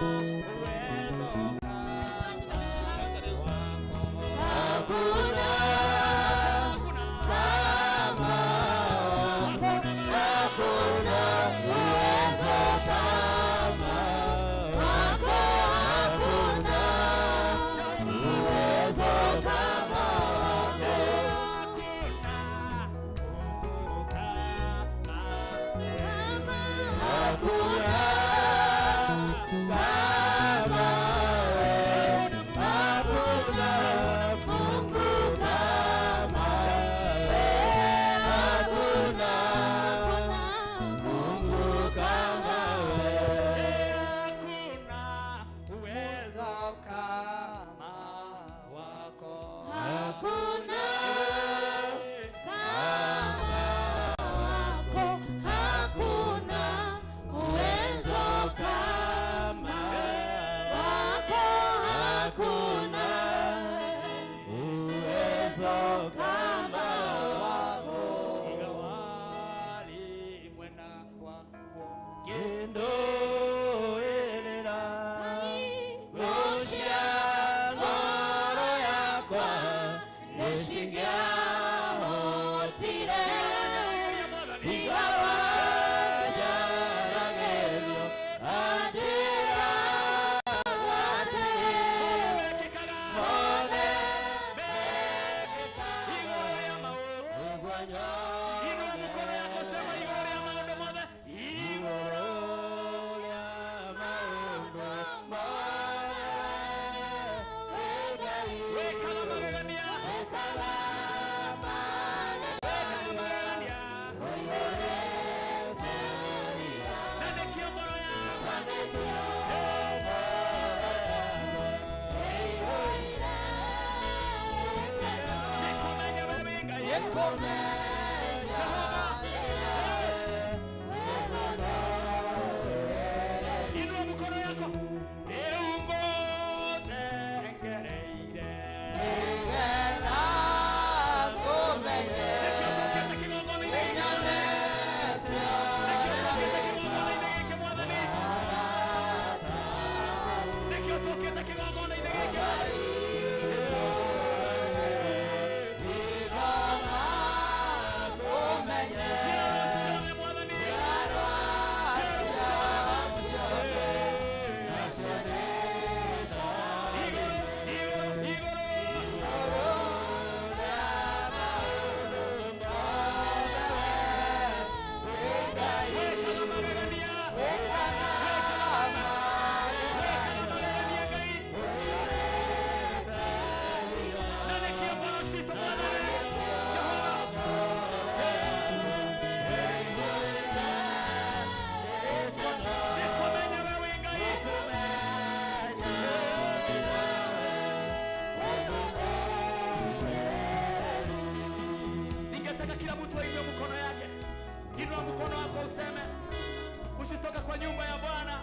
Uwezo kama wako. Hakuna kama wako. Hakuna uwezo kama wako. Hakuna uwezo kama wako. Hakuna Mungu kama Hakuna kama wewe. Hakuna Mungu kama wewe. Hakuna Mungu kama wewe. Hakuna uwezo kama wako. Hakuna kama wako. Hakuna uwezo kama wako. Hakuna uwezo kama wako. Igawali mwena wako. Kindoelera Gosia ngoro yakwa Nĩcingĩahotire tiga wanjaragerio anjĩra atĩ mothe Igũrũ rĩa maũndũ. nĩguo Inua mkono yako, sema igũrũ rĩa maũndũ mothe. Igũrũ rĩa maũndũ mothe wĩkaga magegania. Wĩkaga magegania. Na nĩkĩo ngoro yakwa nĩkũmenya we wĩ Ngai. Jehova. Inua mkono yako. Rĩu ngũthengereire. Nĩkĩo tũkĩte kĩgongona-inĩ gĩkĩ, Mwathani. Nĩkĩo tũkĩte kĩgongona-inĩ gĩkĩ, Mwathani. Nĩkĩo tũkĩte kĩgongona-inĩ gĩkĩ. Njiarwa ciothe, Mwathani. Njiarwa ciothe. Igũrũ, igũrũ, igũrũ. Wĩkaga magegania. Wĩkaga magegania, Ngai. Na nĩkĩo ngoro citũ, Mwathani. Jehova. Nĩkũmenya we wĩ Ngai. Ningetaka kila mtu ainue mkono yake. Inua mkono wako useme, usitoka kwa nyumba ya Bwana,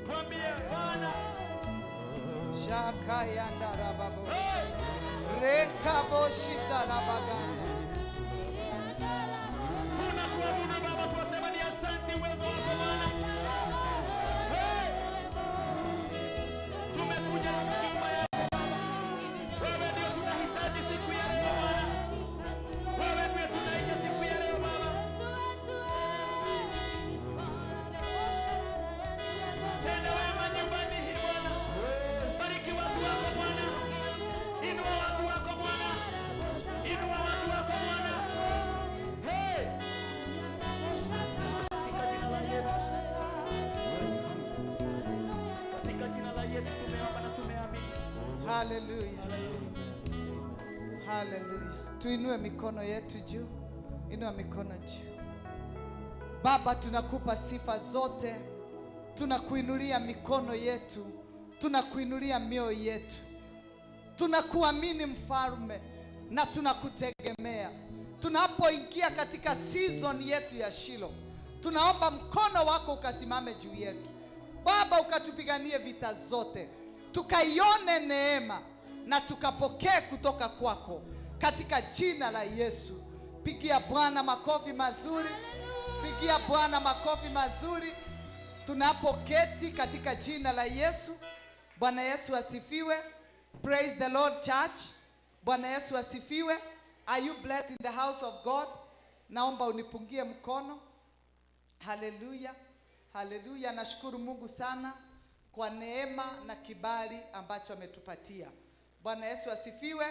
mwambie Bwana, Shakayandarababo. hey! Rekaboshitarabaganda. Tunakuabudu Baba, tuwasema ni asante uwezo wako Bwana. Hey! Tumekuja nyumba yako Baba, wewe ndio tunahitaji siku ya leo Bwana, wewe ndio tunaita siku ya leo Baba. Tenda wema nyumbani hii Bwana, bariki watu wako Bwana, inua watu wako Bwana, inua watu wako Bwana. Hey! Katika jina la Yesu, katika jina la Yesu tumeomba na tumeamini. Haleluya. Haleluya. Tuinue mikono yetu juu. Inua mikono juu. Baba, tunakupa sifa zote. Tunakuinulia mikono yetu. Tunakuinulia mioyo yetu. Tunakuamini Mfalme na tunakutegemea. Tunapoingia katika season yetu ya Shilo, tunaomba mkono wako ukasimame juu yetu. Baba, ukatupiganie vita zote, tukaione neema na tukapokee kutoka kwako, katika jina la Yesu. Pigia Bwana makofi mazuri, pigia Bwana makofi mazuri. Tunapoketi katika jina la Yesu. Bwana Yesu asifiwe. Praise the Lord church. Bwana Yesu asifiwe. Are you blessed in the house of God? Naomba unipungie mkono. Haleluya. Haleluya. Nashukuru Mungu sana kwa neema na kibali ambacho ametupatia. Bwana Yesu asifiwe.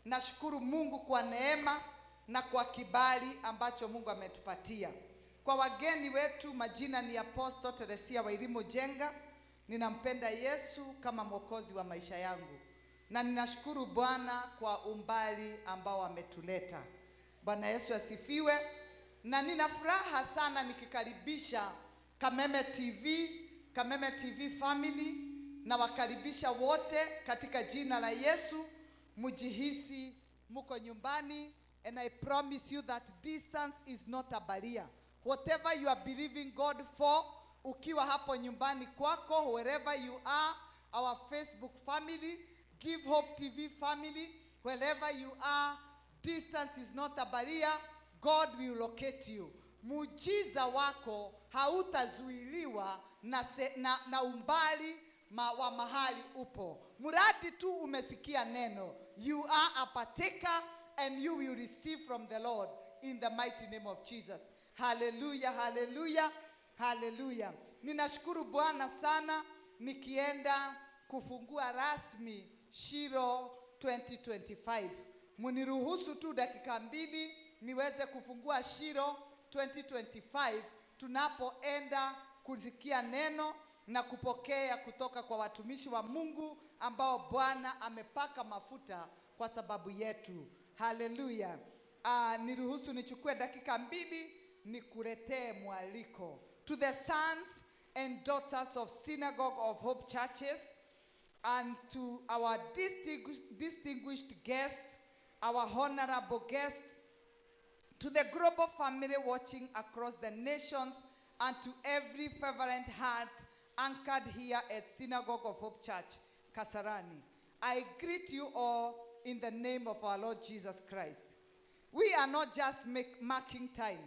Nashukuru Mungu kwa neema na kwa kibali ambacho Mungu ametupatia. Kwa wageni wetu, majina ni Apostle Teresia Wairimu Jenga. Ninampenda Yesu kama mwokozi wa maisha yangu, na ninashukuru Bwana kwa umbali ambao ametuleta. Bwana Yesu asifiwe. Na nina furaha sana nikikaribisha Kameme TV, Kameme TV family, na wakaribisha wote katika jina la Yesu. Mujihisi muko nyumbani, and I promise you that distance is not a barrier. Whatever you are believing God for, ukiwa hapo nyumbani kwako, wherever you are, our Facebook family, Give Hope TV family, wherever you are, distance is not a barrier. God will locate you. Muujiza wako hautazuiliwa na umbali wa mahali upo. Muradi tu umesikia neno. You are a partaker and you will receive from the Lord in the mighty name of Jesus. Hallelujah, hallelujah, hallelujah. Ninashukuru Bwana sana nikienda kufungua rasmi Shiro 2025. Muniruhusu tu dakika mbili niweze kufungua Shiro 2025 tunapoenda kusikia neno na kupokea kutoka kwa watumishi wa Mungu ambao Bwana amepaka mafuta kwa sababu yetu. Hallelujah. Niruhusu nichukue dakika mbili nikuletee mwaliko. To the sons and daughters of Synagogue of Hope Churches and to our distinguished guests, our honorable guests, to the global family watching across the nations, and to every fervent heart anchored here at Synagogue of Hope Church, Kasarani. I greet you all in the name of our Lord Jesus Christ. We are not just marking time.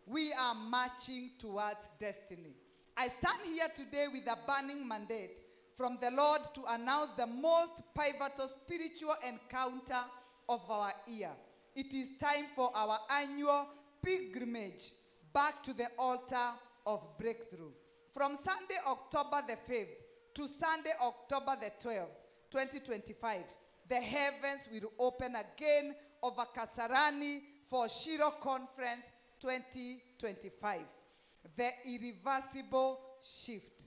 We are marching towards destiny. I stand here today with a burning mandate from the Lord to announce the most pivotal spiritual encounter of our year. It is time for our annual pilgrimage back to the altar of breakthrough. From Sunday, October the 5th to Sunday, October the 12th, 2025, the heavens will open again over Kasarani for Shiro Conference 2025. The irreversible shift,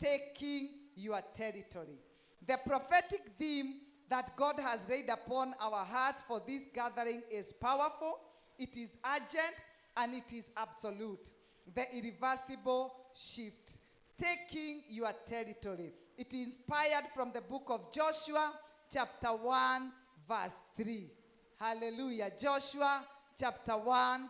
taking your territory. The prophetic theme that God has laid upon our hearts for this gathering is powerful, it is urgent, and it is absolute. The irreversible shift, taking your territory. It is inspired from the book of Joshua, chapter 1, verse 3. Hallelujah. Joshua, chapter 1,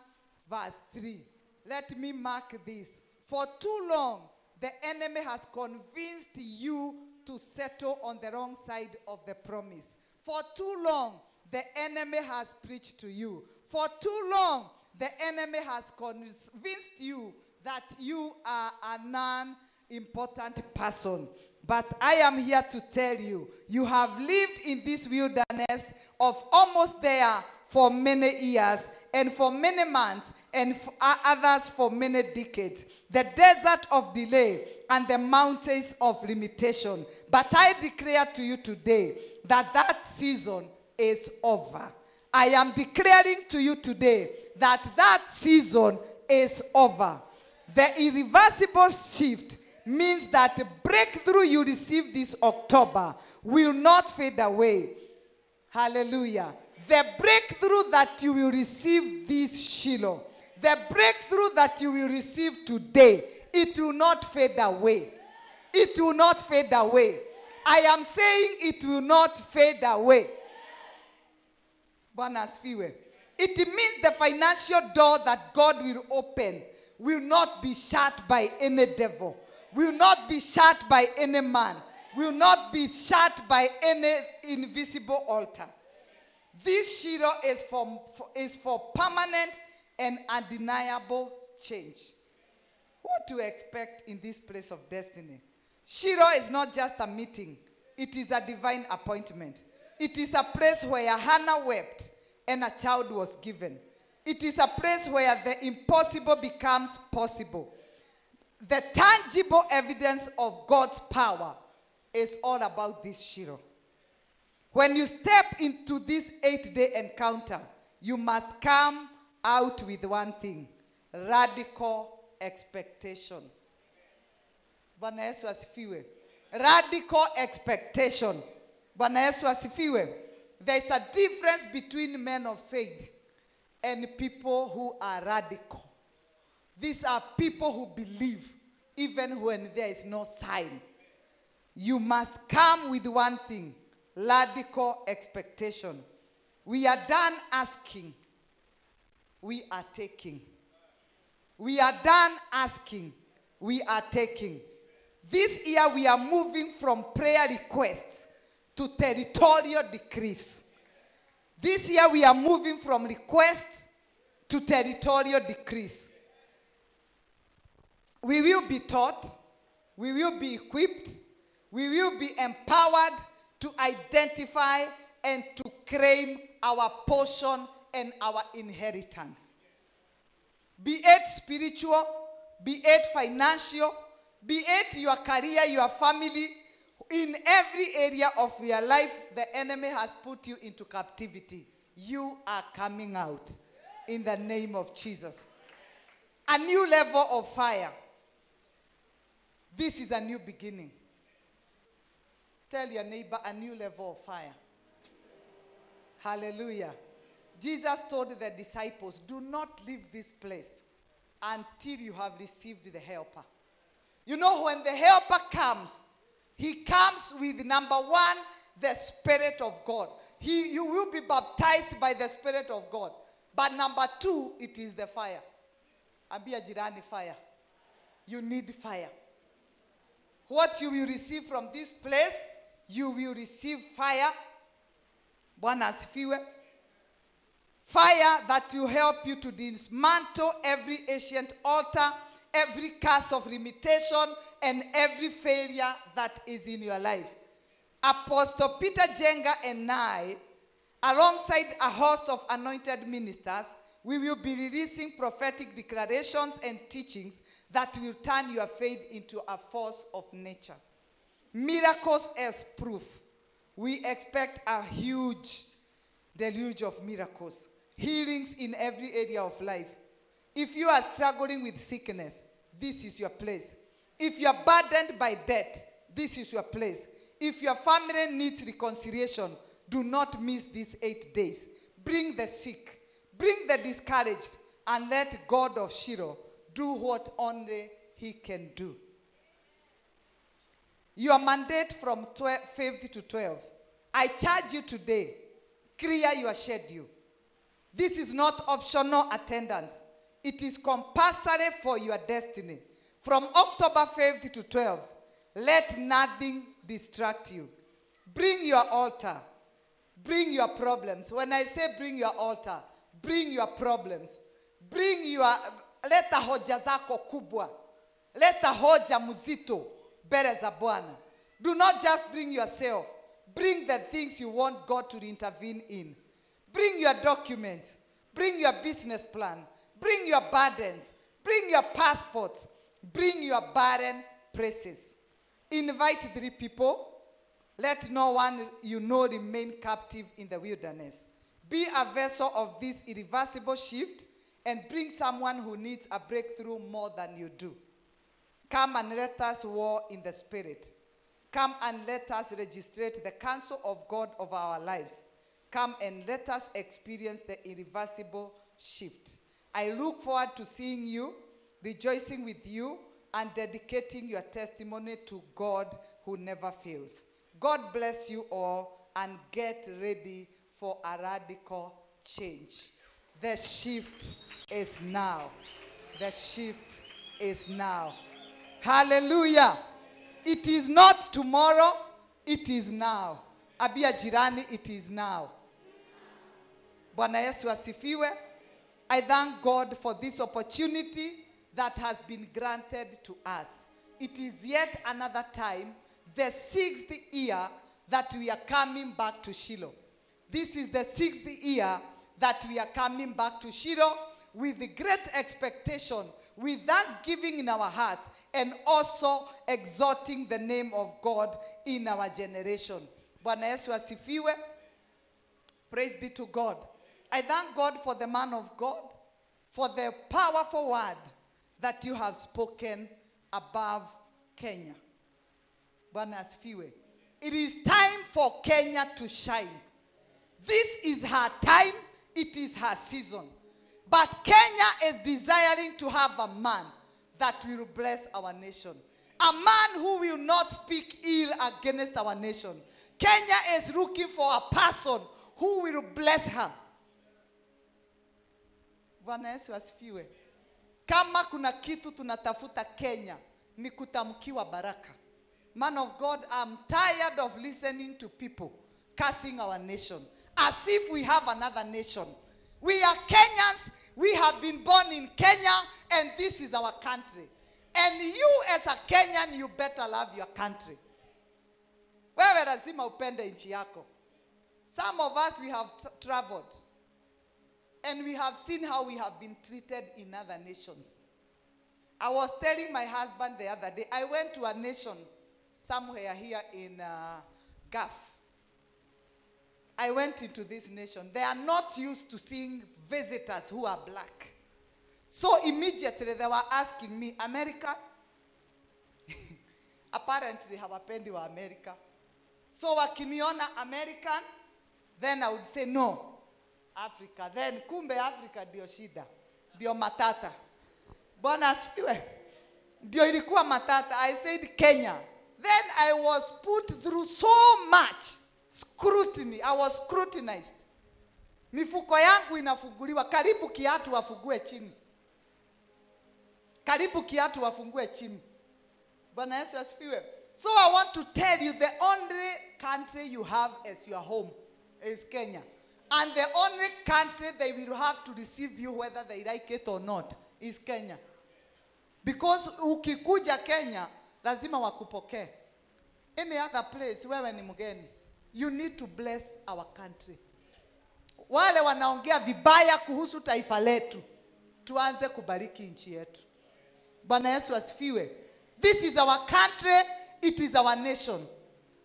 verse 3. Let me mark this. For too long, the enemy has convinced you to settle on the wrong side of the promise. For too long, the enemy has preached to you. For too long, the enemy has convinced you that you are a non-important person. But I am here to tell you, you have lived in this wilderness of almost there for many years and for many months and for others for many decades. The desert of delay and the mountains of limitation. But I declare to you today that that season is over. I am declaring to you today that that season is over. The irreversible shift means that the breakthrough you receive this October will not fade away. Hallelujah. The breakthrough that you will receive this Shiloh, the breakthrough that you will receive today, it will not fade away. It will not fade away. I am saying it will not fade away. Bwana asifiwe. It means the financial door that God will open will not be shut by any devil, will not be shut by any man, will not be shut by any invisible altar. This Shiloh is for permanent and undeniable change. What to expect in this place of destiny? Shiloh is not just a meeting. It is a divine appointment. It is a place where Hannah wept and a child was given. It is a place where the impossible becomes possible. The tangible evidence of God's power is all about this Shiloh. When you step into this 8-day encounter, you must come out with one thing: radical expectation. Bwana Yesu asifiwe. Radical expectation. Bwana Yesu asifiwe. There is a difference between men of faith and people who are radical. These are people who believe even when there is no sign. You must come with one thing: radical expectation. We are done asking. We are taking. We are done asking. We are taking. This year we are moving from prayer requests to territorial decrees. This year we are moving from requests to territorial decrees. We will be taught, we will be equipped, we will be empowered to identify and to claim our portion and our inheritance. Be it spiritual, be it financial, be it your career, your family, in every area of your life, the enemy has put you into captivity. You are coming out in the name of Jesus. A new level of fire. This is a new beginning. Tell your neighbor, a new level of fire. Hallelujah. Jesus told the disciples, do not leave this place until you have received the helper. You know, when the helper comes, he comes with, number one, the Spirit of God. You will be baptized by the Spirit of God. But number two, it is the fire. Ambia jirani, fire. You need fire. What you will receive from this place, you will receive fire. Bwana asifiwe. Fire that will help you to dismantle every ancient altar, every curse of limitation, and every failure that is in your life. Apostle Peter Njenga and I, alongside a host of anointed ministers, we will be releasing prophetic declarations and teachings that will turn your faith into a force of nature. Miracles as proof. We expect a huge deluge of miracles, healings in every area of life. If you are struggling with sickness, this is your place. If you are burdened by debt, this is your place. If your family needs reconciliation, do not miss these 8 days. Bring the sick, bring the discouraged, and let God of Shiloh do what only he can do. Your mandate from 5 to 12. I charge you today, clear your schedule. This is not optional attendance. It is compulsory for your destiny. From October 5th to 12th, let nothing distract you. Bring your altar. Bring your problems. When I say bring your altar, bring your problems. Bring your, leta hoja zako kubwa. Leta hoja mzito mbele za Bwana. Do not just bring yourself. Bring the things you want God to intervene in. Bring your documents. Bring your business plan. Bring your burdens. Bring your passports. Bring your barren places. Invite 3 people. Let no one you know remain captive in the wilderness. Be a vessel of this irreversible shift and bring someone who needs a breakthrough more than you do. Come and let us war in the spirit. Come and let us registrate the counsel of God of our lives. Come and let us experience the irreversible shift. I look forward to seeing you, rejoicing with you, and dedicating your testimony to God who never fails. God bless you all, and get ready for a radical change. The shift is now. The shift is now. Hallelujah. It is not tomorrow, it is now. Abia jirani, it is now. Bwana Yesu asifiwe. I thank God for this opportunity that has been granted to us. It is yet another time, the sixth year, that we are coming back to Shiloh. This is the sixth year that we are coming back to Shiloh with great expectation, with thanksgiving in our hearts, and also exalting the name of God in our generation. Bwana Yesu asifiwe. Praise be to God. I thank God for the man of God, for the powerful word that you have spoken above Kenya. Bwana asifiwe. It is time for Kenya to shine. This is her time. It is her season. But Kenya is desiring to have a man that will bless our nation. A man who will not speak ill against our nation. Kenya is looking for a person who will bless her. Bwana Yesu asifiwe. Kama kuna kitu tunatafuta Kenya, ni kutamkiwa baraka. Man of God, I'm tired of listening to people cursing our nation as if we have another nation. We are Kenyans. We have been born in Kenya, and this is our country. And you as a Kenyan, you better love your country. Wewe lazima upende nchi yako. Some of us, we have traveled, and we have seen how we have been treated in other nations. I was telling my husband the other day, I went to a nation somewhere here in Gulf. I went into this nation. They are not used to seeing visitors who are black. So immediately they were asking me, America? Apparently hawapendi wa America. So wakiniona American, then I would say no, Africa. Then kumbe Africa ndio shida, ndio matata. Bwana asifiwe. Ndio ilikuwa matata. I said Kenya. Then I was put through so much scrutiny. I was scrutinized. Mifuko yangu inafunguliwa, karibu kiatu wafungue chini. Karibu kiatu wafungue chini. Bwana Yesu asifiwe. So I want to tell you, the only country you have as your home is Kenya. And the only country they will have to receive you whether they like it or not is Kenya. Because ukikuja Kenya, lazima wakupokee. Any other place, wewe ni mgeni. You need to bless our country. Wale wanaongea vibaya kuhusu taifa letu, tuanze kubariki nchi yetu. Bwana Yesu asifiwe. This is our country, it is our nation,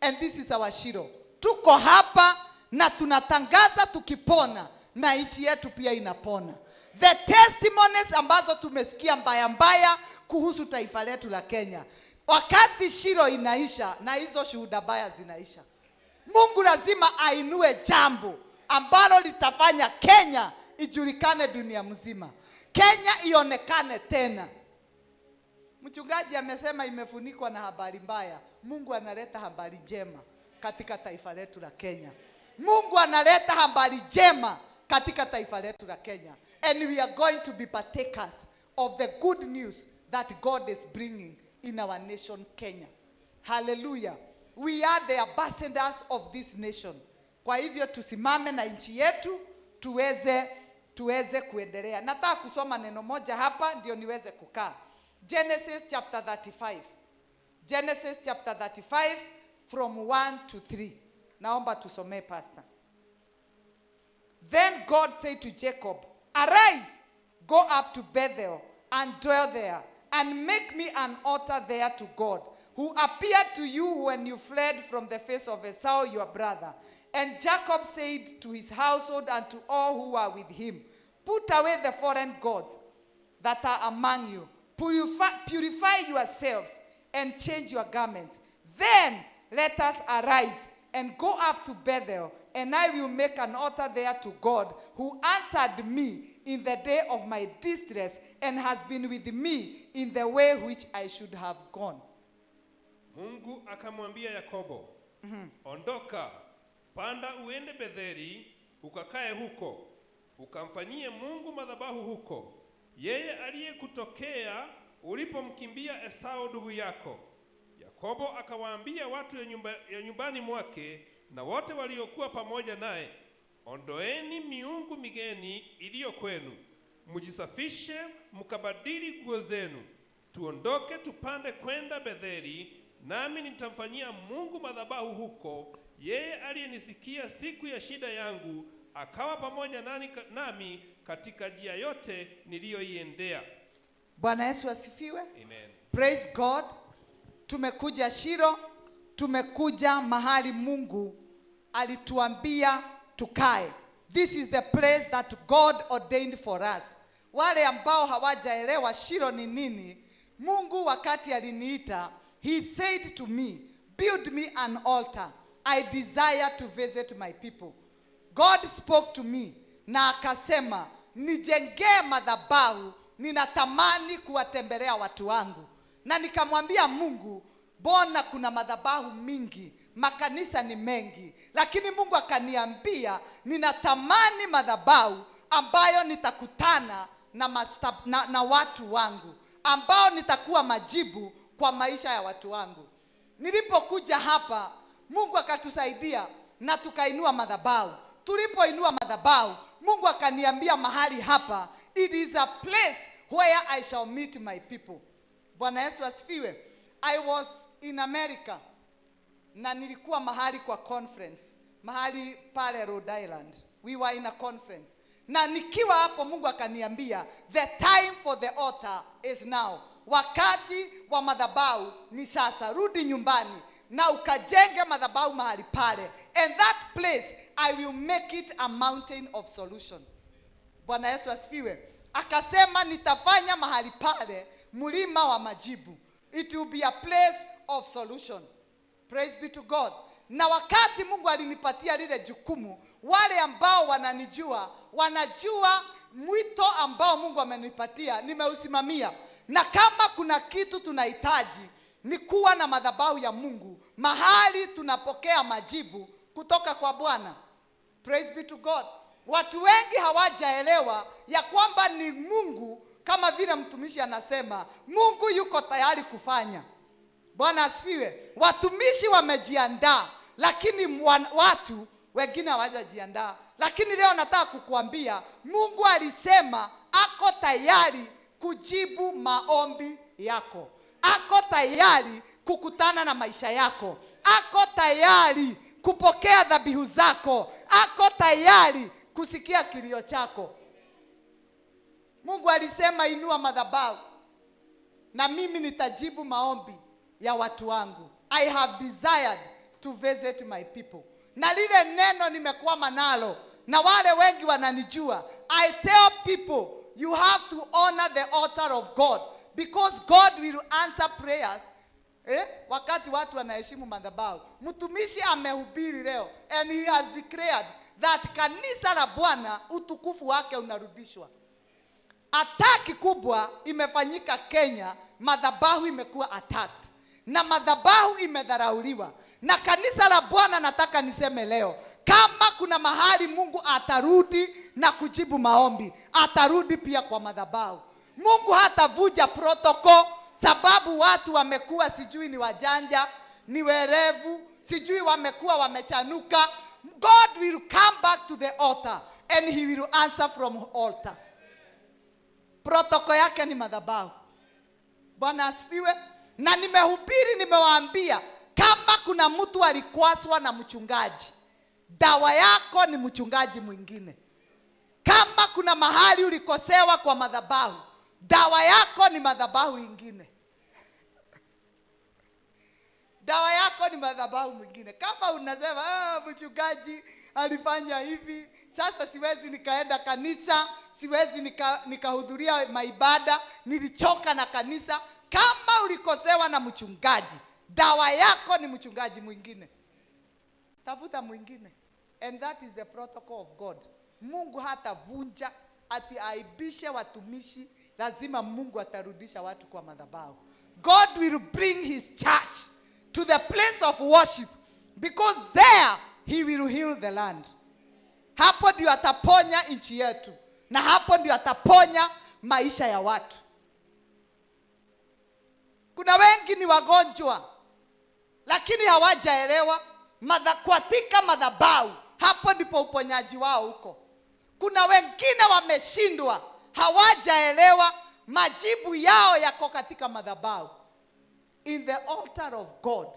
and this is our Shiloh. Tuko hapa na tunatangaza tukipona, na nchi yetu pia inapona. The testimonies ambazo tumesikia mbaya mbaya kuhusu taifa letu la Kenya, wakati Shiloh inaisha, na hizo shuhuda baya zinaisha. Mungu lazima ainue jambo ambalo litafanya Kenya ijulikane dunia mzima. Kenya ionekane tena. Mchungaji amesema imefunikwa na habari mbaya. Mungu analeta habari njema katika taifa letu la Kenya. Mungu analeta habari njema katika taifa letu la Kenya. And we are going to be partakers of the good news that God is bringing in our nation Kenya. Hallelujah. We are the ambassadors of this nation. Kwa hivyo tusimame na nchi yetu tuweze kuendelea. Nataka kusoma neno moja hapa ndio niweze kukaa. Genesis chapter 35. Genesis chapter 35 from 1 to 3. Naomba tusomee, pastor. Then God said to Jacob, "Arise, go up to Bethel and dwell there, and make me an altar there to God, who appeared to you when you fled from the face of Esau your brother." And Jacob said to his household and to all who were with him, "Put away the foreign gods that are among you. Purify yourselves and change your garments. Then let us arise and go up to Bethel, and I will make an altar there to God, who answered me in the day of my distress and has been with me in the way which I should have gone." Mungu akamwambia Yakobo, "Ondoka, panda uende Betheli, ukakae huko, ukamfanyie Mungu madhabahu huko, yeye aliyekutokea ulipomkimbia Esau ndugu yako." Yakobo akawaambia watu ya nyumbani mwake na wote waliokuwa pamoja naye, "Ondoeni miungu migeni iliyo kwenu, mjisafishe, mkabadili nguo zenu. Tuondoke tupande kwenda Betheli, nami nitamfanyia Mungu madhabahu huko, yeye aliyenisikia siku ya shida yangu, akawa pamoja nami katika njia yote niliyoiendea. Bwana Yesu asifiwe. Amen. Praise God. Tumekuja Shilo, tumekuja mahali Mungu alituambia tukae. This is the place that God ordained for us. Wale ambao hawajaelewa Shilo ni nini, Mungu wakati aliniita, he said to me, build me an altar. I desire to visit my people. God spoke to me na akasema, nijengee madhabahu, ninatamani kuwatembelea watu wangu. Na nikamwambia Mungu, bona kuna madhabahu mingi, makanisa ni mengi, lakini Mungu akaniambia ninatamani madhabahu ambayo nitakutana na watu wangu, ambao nitakuwa majibu kwa maisha ya watu wangu. Nilipokuja hapa, Mungu akatusaidia na tukainua madhabahu. Tulipoinua madhabahu, Mungu akaniambia mahali hapa, it is a place where I shall meet my people. Bwana Yesu asifiwe. I was in America na nilikuwa mahali kwa conference, mahali pale Rhode Island. We were in a conference. Na nikiwa hapo Mungu akaniambia, the time for the altar is now. Wakati wa madhabahu ni sasa. Rudi nyumbani na ukajenge madhabahu mahali pale. And that place I will make it a mountain of solution. Bwana Yesu asifiwe. Akasema nitafanya mahali pale mlima wa majibu. It will be a place of solution. Praise be to God. Na wakati Mungu alinipatia lile jukumu, wale ambao wananijua, wanajua mwito ambao Mungu amenipatia, nimeusimamia. Na kama kuna kitu tunahitaji, ni kuwa na madhabahu ya Mungu, mahali tunapokea majibu kutoka kwa Bwana. Praise be to God. Watu wengi hawajaelewa ya kwamba ni Mungu, kama vile mtumishi anasema, Mungu yuko tayari kufanya. Bwana asifiwe. Watumishi wamejiandaa, lakini watu wengine hawajajiandaa. Lakini leo nataka kukuambia, Mungu alisema ako tayari kujibu maombi yako. Ako tayari kukutana na maisha yako. Ako tayari kupokea dhabihu zako. Ako tayari kusikia kilio chako. Mungu alisema inua madhabahu na mimi nitajibu maombi ya watu wangu. I have desired to visit my people. Na lile neno nimekwama nalo, na wale wengi wananijua. I tell people you have to honor the altar of God because God will answer prayers. Wakati watu wanaheshimu madhabahu. Mtumishi amehubiri leo and he has declared that kanisa la Bwana utukufu wake unarudishwa. Ataki kubwa imefanyika Kenya, madhabahu imekuwa attacked na madhabahu imedharauliwa. Na kanisa la Bwana, nataka niseme leo, kama kuna mahali Mungu atarudi na kujibu maombi, atarudi pia kwa madhabahu. Mungu hatavuja protocol sababu watu wamekuwa sijui ni wajanja, ni werevu, sijui wamekuwa wamechanuka. God will come back to the altar and he will answer from altar. Protocol yake ni madhabahu. Bwana asifiwe. Na nimehubiri, nimewaambia, kama kuna mtu alikwaswa na mchungaji, dawa yako ni mchungaji mwingine. Kama kuna mahali ulikosewa kwa madhabahu, dawa yako ni madhabahu ingine. Dawa yako ni madhabahu mwingine. Kama unasema, mchungaji alifanya hivi, sasa siwezi nikaenda kanisa, siwezi nikahudhuria maibada, nilichoka na kanisa. Kama ulikosewa na mchungaji, dawa yako ni mchungaji mwingine. Tafuta mwingine. And that is the protocol of God. Mungu hatavunja ati aibishe watumishi. Lazima Mungu atarudisha watu kwa madhabahu. God will bring his church to the place of worship because there he will heal the land. Hapo ndio ataponya nchi yetu, na hapo ndio ataponya maisha ya watu. Kuna wengi ni wagonjwa lakini hawajaelewa katika madhabahu, hapo ndipo uponyaji wao uko. Kuna wengine wameshindwa Hawajaelewa majibu yao yako katika madhabahu. In the altar of God,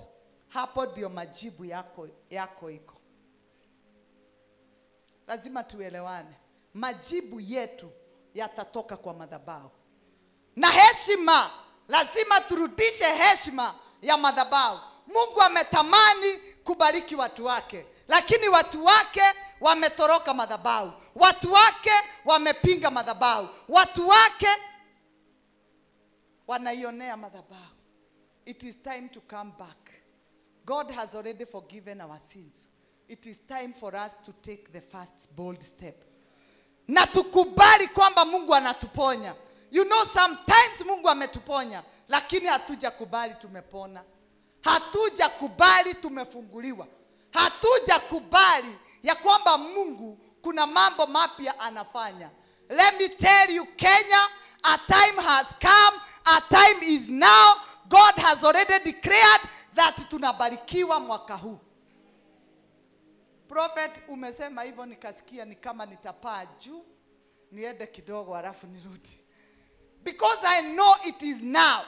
hapo ndio majibu yako iko. Lazima tuelewane. Majibu yetu yatatoka kwa madhabahu. Na heshima, lazima turudishe heshima ya madhabahu. Mungu ametamani kubariki watu wake, lakini watu wake wametoroka madhabahu. Watu wake wamepinga madhabahu. Watu wake wanaionea madhabahu. It is time to come back. God has already forgiven our sins. It is time for us to take the first bold step. Na tukubali kwamba Mungu anatuponya. You know, sometimes Mungu ametuponya, lakini hatujakubali tumepona. Hatujakubali tumefunguliwa. Hatujakubali ya kwamba Mungu kuna mambo mapya anafanya. Let me tell you, Kenya, a time has come, a time is now. God has already declared that tunabarikiwa mwaka huu. Prophet, umesema hivyo nikasikia ni kama nitapaa juu, niende kidogo halafu nirudi. Because I know it is now.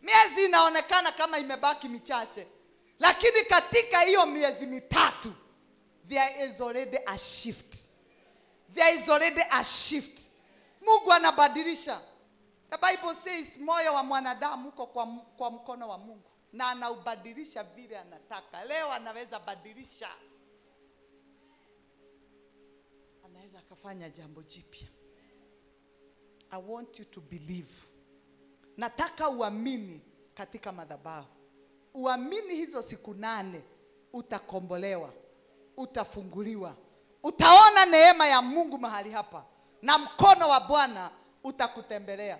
Miezi inaonekana kama imebaki michache, lakini katika hiyo miezi mitatu there is already a shift. There is already a shift. Mungu anabadilisha. The Bible says moyo wa mwanadamu uko kwa mkono wa Mungu, na anaubadilisha vile anataka. Leo anaweza badilisha. Anaweza akafanya jambo jipya. I want you to believe. Nataka uamini katika madhabahu. Uamini hizo siku 8 utakombolewa, utafunguliwa. Utaona neema ya Mungu mahali hapa, na mkono wa Bwana utakutembelea.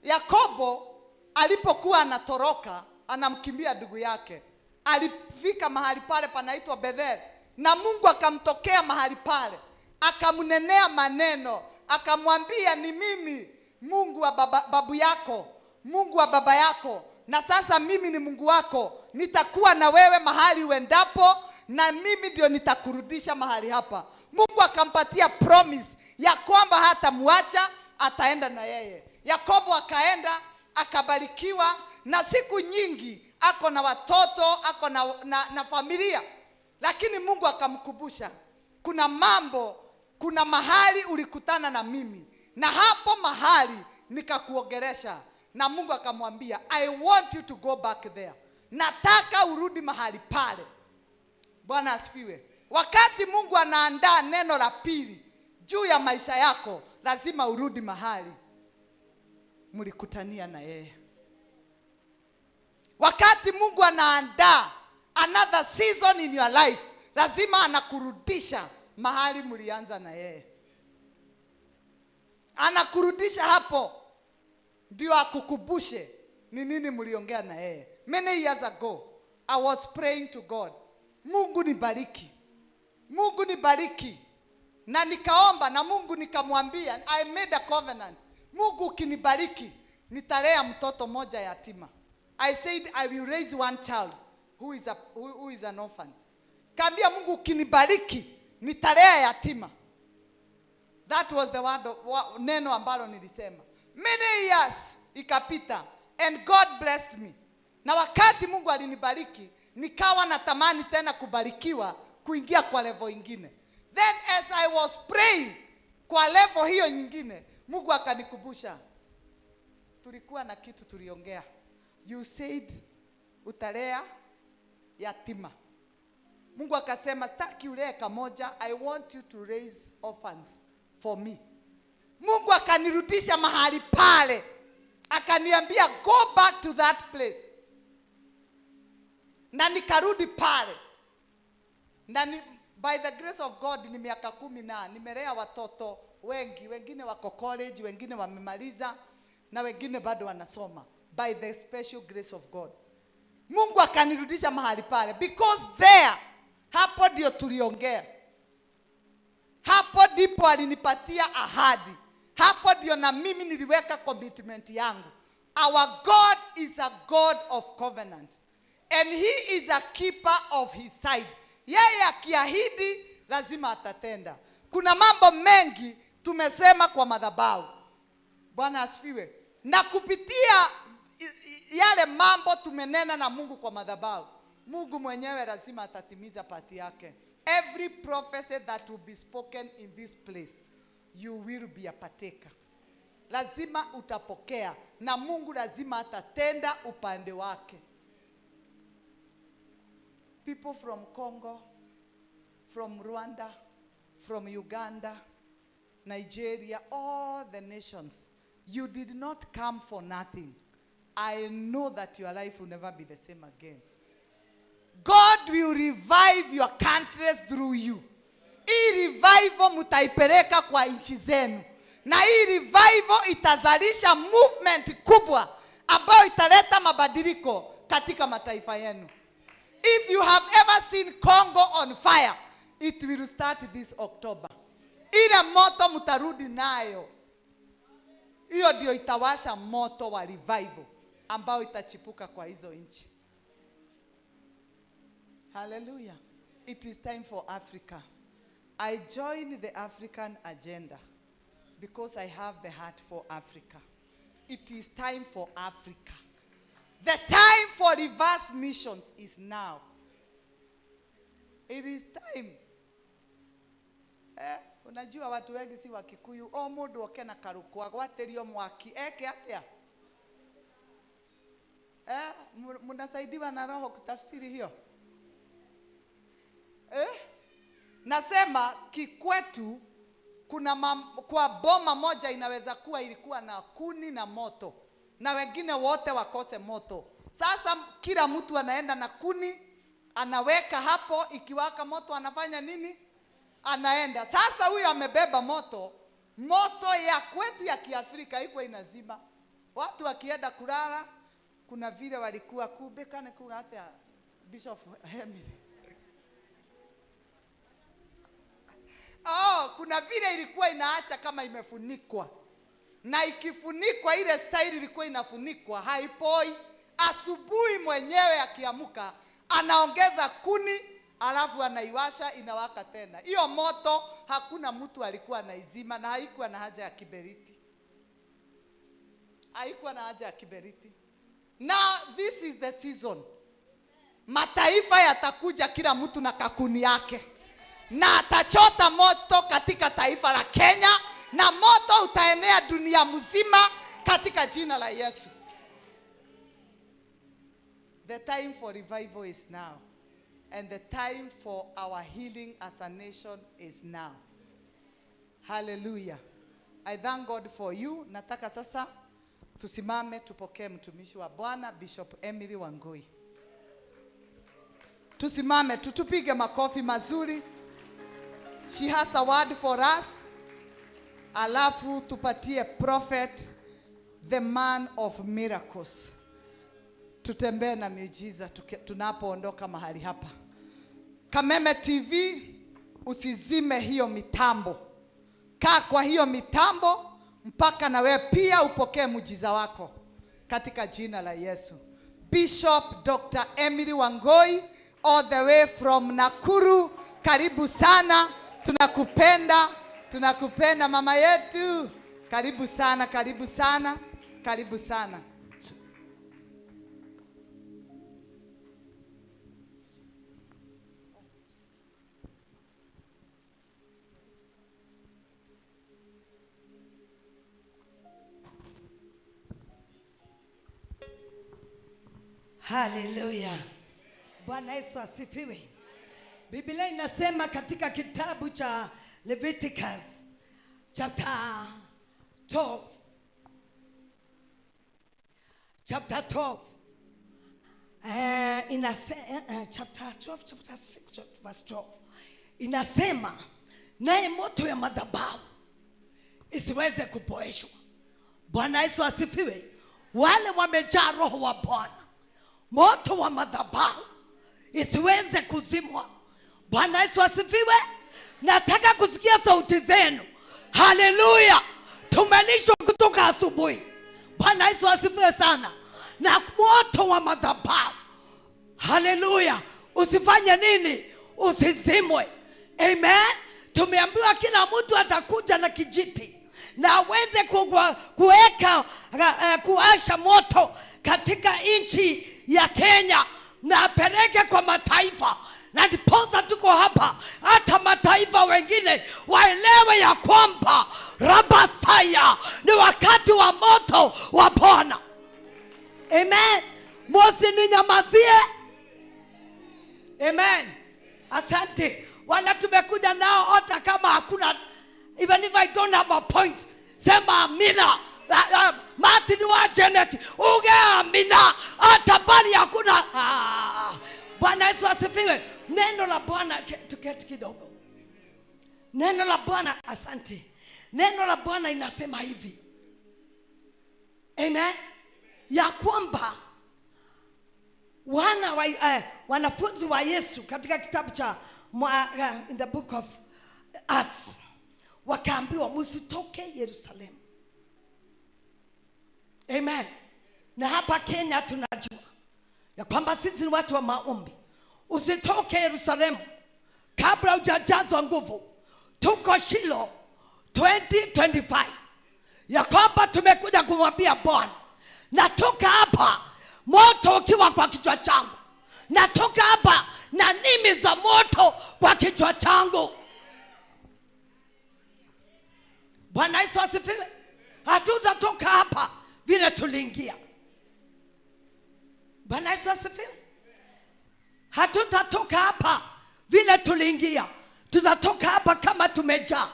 Yakobo alipokuwa anatoroka, anamkimbia ndugu yake, alifika mahali pale panaitwa Bethel, na Mungu akamtokea mahali pale, akamnenea maneno, akamwambia ni mimi Mungu wa babu yako, Mungu wa baba yako, na sasa mimi ni Mungu wako, nitakuwa na wewe mahali uendapo, na mimi ndio nitakurudisha mahali hapa. Mungu akampatia promise ya kwamba hatamwacha, ataenda na yeye. Yakobo akaenda, akabarikiwa, na siku nyingi ako na watoto, ako na familia. Lakini Mungu akamkumbusha, kuna mambo, kuna mahali ulikutana na mimi, na hapo mahali nikakuongelesha. Na Mungu akamwambia, I want you to go back there. Nataka urudi mahali pale. Bwana asifiwe. Wakati Mungu anaandaa neno la pili juu ya maisha yako, lazima urudi mahali mlikutania na yeye. Wakati Mungu anaandaa another season in your life, lazima anakurudisha mahali mlianza na yeye. Anakurudisha hapo ndio akukubushe ni nini mliongea na yeye. Many years ago, I was praying to God, Mungu nibariki, Mungu nibariki. Na nikaomba na Mungu nikamwambia, I made a covenant. Mungu ukinibariki, nitalea mtoto moja yatima. I said I will raise one child who is an orphan. Kaambia Mungu ukinibariki, nitalea yatima. That was the word of, neno ambalo nilisema. Many years ikapita and God blessed me. Na wakati Mungu alinibariki, nikawa natamani tena kubarikiwa kuingia kwa level ingine. Then as I was praying kwa level hiyo nyingine, Mungu akanikumbusha, tulikuwa na kitu tuliongea. You said utalea yatima. Mungu akasema sitaki ulee kamoja, I want you to raise orphans for me. Mungu akanirudisha mahali pale, akaniambia go back to that place. Na nikarudi pale. Na by the grace of God ni miaka 10 na nimelea watoto wengi, wengine wako college, wengine wamemaliza, na wengine bado wanasoma. By the special grace of God. Mungu akanirudisha mahali pale because there, hapo ndio tuliongea. Hapo ndipo alinipatia ahadi. Hapo ndio na mimi niliweka commitment yangu. Our God is a God of covenant. And he is a keeper of his side. Yeye akiahidi lazima atatenda. Kuna mambo mengi Tumesema kwa madhabahu. Bwana asifiwe. Na kupitia yale mambo tumenena na Mungu kwa madhabahu, Mungu mwenyewe lazima atatimiza pati yake. Every prophecy that will be spoken in this place, you will be a partaker. Lazima utapokea na Mungu lazima atatenda upande wake. People from Congo, from Rwanda, from Uganda, Nigeria, all the nations, you did not come for nothing. I know that your life will never be the same again. God will revive your countries through you. Hii revival mutaipeleka kwa nchi zenu. Na hii revival itazalisha movement kubwa ambayo italeta mabadiliko katika mataifa yenu. If you have ever seen Congo on fire, it will start this October. Ile moto mtarudi nayo, hiyo ndio itawasha moto wa revival ambao itachipuka kwa hizo nchi. Hallelujah. It is time for Africa. I join the African agenda because I have the heart for Africa. It is time for Africa. The time for reverse missions is now. It is time. Unajua watu wengi si Wakikuyu. O mundu oke na karuku agwatirio mwaki eke atia? Mnasaidiwa na roho kutafsiri hiyo? Nasema kikwetu kuna kwa boma moja inaweza kuwa ilikuwa na kuni na moto na wengine wote wakose moto. Sasa kila mtu anaenda na kuni anaweka hapo, ikiwaka moto anafanya nini? Anaenda. Sasa huyo amebeba moto. Moto ya kwetu ya Kiafrika iko inazima. Watu wakienda kulala kuna vile walikuwa kubeka na kugatea Bishop Emily. Oh, kuna vile ilikuwa inaacha kama imefunikwa. Na ikifunikwa ile style ilikuwa inafunikwa, haipoi. Asubuhi mwenyewe akiamuka anaongeza kuni, alafu anaiwasha inawaka tena. Hiyo moto hakuna mtu alikuwa anaizima, na haikuwa na haja ya kiberiti. Haikuwa na haja ya kiberiti. Now this is the season. Mataifa yatakuja kila mtu na kakuni yake. Na atachota moto katika taifa la Kenya, na moto utaenea dunia mzima katika jina la Yesu. The time for revival is now. And the time for our healing as a nation is now. Hallelujah. I thank God for you. Nataka sasa tusimame tupokee mtumishi wa Bwana Bishop Emily Wangui. Tusimame tutupige makofi mazuri. She has a word for us. Alafu tupatie prophet, the man of miracles. Tutembee na miujiza tunapoondoka mahali hapa. Kameme TV, usizime hiyo mitambo. Kaa kwa hiyo mitambo mpaka na wewe pia upokee muujiza wako katika jina la Yesu. Bishop Dr. Emily Wangui all the way from Nakuru. Karibu sana, tunakupenda, tunakupenda mama yetu. Karibu sana, karibu sana, karibu sana. Haleluya. Bwana Yesu asifiwe. Biblia inasema katika kitabu cha Leviticus chapter 12. Chapter 12. Chapter 12, chapter 6, verse 12. Inasema naye moto ya madhabahu isiweze kupoeshwa. Bwana Yesu asifiwe. Wale wamejaa roho wa Bwana, moto wa madhabahu isiweze kuzimwa. Bwana Yesu asifiwe. Nataka kusikia sauti zenu. Haleluya. Tumelishwa kutoka asubuhi. Bwana Yesu asifiwe sana. Na moto wa madhabahu, haleluya, usifanye nini? Usizimwe. Amen. Tumeambiwa kila mtu atakuja na kijiti na aweze kuweka kuasha moto katika nchi ya Kenya na apeleke kwa mataifa. Na ndiposa tuko hapa, hata mataifa wengine waelewe ya kwamba Rabasaya ni wakati wa moto wa Bwana. Amen. Msininyamazie. Amen. Asante. Wana tumekuja nao hata kama hakuna, even if I don't have a point, sema amina. Martin wa Janet, uge amina hata bali hakuna. Bwana Yesu asifiwe. Neno la Bwana, tuketi kidogo. Neno la Bwana, asante. Neno la Bwana inasema hivi. Amen. Ya kwamba wanafunzi wa Yesu katika kitabu cha in the book of Acts wakaambiwa msitoke Yerusalemu. Amen. Na hapa Kenya tunajua ya kwamba sisi ni watu wa maombi. Usitoke Yerusalemu kabla hujajazwa nguvu. Tuko Shilo 2025 ya kwamba tumekuja kumwambia Bwana, natoka hapa moto ukiwa kwa kichwa changu, natoka hapa na nimi za moto kwa kichwa changu. Bwana Yesu asifiwe. Hatutatoka hapa vile tuliingia. Bwana Yesu asifiwe. Hatutatoka hapa vile tuliingia. Tutatoka hapa kama tumejaa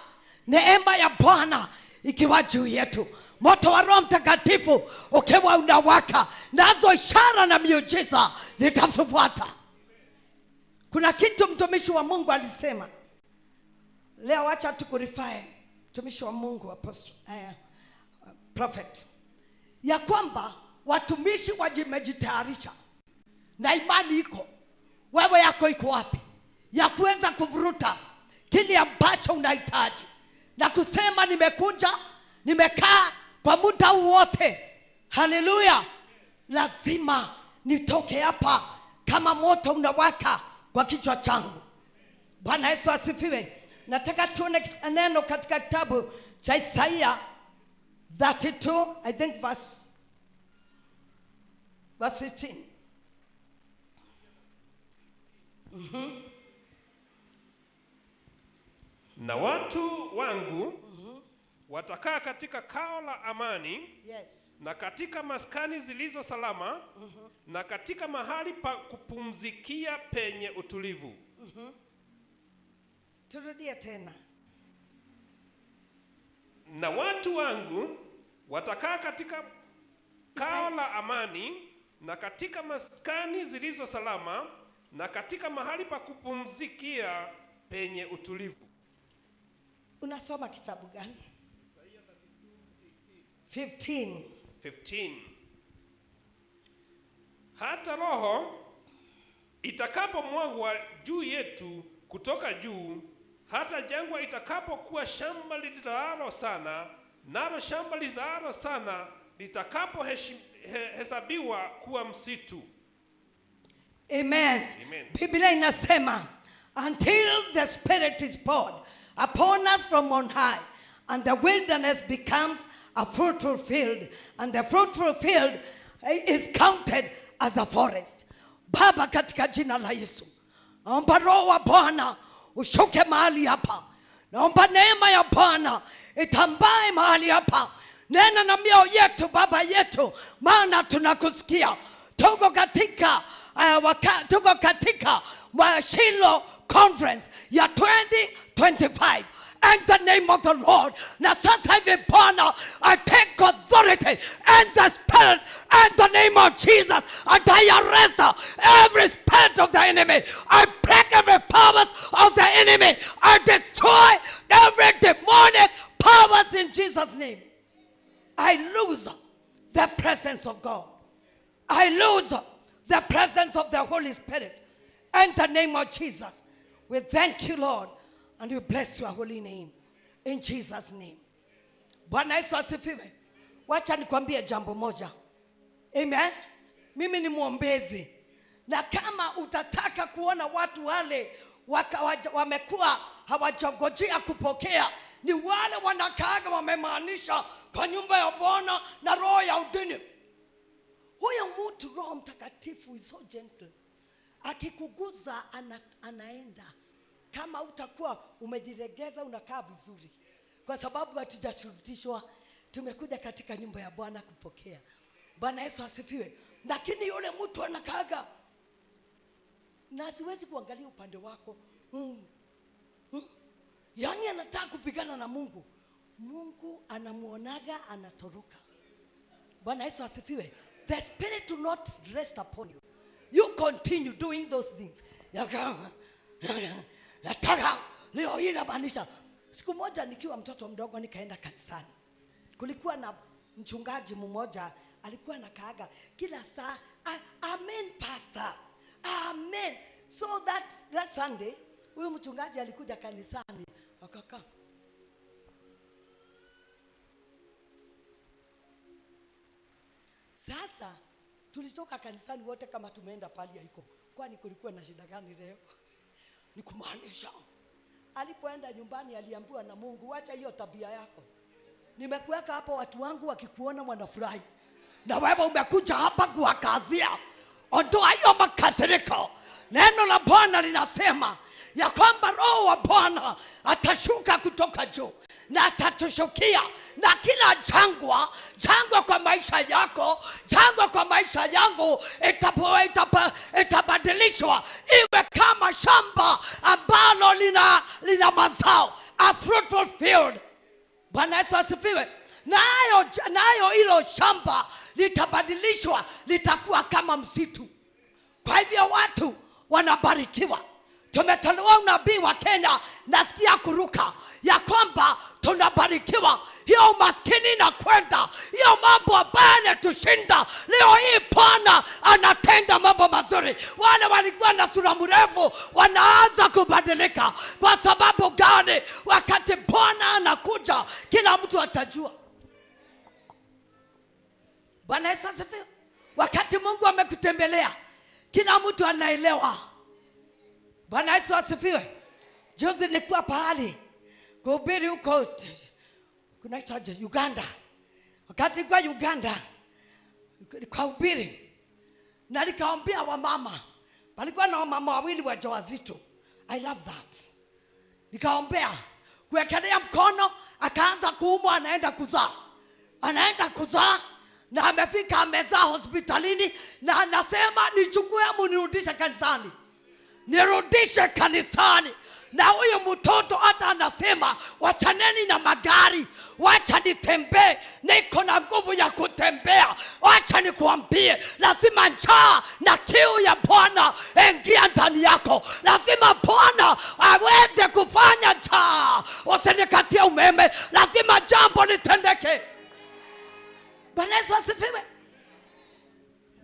neema ya Bwana ikiwa juu yetu, moto wa Roho Mtakatifu ukiwa unawaka, nazo ishara na miujiza zitatufuata. Kuna kitu mtumishi wa Mungu alisema leo, acha tukurifae mtumishi wa Mungu apostle, prophet, ya kwamba watumishi wajimejitayarisha na imani iko. Wewe yako iko wapi ya kuweza kuvuruta kile ambacho unahitaji na kusema nimekuja, nimekaa kwa muda wote, haleluya, lazima nitoke hapa kama moto unawaka kwa kichwa changu. Bwana Yesu asifiwe. Nataka tuone neno katika kitabu cha Isaiah 32, I think verse 15. Na watu wangu watakaa katika kao la amani, yes, na katika maskani zilizo salama, na katika mahali pa kupumzikia penye utulivu. Turudie tena. Na watu wangu watakaa katika kao la amani, na katika maskani zilizo salama, na katika mahali pa kupumzikia penye utulivu. Unasoma kitabu gani? 15. 15. Hata roho itakapomwagwa juu yetu kutoka juu, hata jangwa itakapokuwa shamba lizaalo sana, nalo shamba lizaalo sana litakapohesabiwa kuwa msitu. Amen. Amen. Biblia inasema until the Spirit is poured upon us from on high, and the wilderness becomes a fruitful field, and the fruitful field is counted as a forest. Baba, katika jina la Yesu, naomba Roho wa Bwana ushuke mahali hapa. Naomba neema ya Bwana itambae mahali hapa. Nena na mioyo yetu Baba yetu, maana tunakusikia. Tuko katika Shilo Conference ya 2025. In the name of the Lord. Na sasa hivi Bwana, I take authority and the spirit in the name of Jesus, and I arrest every spirit of the enemy. I break every powers of the enemy. I destroy every demonic powers in Jesus' name. I lose the presence of God. I lose the presence of the Holy Spirit. In the name of Jesus, we thank you, Lord, and we bless your holy name. In Jesus' name. Bwana Yesu asifiwe. Wacha nikwambie jambo moja. Amen. Mimi ni mwombezi. Na kama utataka kuona watu wale wamekuwa hawajangojea kupokea ni wale wanakaaga wamemaanisha kwa nyumba ya Bwana na roho ya udini. Huyo mtu Roho Mtakatifu is so gentle. Akikuguza anaenda. Kama utakuwa umejiregeza unakaa vizuri. Kwa sababu hatujashurutishwa, tumekuja katika nyumba ya Bwana kupokea. Bwana Yesu asifiwe. Lakini yule mtu anakaaga, na siwezi kuangalia upande wako. Yaani anataka kupigana na Mungu. Mungu anamuonaga anatoroka. Bwana Yesu asifiwe. The spirit will not rest upon you. You continue doing those things. Nataka leo hii inamaanisha. Siku moja nikiwa mtoto mdogo nikaenda kanisani. Kulikuwa na mchungaji mmoja alikuwa anakaaga kila saa, amen pastor, amen. So that Sunday huyu mchungaji alikuja kanisani akakaa. Sasa tulitoka kanisani wote kama tumeenda pali haiko. Kwani kulikuwa na shida gani leo? Ni kumaanisha. Alipoenda nyumbani aliambiwa na Mungu, acha hiyo tabia yako. Nimekuweka hapo watu wangu wakikuona wanafurahi. Na wewe umekuja hapa kuwakazia. Ondoa hiyo makasiriko. Neno la Bwana linasema ya kwamba Roho wa Bwana atashuka kutoka juu na atatushukia, na kila jangwa kwa maisha yako, jangwa kwa maisha yangu itabadilishwa iwe kama shamba ambalo lina mazao, a fruitful field. Bwana Yesu asifiwe. Nayo hilo shamba litabadilishwa, litakuwa kama msitu. Kwa hivyo watu wanabarikiwa. Tumetolewa unabii wa Kenya, nasikia kuruka ya kwamba tunabarikiwa. Hiyo umaskini na kwenda, hiyo mambo ambayo yanatushinda leo hii, Bwana anatenda mambo mazuri. Wale walikuwa na sura mrefu wanaanza kubadilika. Kwa sababu gani? Wakati Bwana anakuja kila mtu atajua. Bwana Yesu asifiwe. Wakati Mungu amekutembelea kila mtu anaelewa. Bwana Yesu asifiwe. Juzi nilikuwa pahali kuhubiri huko kunaitwa Uganda. Wakati nilikuwa Uganda nikahubiri na nikaambia wamama, palikuwa na wamama wawili wajawazito. I love that. Nikaombea, kuwekelea mkono, akaanza kuumwa, anaenda kuzaa. Anaenda kuzaa na amefika amezaa hospitalini na anasema nichukue munirudishe kanisani. Nirudishe kanisani. Na huyu mtoto hata anasema wachaneni na magari, wacha nitembee, niko na nguvu ya kutembea. Wacha nikuambie, lazima njaa na kiu ya Bwana ingia ndani yako. Lazima Bwana aweze kufanya njaa. Usinikatie umeme, lazima jambo litendeke. Bwana Yesu asifiwe.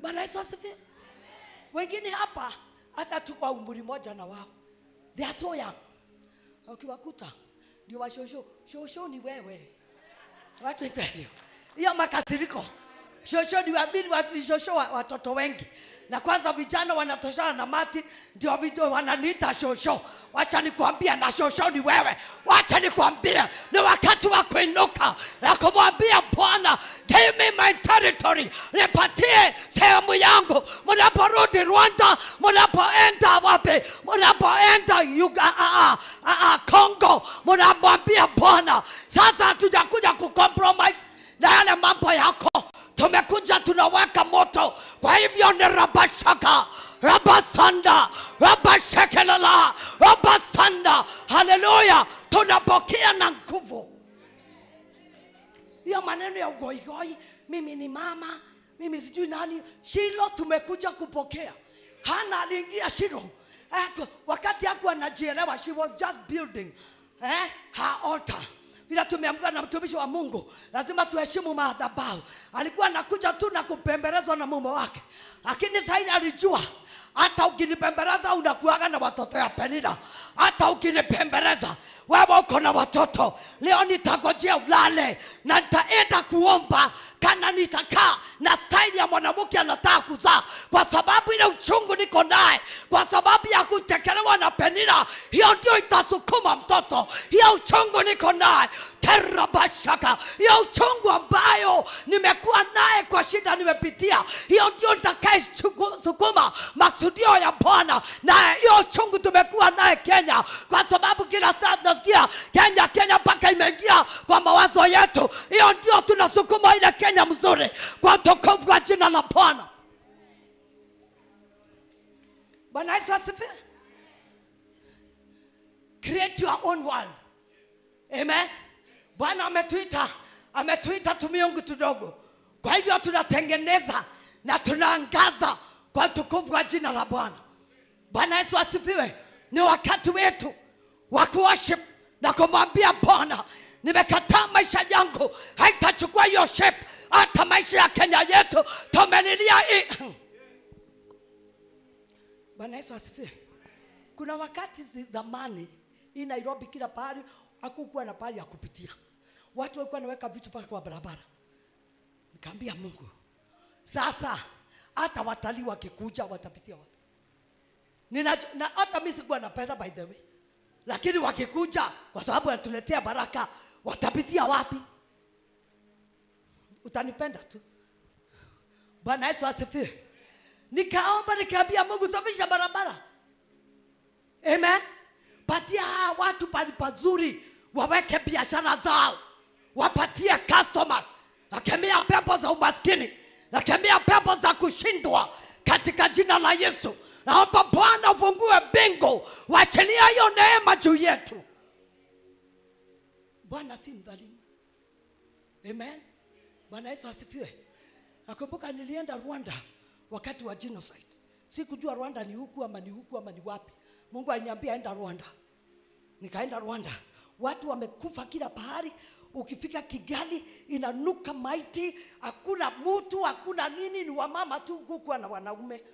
Bwana Yesu asifiwe. Wengine hapa hata tuko umri moja na wao. They are so young. Ukiwakuta ndio washosho, shosho ni wewe. Watu hiyo. Hiyo makasiriko. Shosho ni wabili ni shosho watoto wengi. Na kwanza vijana wanatoshana na mati ndio vijana wananiita shosho. Wacha nikwambie, na shosho ni wewe. Wacha nikwambie, ni wakati wa kuinuka na kumwambia Bwana, give me my territory, nipatie sehemu yangu. Mnaporudi Rwanda, mnapoenda wapi, mnapoenda Congo, mnamwambia Bwana, sasa hatujakuja kucompromise na yale mambo yako. Tumekuja tunaweka moto. Kwa hivyo ni rabashaka, rabasanda, rabashekelala, rabasanda. Haleluya. Tunapokea na nguvu. Hiyo maneno ya ugoigoi, mimi ni mama, mimi sijui nani. Shilo tumekuja kupokea. Hana aliingia Shilo wakati hakuwa anajielewa, she was just building her altar. Vile tumeambiwa na mtumishi wa Mungu, lazima tuheshimu madhabahu. Alikuwa anakuja tu na kupembelezwa na mume wake. Lakini sasa alijua hata ukinipembeleza unakuaga na watoto ya Penina. Hata ukinipembeleza wewe uko na watoto. Leo nitangojea ulale na nitaenda kuomba kana nitakaa na style ya mwanamke anataka kuzaa, kwa sababu ile uchungu niko naye, kwa sababu ya kutekelewa na Penina, hiyo ndio itasukuma mtoto. Hiyo uchungu niko naye terabashaka, hiyo uchungu ambayo nimekuwa naye kwa shida nimepitia, hiyo ndio nitakayesukuma makusudio ya Bwana. Na hiyo uchungu tumekuwa naye Kenya, kwa sababu kila saa tunasikia Kenya Kenya mpaka imeingia kwa mawazo yetu. Hiyo ndio tunasukuma ile Kenya mzuri kwa utukufu wa jina la Bwana. Bwana Yesu asifiwe. Create your own world. Amen. Bwana ametuita tumiungu tudogo. Kwa hivyo tunatengeneza na tunaangaza kwa utukufu wa jina la Bwana. Bwana Yesu asifiwe. Ni wakati wetu wa kuworship na kumwambia Bwana, nimekataa maisha yangu, haitachukua hiyo shape. Hata maisha ya Kenya yetu tumelilia. Bwana Yesu asifiwe. Kuna wakati zamani hii Nairobi kila pahali hakukuwa na pahali ya kupitia. Watu walikuwa wanaweka vitu paka kwa barabara. Nikamwambia Mungu, sasa hata watalii wakikuja watapitia wapi? Na hata mimi sikuwa na pesa by the way. Lakini wakikuja kwa sababu wanatuletea baraka, watapitia wapi? Utanipenda tu. Bwana Yesu asifiwe. Nikaomba nikaambia Mungu, safisha barabara. Amen. Patia watu pali pazuri waweke biashara zao, wapatie customers. Nakemea pepo za umaskini, nakemea pepo za kushindwa katika jina la Yesu. Naomba Bwana ufungue mbingu, waachilia hiyo neema juu yetu. Bwana si mdhalimu. Amen. Bwana Yesu asifiwe. Nakumbuka nilienda Rwanda wakati wa genocide. Sikujua Rwanda ni huku ama ni huku ama ni wapi. Mungu aliniambia enda Rwanda. Nikaenda Rwanda. Watu wamekufa kila pahali. Ukifika Kigali inanuka maiti, hakuna mtu, hakuna nini, ni wamama tu huku na wanaume.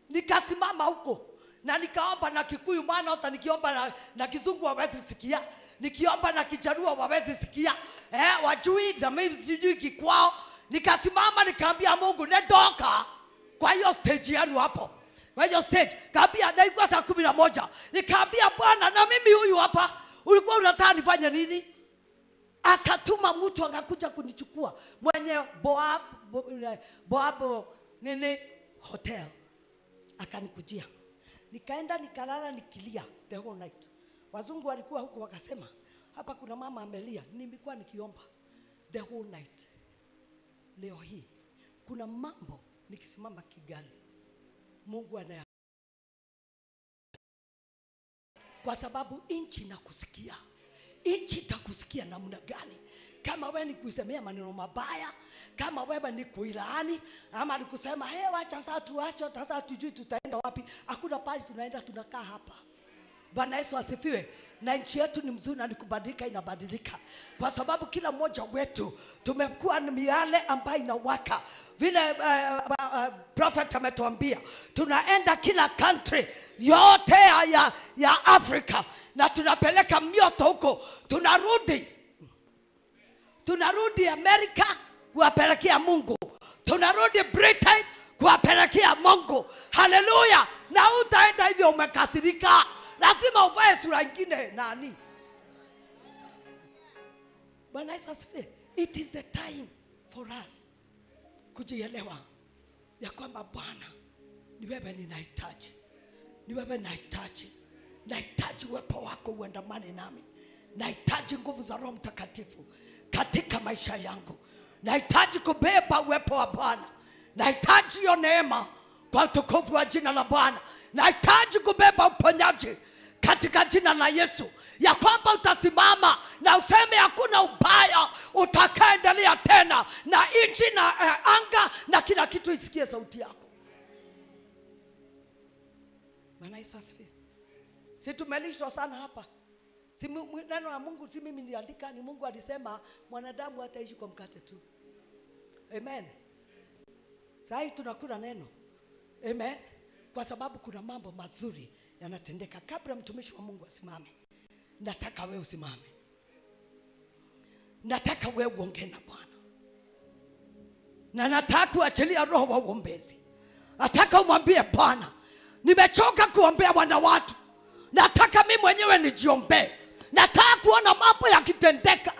Nikasimama huko na nikaomba na Kikuyu, maana hata nikiomba na Kizungu hawezi sikia, nikiomba na Kijaluo hawezi sikia. Wajui jamii sijui kikwao. Nikasimama nikaambia Mungu, netoka kwa hiyo stage yenu hapo. Kwa hiyo stage, kaambia na ilikuwa saa 11. Nikaambia Bwana, na mimi huyu hapa, ulikuwa unataka nifanye nini? Akatuma mtu akakuja kunichukua, mwenye Boab nini hotel. Akanikujia. Nikaenda nikalala nikilia the whole night. Wazungu walikuwa huko wakasema, hapa kuna mama amelia. Nimekuwa nikiomba the whole night. Leo hii kuna mambo nikisimama Kigali, Mungu anaya, kwa sababu nchi inakusikia. Nchi itakusikia namna gani? Kama wewe ni kuisemea maneno mabaya, kama wewe ni kuilaani, ama ni kusema hey, wacha sasa tuache, sasa tujui tutaenda wapi. Hakuna pale tunaenda, tunakaa hapa. Bwana Yesu asifiwe. Na nchi yetu ni mzuri na nikubadilika, inabadilika. Kwa sababu kila mmoja wetu tumekuwa ni miale ambayo inawaka. Vile prophet ametuambia, tunaenda kila country yote ya Afrika na tunapeleka mioto huko. Tunarudi Amerika kuwapelekea Mungu. Tunarudi Britain kuwapelekea Mungu. Haleluya. Na utaenda hivyo umekasirika, lazima uvae sura nyingine nani. Bwana Yesu asifiwe. It is the time for us kujielewa ya kwamba Bwana ni wewe ninahitaji. Ni wewe nahitaji. Nahitaji uwepo wako uandamane nami. Nahitaji nguvu za Roho Mtakatifu katika maisha yangu. Nahitaji kubeba uwepo wa Bwana. Nahitaji hiyo neema kwa utukufu wa jina la Bwana. Nahitaji kubeba uponyaji katika jina la Yesu, ya kwamba utasimama na useme hakuna ubaya utakaendelea tena, na nchi na anga na kila kitu isikie sauti yako. Bwana Yesu asifiwe. Si tumelishwa sana hapa. Si neno la Mungu, si mimi niliandika, ni Mungu alisema mwanadamu hataishi kwa mkate tu. Amen. Sasa tunakula neno. Amen. Kwa sababu kuna mambo mazuri yanatendeka. Kabla mtumishi wa Mungu asimame, nataka wewe usimame. Nataka wewe uongee na Bwana. Na nataka kuachilia roho wa uombezi. Nataka umwambie Bwana, Nimechoka kuombea wana watu. Nataka mimi mwenyewe nijiombee. Nataka kuona mambo yakitendeka.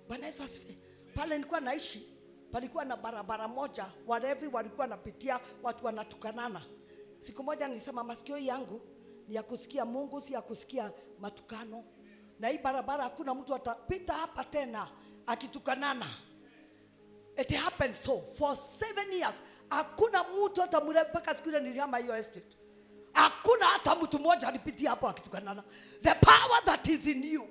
Bwana Yesu asifiwe. Pale nilikuwa naishi, palikuwa na barabara moja, walevi walikuwa napitia, watu wanatukanana. Siku moja nilisema masikio yangu ni ya kusikia Mungu, si ya kusikia matukano. Na hii barabara hakuna mtu atapita hapa tena akitukanana. It happened so for 7 years. Hakuna mtu hata mrefu mpaka siku ile nilihama hiyo estate. Hakuna hata mtu mmoja alipitia hapo akitukanana. The power that is in you,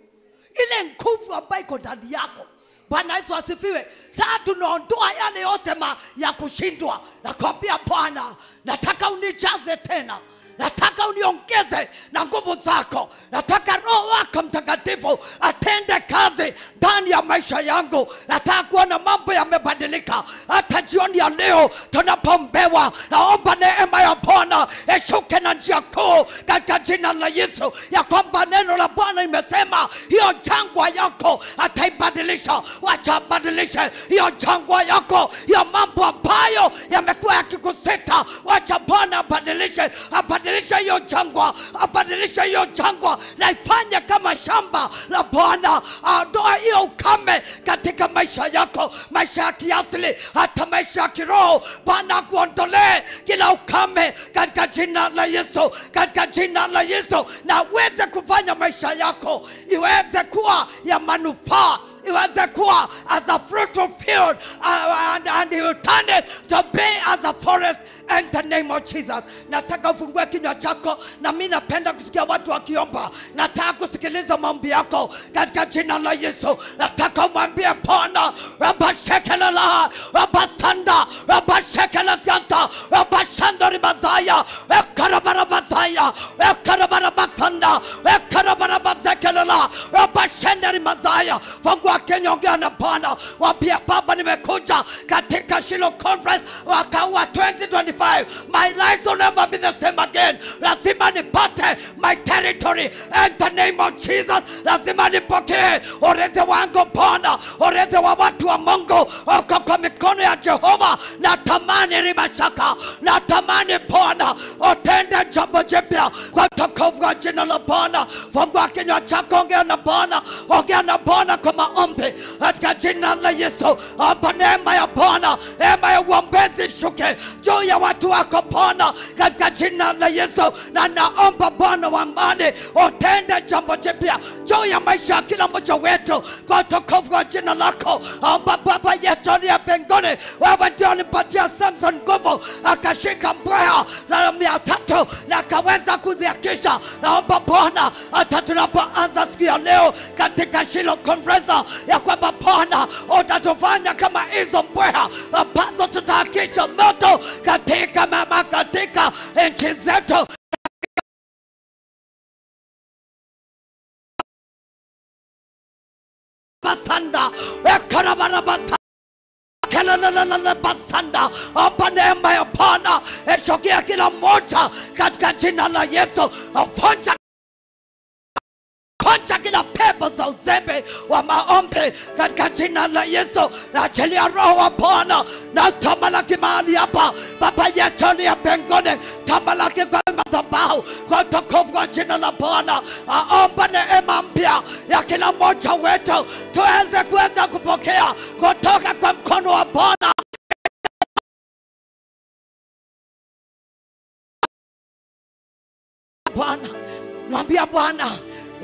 ile nguvu ambayo iko ndani yako. Bwana Yesu asifiwe. Sasa tunaondoa yale yote ya kushindwa. Nakwambia Bwana, nataka unijaze tena. Nataka uniongeze na nguvu zako. Nataka Roho wako Mtakatifu atende kazi ndani ya maisha yangu. Nataka kuona mambo yamebadilika. Hata jioni ya leo tunapoombewa, naomba neema ya Bwana ishuke na njia kuu katika jina la Yesu, ya kwamba neno la Bwana imesema hiyo jangwa yako ataibadilisha. Wacha abadilishe hiyo jangwa yako, hiyo mambo ambayo yamekuwa yakikusita. Wacha Bwana abadilishe, abadilishe hiyo jangwa, abadilishe hiyo jangwa na ifanye kama shamba la Bwana. Aondoe hiyo ukame katika maisha yako, maisha ya kiasili, hata maisha ya kiroho. Bwana akuondolee kila ukame katika jina la Yesu, katika jina la Yesu, na uweze kufanya maisha yako iweze kuwa ya manufaa, iweze kuwa as a fruitful field, and he will turn it to be as a forest in the name of Jesus. Nataka ufungue kinywa chako, na mimi napenda kusikia watu wakiomba. Nataka kusikiliza maombi yako katika jina la Yesu. Nataka umwambie Bwana, Rabashekelala, Rabasanda, Rabashekelasianta, Rabashanda ribazaya, Ekarabarabazaya, Ekarabarabasanda, Ekarabarabazekela, Rabashenda rimazaya. Fungua kinywa, ongea na Bwana. Mwambie Baba, nimekuja katika Shiloh Conference mwaka wa 2025. My life will never be the same again. Lazima nipate my territory in the name of Jesus. Lazima nipokee urithi wangu Bwana, urithi wa watu wa Mungu uko kwa mikono ya Jehova. Natamani ribashaka, natamani Bwana utende jambo jipya kwa utukufu wa jina la Bwana. Fungua kinywa chako, ongea na Bwana, ongea na Bwana kwa maombi katika jina la Yesu. Omba neema ya Bwana, neema ya uombezi ishuke juu ya watu wako Bwana katika jina la Yesu. Na naomba Bwana wa amani utende jambo jipya juu ya maisha ya kila mmoja wetu kwa utukufu wa jina lako. Omba Baba yetu aliye mbinguni, wewe ndio ulimpatia Samson nguvu akashika mbweha za 300 na akaweza kuziakisha. Naomba Bwana hata tunapoanza siku ya leo katika Shiloh Conference, ya kwamba Bwana utatufanya kama hizo mbweha ambazo tutahakisha moto katika mama, katika nchi zetu. Basanda, ekarabarabasa, basanda. Omba neema ya Bwana ishukie kila mmoja katika jina la Yesu. Vunja Konja kila pepo za uzembe wa maombi katika jina la Yesu. Naachilia Roho wa Bwana na tamalaki mahali hapa. Baba yetu aliye mbinguni, tamalaki kwa madhabahu kwa utukufu wa jina la Bwana. Aomba neema mpya ya kila mmoja wetu tuweze kuweza kupokea kutoka kwa mkono wa Bwana. Bwana, mwambia Bwana,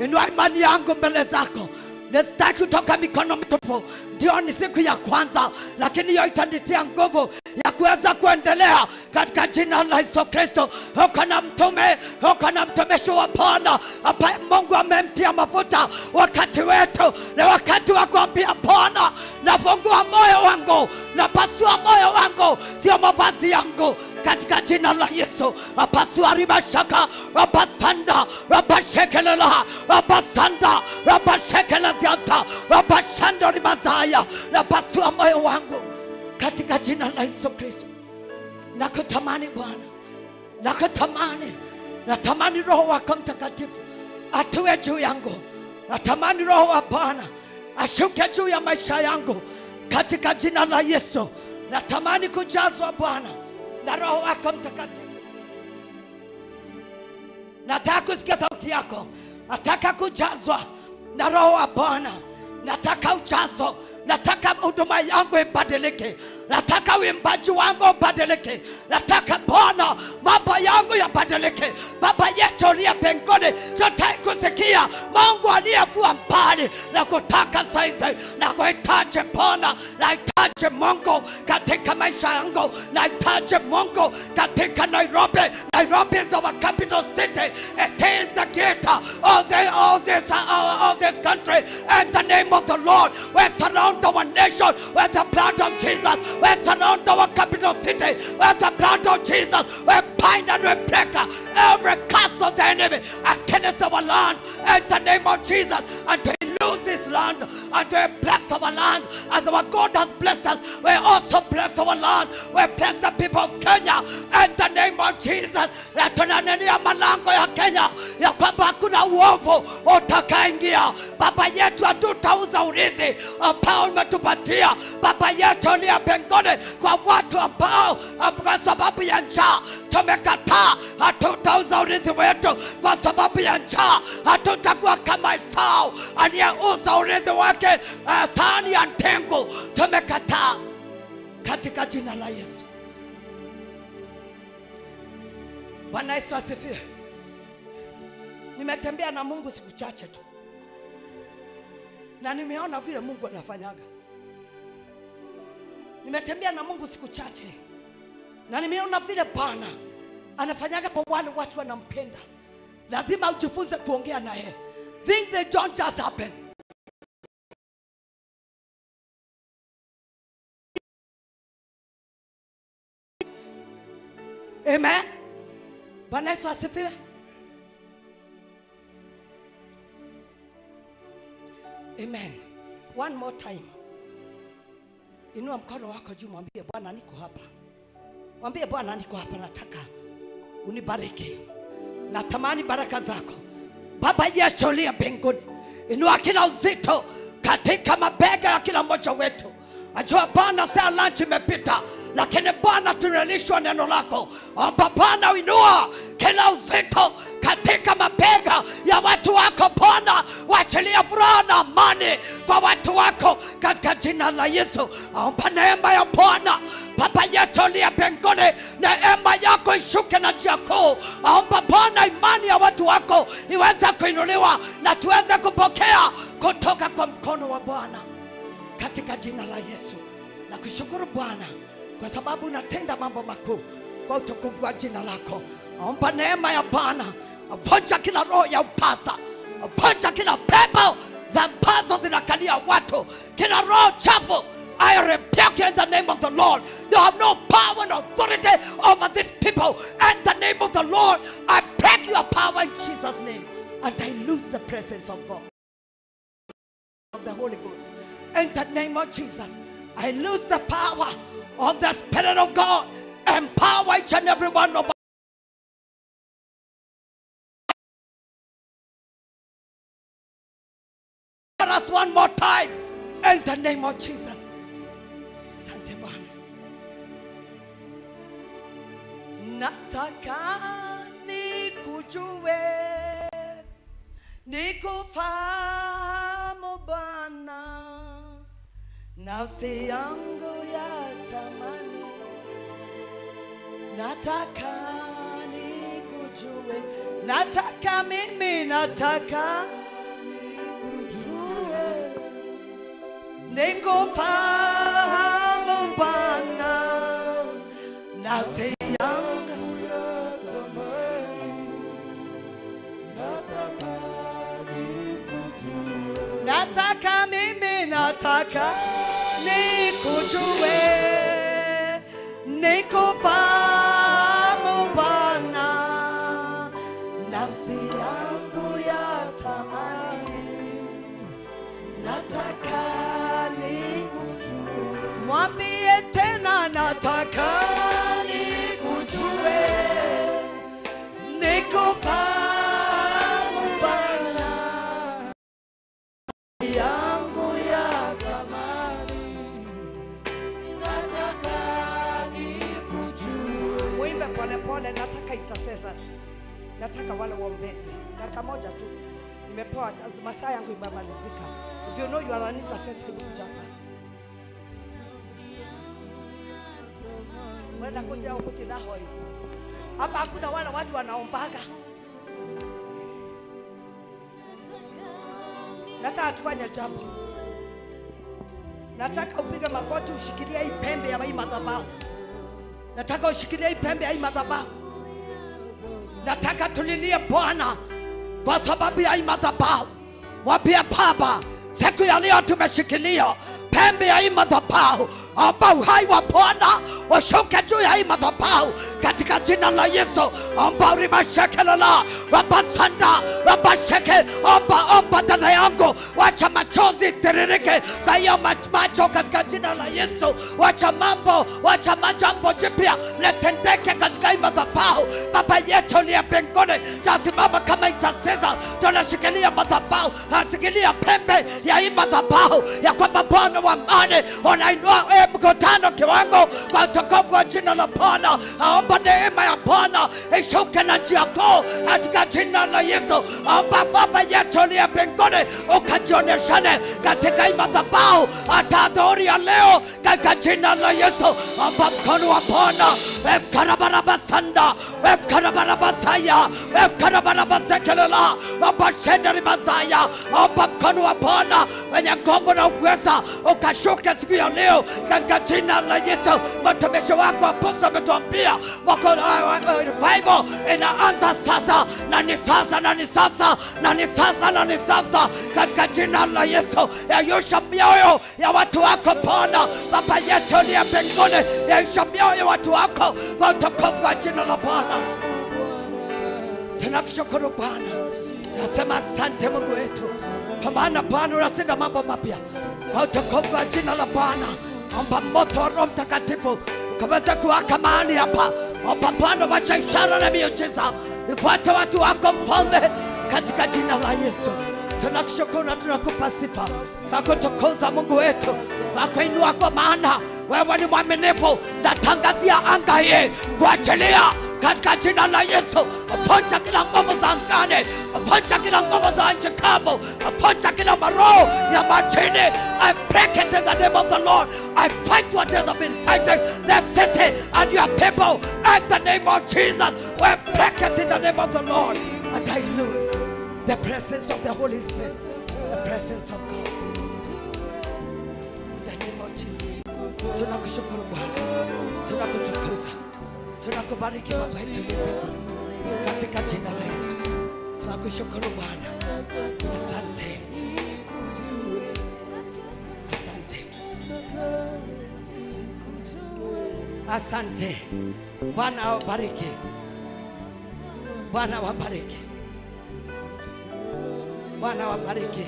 inua imani yangu mbele zako. Nisitaki kutoka mikono mitupu. Ndio ni siku ya kwanza, lakini hiyo itanitia nguvu ya kuweza kuendelea katika jina la Yesu Kristo. Uko na mtume, uko na mtumishi wa Bwana ambaye Mungu amemtia mafuta. Wakati wetu ni wakati wa kuambia Bwana, nafungua moyo wangu, napasua moyo wangu, sio mavazi yangu, katika jina la Yesu. Napasua ribashaka, rabasanda, rabashekelela, rabasanda, rabashekeleza, rabashanda ribazaya. Napasua moyo wangu katika jina la Yesu Kristo. Nakutamani Bwana, nakutamani, natamani Roho wako Mtakatifu atue juu yangu. Natamani Roho wa Bwana ashuke juu ya maisha yangu katika jina la Yesu. Natamani kujazwa Bwana na Roho wako Mtakatifu. Nataka kusikia sauti yako. Nataka kujazwa na Roho wa Bwana. Nataka ujazo. Nataka huduma yangu ibadilike. Nataka uimbaji wangu ubadilike. Nataka Bwana mambo yangu yabadilike. Baba yetu uliye mbinguni, tunataka kusikia Mungu aliyekuwa mbali na kutaka saizi na kuhitaji Bwana. Nahitaji Mungu katika maisha yangu. Nahitaji Mungu katika Nairobi. Nairobi is our capital city. It is the gate of this country. In the name of the Lord, we surround our nation with the blood of Jesus. We surround our capital city with the blood of Jesus. We bind and we break every curse of the enemy against our land in the name of Jesus. And we lose this land and we bless our land as our God has blessed us. We also bless our land. We bless the people of Kenya in the name of Jesus. Na tunanenia malango ya Kenya ya kwamba hakuna uovu utakaingia. Baba yetu, hatutauza urithi ambao umetupatia. Baba yetu uliye mbinguni, kwa watu ambao kwa sababu ya njaa tumekataa, hatutauza urithi wetu kwa sababu ya njaa. Hatutakuwa kama Esau aliyeuza urithi wake sahani ya ndengu. Tumekataa katika jina la Yesu. Bwana Yesu asifiwe. Nimetembea na Mungu siku chache tu na nimeona vile Mungu anafanyaga. Nimetembea na Mungu siku chache na nimeona vile Bwana anafanyaga kwa wale watu wanampenda. Lazima ujifunze kuongea naye. Things they don't just happen. Amen. Bwana Yesu asifiwe. Amen. One more time. Inua mkono wako juu, mwambie Bwana niko hapa. Mwambie Bwana niko hapa, nataka unibariki. Natamani baraka zako. Baba yetu uliye mbinguni, inua kila uzito katika mabega ya kila mmoja wetu. Ajua Bwana saa lunch imepita, lakini Bwana tunalishwa neno lako. Omba Bwana uinua kila uzito katika mabega ya watu wako Bwana. Waachilia furaha na amani kwa watu wako katika jina la Yesu. Omba neema ya Bwana. Baba yetu uliye mbinguni, neema yako ishuke na njia kuu. Omba Bwana imani ya watu wako iweze kuinuliwa na tuweze kupokea kutoka kwa mkono wa Bwana katika jina la Yesu. Na kushukuru Bwana kwa sababu unatenda mambo makuu kwa utukufu wa jina lako. Omba neema ya Bwana, vunja kila roho ya upasa, vunja kila pepo za ambazo zinakalia watu, kila roho chafu. I rebuke you in the name of the Lord. You have no power and authority over these people. In the name of the Lord, I break your power in Jesus' name. And I lose the presence of God, of the Holy Ghost. In the name of Jesus, I lose the power of the Spirit of God. Empower each and every one of us one more time. In the name of Jesus. Asante Bwana. Nataka nikujue, nikufahamu Bwana, nafsi yangu yatamani. Nataka nikujue, nataka mimi, nataka nikujue, nikufahamu Bwana, nafsi yangu yatamani. Nataka nikujue, nataka mimi, nataka nikujue, nikufahamu Bwana, nafsi yangu yatamani. Nataka nikujue, mwambie tena, nataka nikujue, nikufahamu Bwana, yangu yatamani. Nataka nikujue. Muimbe pole pole, nataka intercessors. Nataka wale waombezi. Dakika moja tu. Nimepewa masaa yangu imemalizika. If you know you are an intercessor, hebu kuja hapa. Wenda kuja huku tinahoi. Hapa hakuna wale watu wanaombaga. Nataka tufanye jambo. Nataka upige magoti ushikilie hii pembe ya hii madhabahu. Nataka ushikilie hii pembe ya hii madhabahu. Nataka tulilie Bwana kwa sababu ya hii madhabahu. Mwambie Baba, siku ya leo tumeshikilia pembe ya hii madhabahu, omba uhai wa Bwana ushuke juu ya hii madhabahu katika jina la Yesu. Omba rimashekelela rabasanda rabasheke. Omba, omba dada yangu, wacha machozi tiririke kwa hiyo macho katika jina la Yesu. Wacha mambo, wacha majambo jipya litendeke katika hii madhabahu. Baba yetu uliye mbinguni, tunasimama kama intercessor, tunashikilia madhabahu, tunashikilia pembe ya hii madhabahu ya kwamba Bwana wa amani unainua mkutano kiwango kwa utukufu wa jina la Bwana. Aomba neema ya Bwana ishuke na njia kuu katika jina la Yesu. Aomba Baba yetu uliye mbinguni ukajionyeshane katika hii madhabahu hata adhuhuri ya leo katika jina la Yesu. Aomba mkono wa Bwana wekarabarabasanda wekarabarabasaya wekarabarabashekelela wabashenderibazaya. Aomba mkono wa Bwana wenye nguvu na uweza ukashuke siku ya leo katika jina la Yesu. Mtumishi wako Apostle ametuambia revival inaanza sasa, na ni sasa, na ni sasa, na ni sasa, na ni sasa katika jina la Yesu. Yayusha mioyo ya watu wako Bwana. Baba yetu uliye mbinguni, yayusha mioyo ya watu wako kwa utukufu wa jina la Bwana. Tunakushukuru Bwana, tunasema asante Mungu wetu, kwa maana Bwana unatenda mambo mapya kwa utukufu wa jina la Bwana. Omba moto wa Roho Mtakatifu ukaweze kuwaka mahali hapa. Omba Bwana, wacha ishara na miujiza ifuate watu wako Mfalme katika jina la Yesu. Tunakushukuru na tunakupa sifa, tunakutukuza Mungu wetu, tunakuinua kwa maana wewe ni mwaminifu. Natangazia anga hii kuachilia katika jina la Yesu. Vunja kila nguvu za angani, vunja kila nguvu za nchi kavu, vunja kila maroho ya majini. I break it in the name of the Lord. I fight what has been fighting the city and your people in the name of Jesus. We break it in the name of the Lord. And I lose the presence of the Holy Spirit, the presence of God. In the name of Jesus. Tunakushukuru Bwana, tunakutukuza, tunakubariki Baba yetu mbinguni katika jina la Yesu. Tunakushukuru Bwana, asante, asante, asante. Bwana awabariki, Bwana awabariki, Bwana awabariki.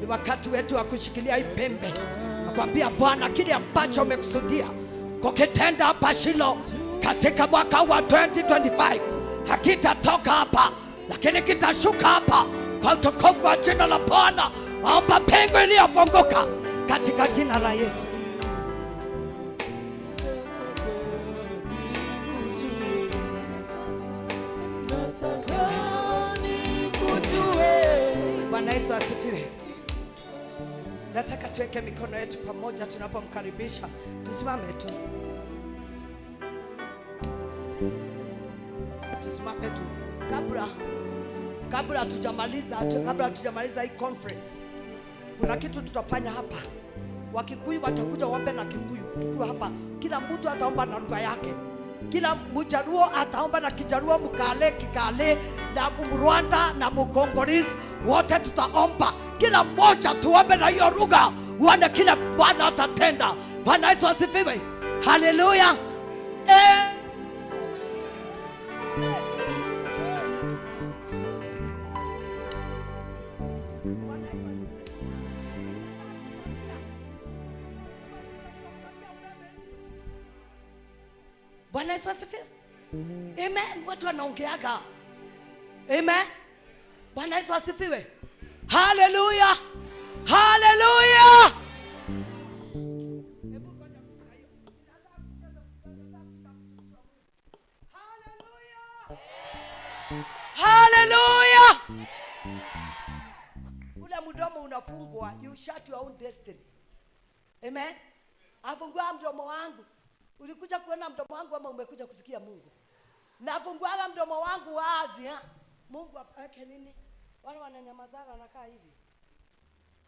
Ni wakati wetu wa kushikilia hii pembe, nakwambia Bwana kile ambacho umekusudia kukitenda hapa Shilo katika mwaka wa 2025 hakitatoka hapa, lakini kitashuka hapa kwa utukufu wa jina la Bwana. Omba pengo iliyofunguka katika jina la Yesu. Bwana Yesu asifiwe. Nataka tuweke mikono yetu pamoja tunapomkaribisha. Tusimame tu. Tusimame tu. Kabla hatujamaliza hii conference, kuna kitu tutafanya hapa. Wakikuyu watakuja waombe na Kikuyu. Tukiwa hapa, kila mtu ataomba na lugha yake. Kila Mjaluo ataomba na Kijaluo, Mkale, Kikale, na Mrwanda na Mkongolese, wote tutaomba. Kila mmoja tuombe na hiyo lugha, uone kila Bwana atatenda. Bwana Yesu asifiwe. Haleluya. Bwana Yesu asifiwe. Amen. Watu wanaongeaga. Amen. Bwana Yesu asifiwe. Haleluya. Haleluya. Haleluya. Hallelujah. Ule mdomo unafungwa, you shut your own destiny. Amen. Afungua mdomo wangu. Ulikuja kuona mdomo wangu ama umekuja kusikia Mungu? Nafunguaga mdomo wangu wazi, ha? Mungu aweke nini? Wale wananyamazaga wanakaa hivi.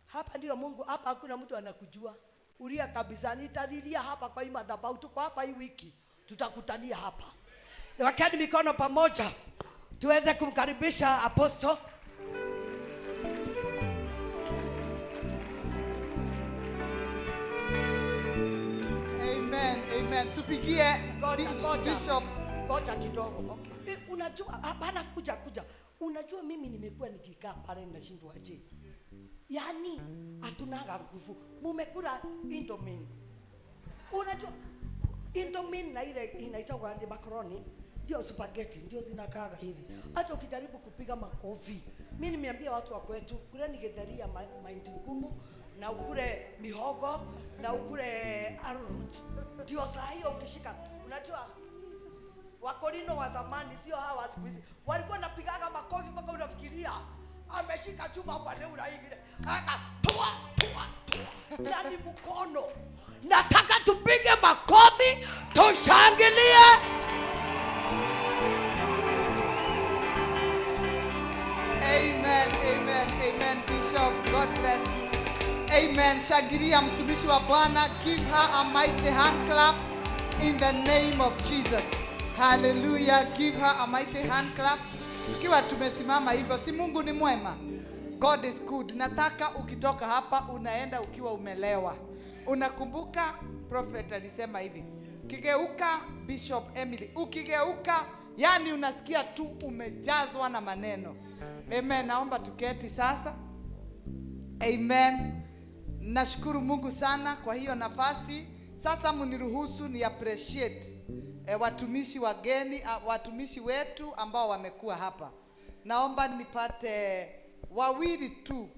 Hapa ndio Mungu, hapa hakuna mtu anakujua. Ulia kabisa, nitalilia hapa kwa hii madhabahu. Tuko hapa hii wiki, tutakutania hapa. Wekeni mikono pamoja tuweze kumkaribisha Apostle. Amen, amen. Tupigie Bishop. Ngoja kidogo. Okay. Unajua hapana, kuja. Unajua mimi nimekuwa nikikaa pale ninashindwa aje. Yaani hatunaga nguvu. Mumekula Indomie. Unajua Indomie na ile inaitwa ni macaroni, ndio spaghetti, ndio zinakaaga hivi. Hata ukijaribu kupiga makofi. Mimi nimeambia watu wa kwetu, kuleni githeri ya mahindi ngumu na ukule mihogo na ukule arrowroot. Ndio saa hiyo ukishika, unajua Wakorino wa zamani sio hawa siku hizi. Walikuwa wanapigaga makofi mpaka unafikiria ameshika chuma hapa leo na ingine. Aka toa toa toa. Na ni mkono. Nataka tupige makofi, tushangilie. Amen, amen, amen. Bishop, God bless you. Amen. Shangilia mtumishi wa Bwana. Give her a mighty hand clap in the name of Jesus. Hallelujah. Give her a mighty hand clap. Tukiwa tumesimama hivyo, si Mungu ni mwema? God is good. Nataka ukitoka hapa unaenda ukiwa umelewa. Unakumbuka prophet alisema hivi, kigeuka Bishop Emily, ukigeuka yani unasikia tu umejazwa na maneno. Amen. Naomba tuketi sasa. Amen. Nashukuru Mungu sana kwa hiyo nafasi. Sasa mniruhusu ni appreciate watumishi wageni, watumishi wetu ambao wamekuwa hapa. Naomba nipate wawili tu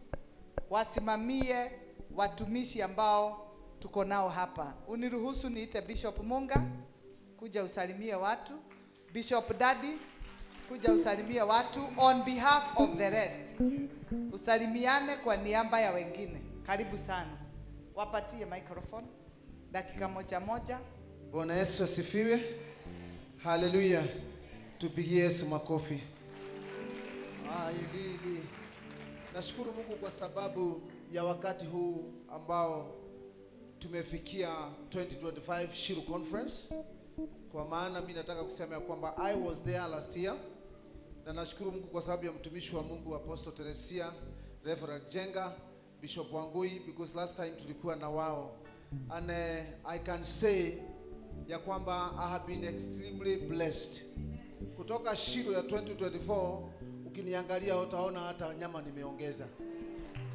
wasimamie watumishi ambao tuko nao hapa. Uniruhusu niite Bishop Munga kuja usalimie watu. Bishop Daddy kuja usalimie watu on behalf of the rest. Usalimiane kwa niaba ya wengine. Karibu sana. Wapatie microphone dakika moja moja. Bwana Yesu asifiwe. Haleluya. Tupigie Yesu makofi. Ili. Nashukuru Mungu kwa sababu ya wakati huu ambao tumefikia 2025 Shiloh Conference. Kwa maana mimi nataka kusema ya kwamba I was there last year. Na nashukuru Mungu kwa sababu ya mtumishi wa Mungu Apostle Teresia, Reverend Jenga, Bishop Wangui, because last time tulikuwa na wao. And I can say ya kwamba I have been extremely blessed. Kutoka Shiloh ya 2024 ukiniangalia utaona hata nyama nimeongeza.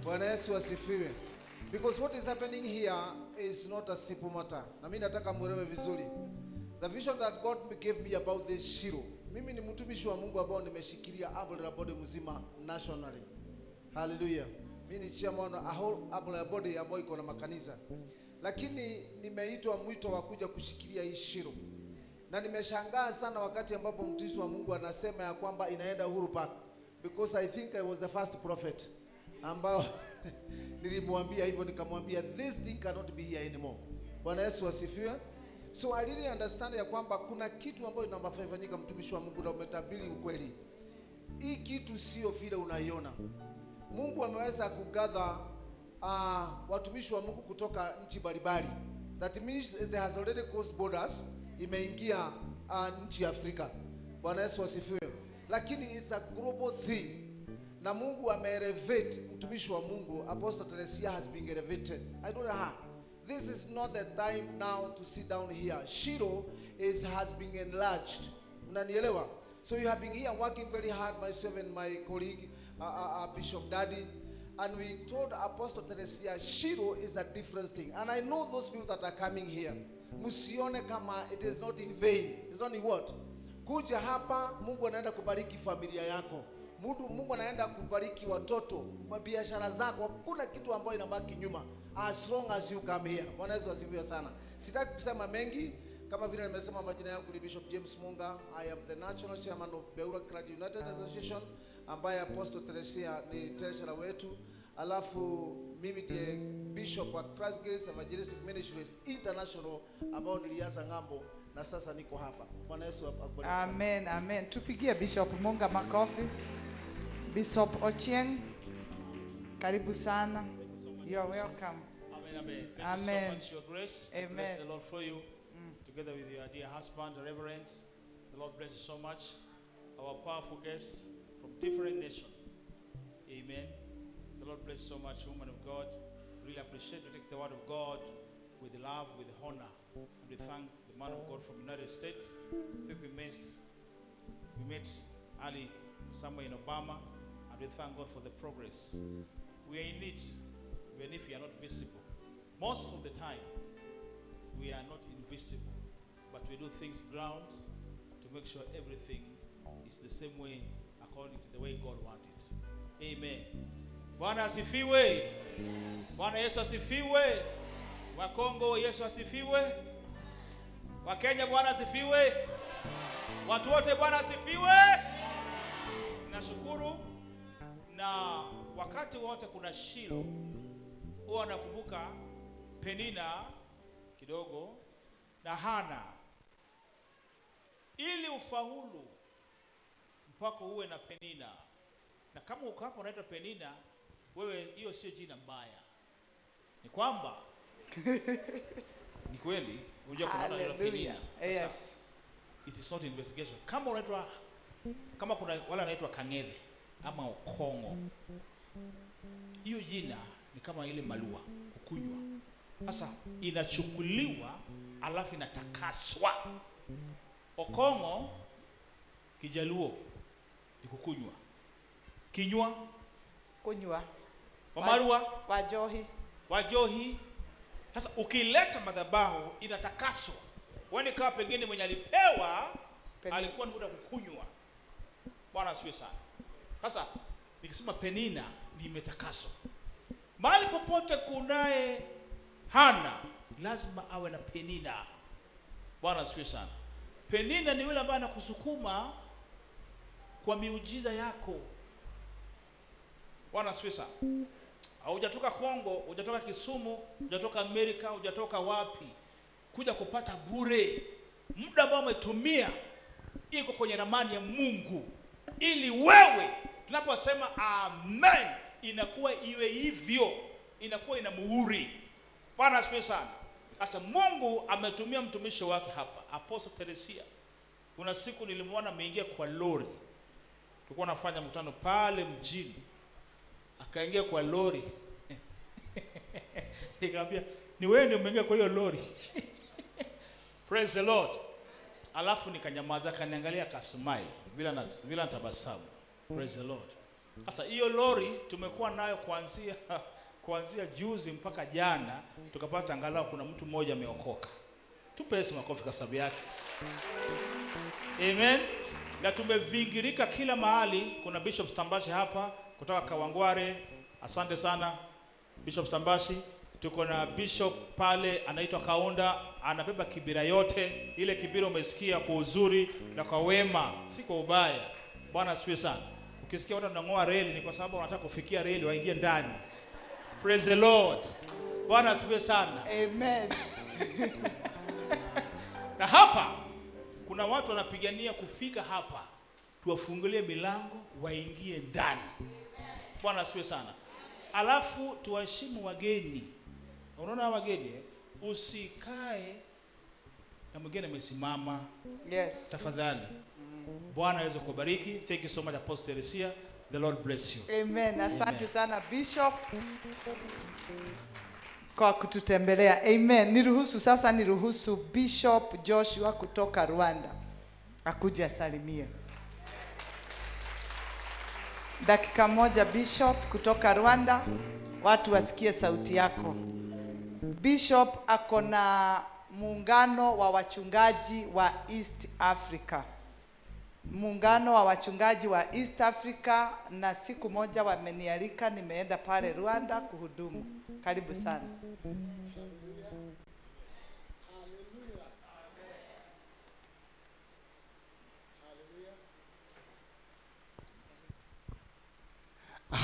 Bwana Yesu asifiwe. Because what is happening here is not a simple matter. Na mimi nataka muelewe vizuri. The vision that God gave me about this Shiloh. Mimi ni mtumishi wa Mungu ambao nimeshikilia umbrella body mzima nationally. Hallelujah. Mimi ni chairman a whole umbrella body ambayo iko na makanisa. Lakini nimeitwa mwito wa kuja kushikilia hii Shiloh. Na nimeshangaa sana wakati ambapo mtumishi wa Mungu anasema ya kwamba inaenda Uhuru Park. Because I think I was the first prophet ambao nilimwambia hivyo, nikamwambia this thing cannot be here anymore. Bwana Yesu asifiwe. So I really understand ya kwamba kuna kitu ambayo inafanyika, mtumishi wa Mungu, na umetabiri ukweli. Hii kitu sio vile unaiona. Mungu ameweza kugather watumishi wa Mungu kutoka nchi mbalimbali. That means it has already crossed borders, imeingia nchi ya Afrika. Bwana Yesu asifiwe. Lakini it's a global thing. Na Mungu ameelevate mtumishi wa Mungu, Apostle Teresia has been elevated. I don't know her. This is not the time now to sit down here. Shiloh has been enlarged. Unanielewa? So you have been here working very hard, myself and my colleague, Bishop Daddy. And we told Apostle Teresia, Shiloh is a different thing. And I know those people that are coming here. Musione kama it is not in vain. It's not in what? Kuja hapa, Mungu anaenda kubariki familia yako. Mungu anaenda kubariki watoto, biashara zako. Hakuna kitu ambayo inabaki nyuma. As long as you come here. Bwana Yesu asifiwe sana. Sitaki kusema mengi, Kama vile nimesema, majina yangu ni Bishop James Munga. I am the National Chairman of Beura Clergy United Association, ambaye Apostle Teresia ni treasurer wetu. Alafu mimi ndiye Bishop wa Christ Grace Evangelistic Ministries International, ambao nilianza ng'ambo na sasa niko hapa. Bwana Yesu akubariki sana. Amen, amen. Tupigie Bishop Munga makofi. Bishop Ochieng, karibu sana. You are welcome. Amen, amen. Thank Amen. you so much, Your Grace. Amen. Bless the Lord for you, together with your dear husband, the Reverend. The Lord bless you so much. Our powerful guests from different nations. Amen. The Lord bless you so much, woman of God. Really appreciate you take the word of God with love, with honor. And we thank the man of God from United States. I think we met Ali somewhere in Obama, and we thank God for the progress. We are in it, even if we are not visible. Most of the time, we are not invisible, but we do things ground to make sure everything is the same way according to the way God wants it. Amen. Bwana asifiwe. Bwana Yesu asifiwe. Wakongo, Yesu asifiwe. Wakenya, Bwana asifiwe. Watu wote, Bwana asifiwe. Nashukuru, na wakati wote kuna Shilo, huwa nakumbuka Penina kidogo na Hana. Ili ufaulu mpaka uwe na Penina, na kama uko hapo unaitwa Penina, wewe hiyo sio jina mbaya, ni kwamba ni kweli. Unajua kuna watu wanaitwa Hallelujah. Penina. Sasa, Yes. it is not investigation. Kama unaitwa, kama kuna wale wanaitwa Kang'ethe ama Okongo, hiyo jina ni kama ile malua kukunywa. Sasa inachukuliwa alafu inatakaswa. Okongo Kijaluo ni kukunywa, kinywa. Kunywa. Wamarua. Wajohi. Wajohi. Sasa ukileta madhabahu inatakaswa. Wani kama pengine mwenye alipewa Penina. Alikuwa ni muda kukunywa. Bwana asifiwe sana. Sasa nikisema Penina nimetakaswa. Mahali popote kunaye Hana lazima awe na Penina. Bwana asifiwe sana. Penina ni yule ambaye anakusukuma kwa miujiza yako. Bwana asifiwe sana. Hujatoka Kongo, hujatoka Kisumu, hujatoka Amerika, hujatoka wapi kuja kupata bure. Muda ambao umetumia iko kwenye ramani ya Mungu, ili wewe tunaposema amen inakuwa iwe hivyo, inakuwa ina muhuri. Bwana asifiwe sana. Sasa Mungu ametumia mtumishi wake hapa, Apostle Teresia. Kuna siku nilimwona ameingia kwa lori, tulikuwa nafanya mkutano pale mjini, akaingia kwa lori. Nikamwambia, "Ni wewe ndio umeingia kwa hiyo lori?" Praise the Lord. Alafu nikanyamaza, akaniangalia, akasmile bila tabasamu. Praise the Lord. Sasa hiyo lori tumekuwa nayo kuanzia juzi mpaka jana, tukapata angalau kuna mtu mmoja ameokoka. Tupe Yesu makofi kwa sababu yake. Amen. Na tumevingirika kila mahali. Kuna Bishop Stambashi hapa kutoka Kawangware. Asante sana Bishop Stambashi. Tuko na bishop pale anaitwa Kaunda, anabeba Kibira yote. Ile Kibira umesikia kwa uzuri na kwa wema, si kwa ubaya. Bwana asifiwe sana. Ukisikia watu wanang'oa reli ni kwa sababu wanataka kufikia reli waingie ndani. Praise the Lord. Bwana asifiwe sana. Amen. Na hapa kuna watu wanapigania kufika hapa, tuwafungulie milango waingie ndani. Bwana asifiwe sana. Alafu tuwaheshimu wageni. Unaona hawa wageni eh? Usikae na mwingine amesimama. Yes. Tafadhali. Bwana aweze kubariki. Thank you so much, Apostle Teresia. The Lord bless you. Amen. Asante Amen. sana Bishop kwa kututembelea. Amen. Niruhusu sasa, niruhusu Bishop Joshua kutoka Rwanda akuje asalimie. Dakika moja Bishop kutoka Rwanda, watu wasikie sauti yako. Bishop ako na muungano wa wachungaji wa East Africa, muungano wa wachungaji wa East Africa, na siku moja wamenialika, nimeenda pale Rwanda kuhudumu. Karibu sana. Haleluya.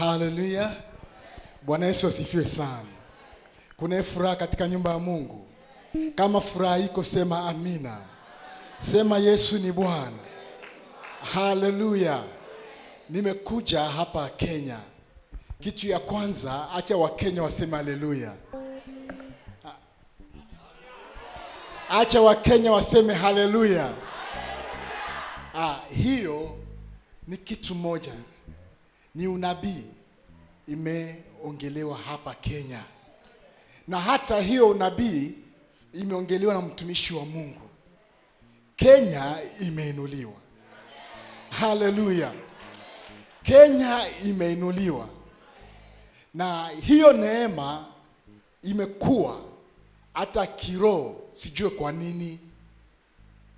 Haleluya. Bwana Yesu asifiwe sana. Kuna furaha katika nyumba ya Mungu. Kama furaha iko, sema amina. Sema Yesu ni Bwana. Haleluya. Nimekuja hapa Kenya. Kitu ya kwanza, acha Wakenya waseme haleluya. Acha Wakenya waseme haleluya. Hiyo ni kitu moja. Ni unabii imeongelewa hapa Kenya. Na hata hiyo unabii imeongelewa na mtumishi wa Mungu. Kenya imeinuliwa. Haleluya. Kenya imeinuliwa. Na hiyo neema imekuwa hata kiroho, sijue kwa nini,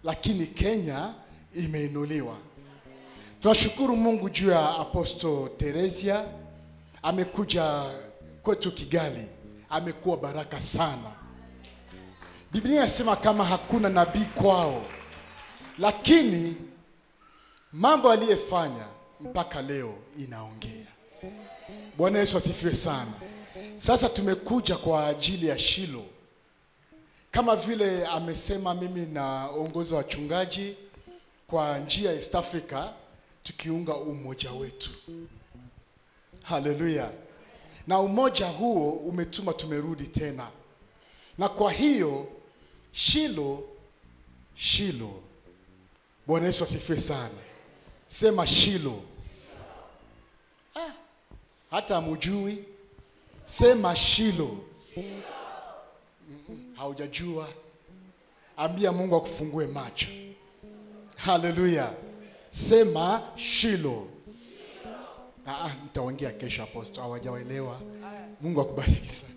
lakini Kenya imeinuliwa. Tunashukuru Mungu juu ya Apostle Teresia, amekuja kwetu Kigali, amekuwa baraka sana. Biblia inasema kama hakuna nabii kwao, lakini mambo aliyefanya mpaka leo inaongea. Bwana Yesu asifiwe sana. Sasa tumekuja kwa ajili ya Shilo. Kama vile amesema, mimi naongoza wachungaji kwa njia ya East Africa, tukiunga umoja wetu. Haleluya. Na umoja huo umetuma tumerudi tena. Na kwa hiyo Shilo, Shilo. Bwana Yesu asifiwe sana. Sema Shilo. Hata mujui. Sema Shilo. Haujajua. Ambia Mungu akufungue macho. Haleluya. Sema Shilo. Nitaongea kesho apostle, hawajaelewa. Mungu akubariki sana.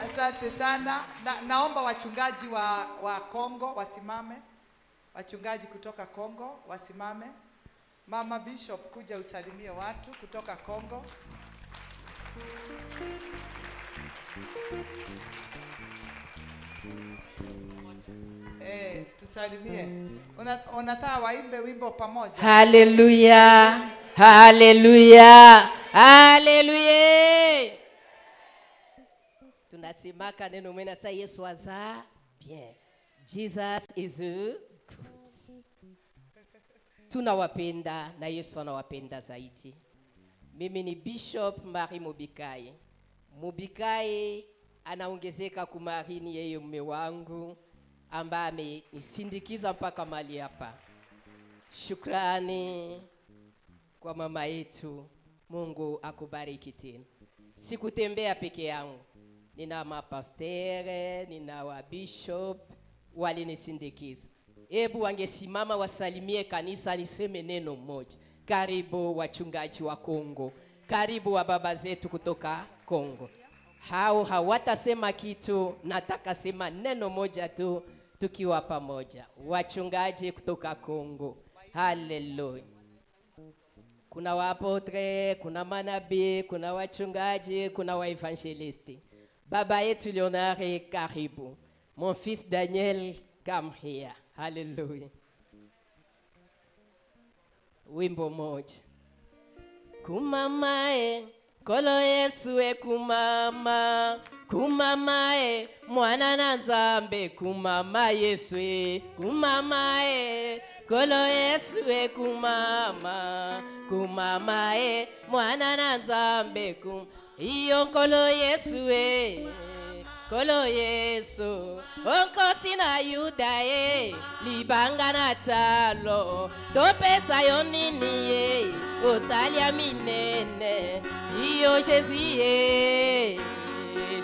Asante sana. Naomba wachungaji wa Kongo wasimame. Wachungaji kutoka Kongo wasimame. Mama Bishop, kuja usalimie watu kutoka Kongo. Tusalimie. Unataka waimbe wimbo pamoja? Haleluya. Haleluya. Haleluya. Tunasemaka neno mwena sa Yesu aza bien. Jesus is good. Tunawapenda na Yesu anawapenda zaidi. Mimi ni Bishop Marie Mubikai. Mubikai anaongezeka kumarini yeye mume wangu ambaye amenisindikiza mpaka mahali hapa. Shukrani kwa mama yetu. Mungu akubariki tena. Sikutembea peke yangu. Nina mapastere, nina wa bishop walinisindikiza. Hebu wangesimama wasalimie kanisa, niseme neno moja. Karibu wachungaji wa Kongo. Karibu wa baba zetu kutoka Kongo. Hao hawatasema kitu, nataka sema neno moja tu tukiwa pamoja. Wachungaji kutoka Kongo. Haleluya. Kuna waapotre, kuna manabii, kuna wachungaji, kuna waevangelisti. Baba yetu Leonard, karibu. Mon fils Daniel, come here. Hallelujah. Wimbo moja. Kumamae, kolo Yesu e kumama. Kumamae, mwana na nzambe kumama Yesu e. Kumamae, kolo Yesu e kumama. Kumamae, mwana na nzambe kum. Iyo kolo Yesu e. Kolo Yesu, onkosi na Yuda e, libanga na talo, topesa yo nini e, osalia minene, iyo Jésus e,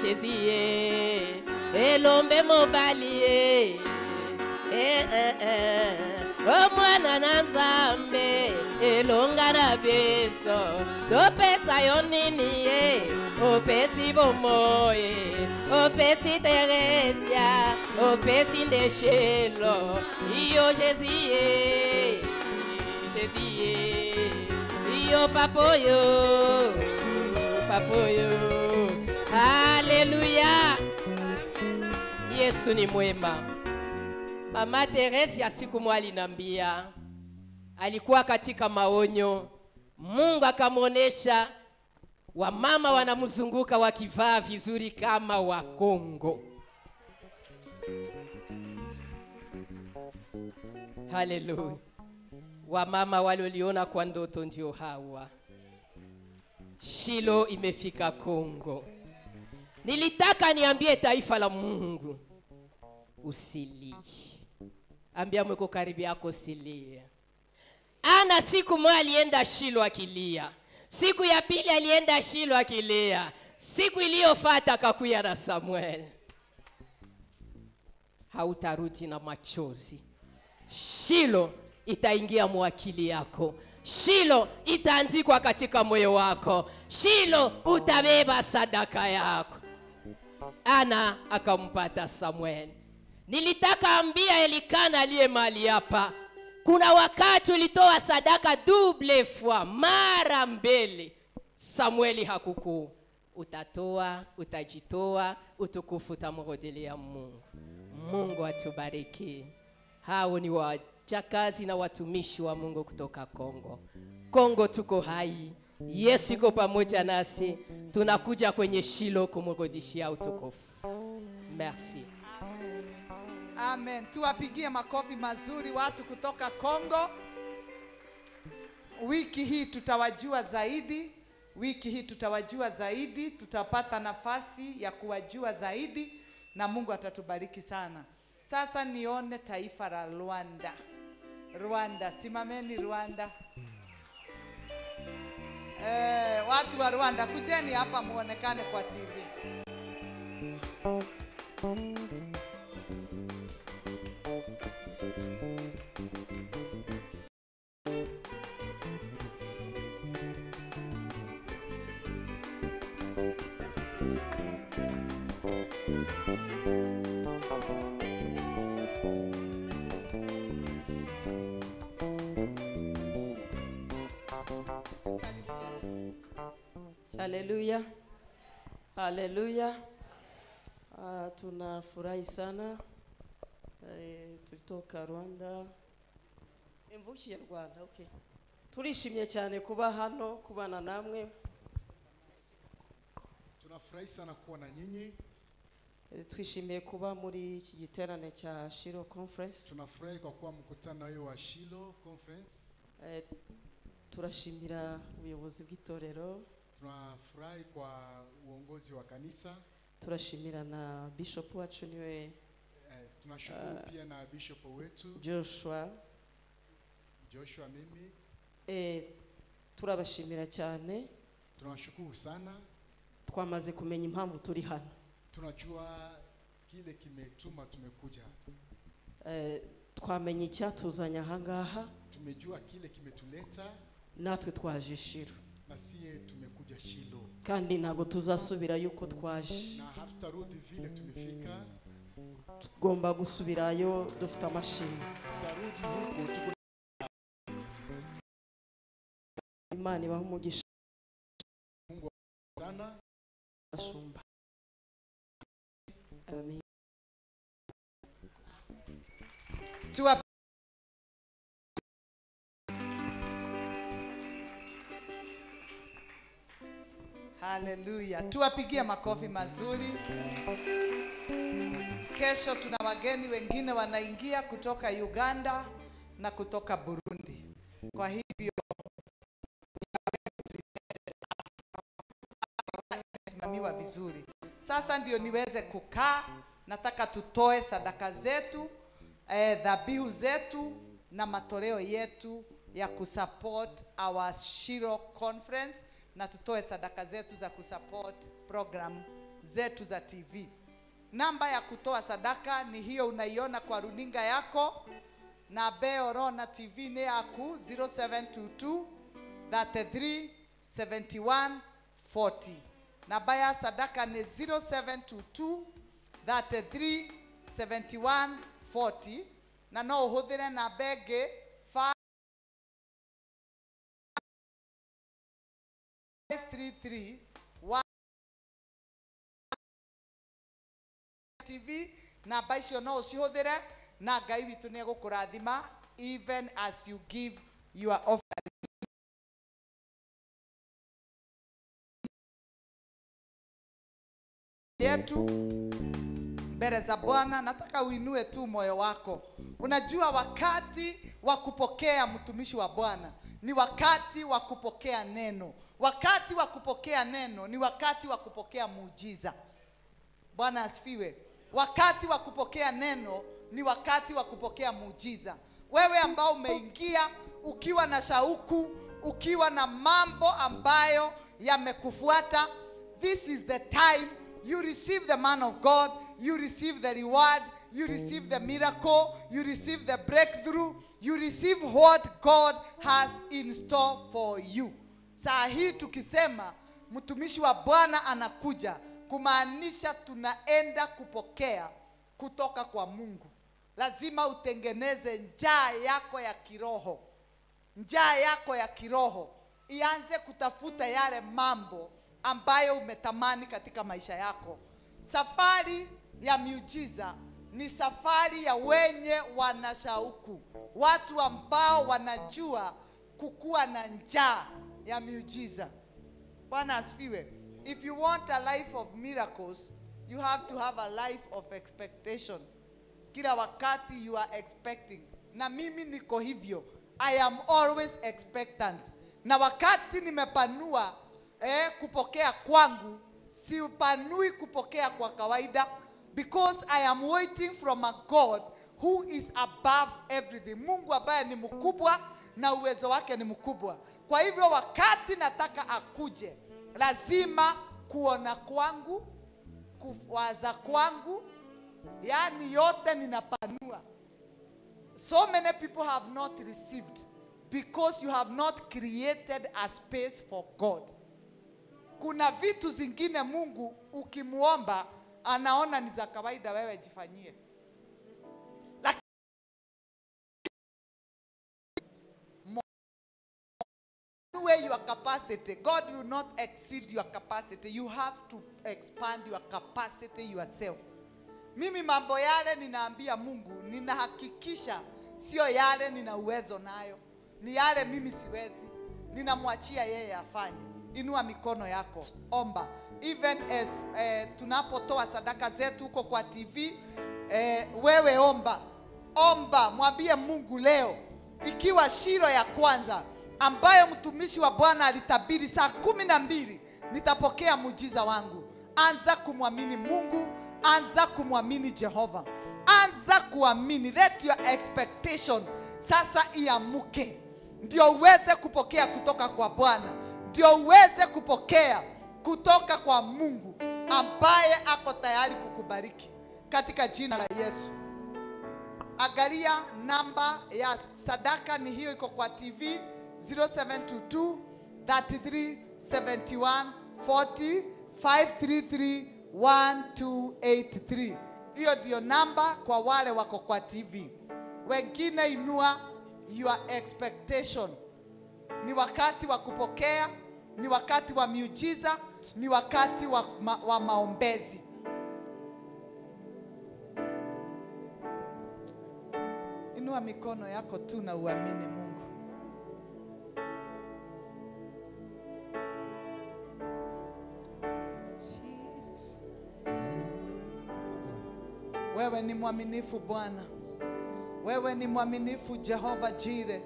Jésus e, elombe mobali e, e, e, e. O mwana na nzambe, elonga na biso, topesa yo nini e, opesi bomoe, opesi Teresia, opesi ndeshelo, iyo Jésus e, Jésus e, iyo papoyo, papoyo. Haleluya. Yesu ni mwema. Mama Teresia siku moja alinambia, Alikuwa katika maonyo. Mungu akamwonesha wamama wanamzunguka wakivaa vizuri kama wa Kongo. Haleluya. Wamama walioliona kwa ndoto ndio hawa. Shilo imefika Kongo. Nilitaka niambie taifa la Mungu, usilie. Ambia mweko karibu yako usilie. Ana siku moja alienda Shilo akilia. Siku ya pili alienda Shilo akilia. Siku iliyofuata akakuya na Samuel. Hautarudi na machozi. Shilo itaingia mwakili yako. Shilo itaandikwa katika moyo wako. Shilo utabeba sadaka yako. Ana akampata Samuel. Nilitaka ambia Elikana aliye mahali hapa, kuna wakati ulitoa sadaka double fois, mara mbili. Samueli hakuku. Utatoa, utajitoa, utukufu utamrudilia Mungu. Mungu atubariki. Hao ni wachakazi na watumishi wa Mungu kutoka Kongo. Kongo tuko hai. Yesu yuko pamoja nasi. Tunakuja kwenye Shilo kumrudishia utukufu. Merci. Amen. Tuwapigie makofi mazuri watu kutoka Kongo. Wiki hii tutawajua zaidi. Wiki hii tutawajua zaidi. Tutapata nafasi ya kuwajua zaidi na Mungu atatubariki sana. Sasa nione taifa la Rwanda. Rwanda, simameni Rwanda. Watu wa Rwanda, kujeni hapa muonekane kwa TV. Haleluya. Haleluya. Tunafurahi sana. Tulitoka Rwanda. Imvukiye Rwanda, okay. Turishimye cyane kuba hano, kubana namwe. Tunafurahi sana kuwa na nyinyi. Twishimiye kuba muri iki giterane cya Shilo Conference. Tunafurahi kwa kuwa mkutano huu wa Shilo Conference. Turashimira ubuyobozi bw'itorero. Tunafurahi kwa uongozi wa kanisa. Turashimira na bishop wacu niwe. Tunashukuru pia na bishop wetu Joshua. Joshua mimi. Turabashimira cyane. Tunashukuru sana. Twamaze kumenya impamvu turi hano. Tunajua kile kimetuma tumekuja. Twamenye icyatuzanya ahangaha. Tumejua kile kimetuleta. Natwe twaje Shilo. Na siye tumekuja Shilo. Kandi ntabwo tuzasubira yuko twaje. Na hatutarudi vile tumefika. Tugomba gusubirayo dufite amashimwe. Tutarudi huko tuko. Imana ibahe umugisha. Mungu sana. Bashumba. Amen. Haleluya. Tuwapigie makofi mazuri. Kesho tuna wageni wengine wanaingia kutoka Uganda na kutoka Burundi. Kwa hivyo imesimamiwa vizuri. Sasa ndio niweze kukaa, nataka tutoe sadaka zetu, dhabihu zetu na matoleo yetu ya kusupport our Shilo Conference, na tutoe sadaka zetu za kusupport program zetu za TV. Namba ya kutoa sadaka ni hiyo unaiona kwa runinga yako, na Beorona TV ni yaku 0722 33 71 40. Namba ya sadaka ni 0722 33 71 40, na no uhuthire namba ĩngĩ 533 1 TV. Namba icio no ũcihũthĩre na Ngai witũ nĩ egũkũrathima even as you give Your offering. Yetu mbele za Bwana, nataka uinue tu moyo wako. Unajua wakati wa kupokea mtumishi wa Bwana ni wakati wa kupokea neno. Wakati wa kupokea neno ni wakati wa kupokea muujiza. Bwana asifiwe. Wakati wa kupokea neno ni wakati wa kupokea muujiza. Wewe ambao umeingia ukiwa na shauku, ukiwa na mambo ambayo yamekufuata, this is the time you receive the man of God, you receive the reward, you receive the miracle, you receive the breakthrough, you receive what God has in store for you. Saa hii tukisema mtumishi wa Bwana anakuja, kumaanisha tunaenda kupokea kutoka kwa Mungu. Lazima utengeneze njaa yako ya kiroho. Njaa yako ya kiroho ianze kutafuta yale mambo ambayo umetamani katika maisha yako. Safari ya miujiza ni safari ya wenye wanashauku, watu ambao wanajua kukuwa na njaa ya miujiza. Bwana asifiwe. If you want a life of miracles, you have to have a life of expectation. Kila wakati you are expecting. Na mimi niko hivyo. I am always expectant. Na wakati nimepanua kupokea kwangu, siupanui kupokea kwa kawaida, because I am waiting from a God who is above everything. Mungu ambaye ni mkubwa na uwezo wake ni mkubwa. Kwa hivyo wakati nataka akuje, lazima kuona kwangu, kuwaza kwangu, yani yote ninapanua. So many people have not received because you have not created a space for God. Kuna vitu zingine Mungu ukimuomba anaona ni za kawaida, wewe jifanyie. Lakini your capacity, God will not exceed your capacity. You have to expand your capacity yourself. Mimi mambo yale ninaambia Mungu, ninahakikisha sio yale nina uwezo nayo, ni yale mimi siwezi. Ninamwachia yeye afanye. Inua mikono yako, omba. Even as tunapotoa sadaka zetu huko kwa TV, wewe omba. Omba, mwambie Mungu leo, ikiwa Shilo ya kwanza ambayo mtumishi wa Bwana alitabiri saa 12 nitapokea muujiza wangu. Anza kumwamini Mungu, anza kumwamini Jehova. Anza kuamini. Let your expectation sasa iamuke, ndio uweze kupokea kutoka kwa Bwana, ndio uweze kupokea kutoka kwa Mungu ambaye ako tayari kukubariki katika jina la Yesu. Angalia namba ya sadaka ni hiyo, iko kwa TV 0722 33 71 40 533 1283. Hiyo ndio namba kwa wale wako kwa TV. Wengine inua your expectation. Ni wakati wa kupokea, ni wakati wa miujiza, ni wakati wa maombezi. Inua mikono yako tu na uamini Mungu. Wewe ni mwaminifu Bwana. Wewe ni mwaminifu Jehova Jireh.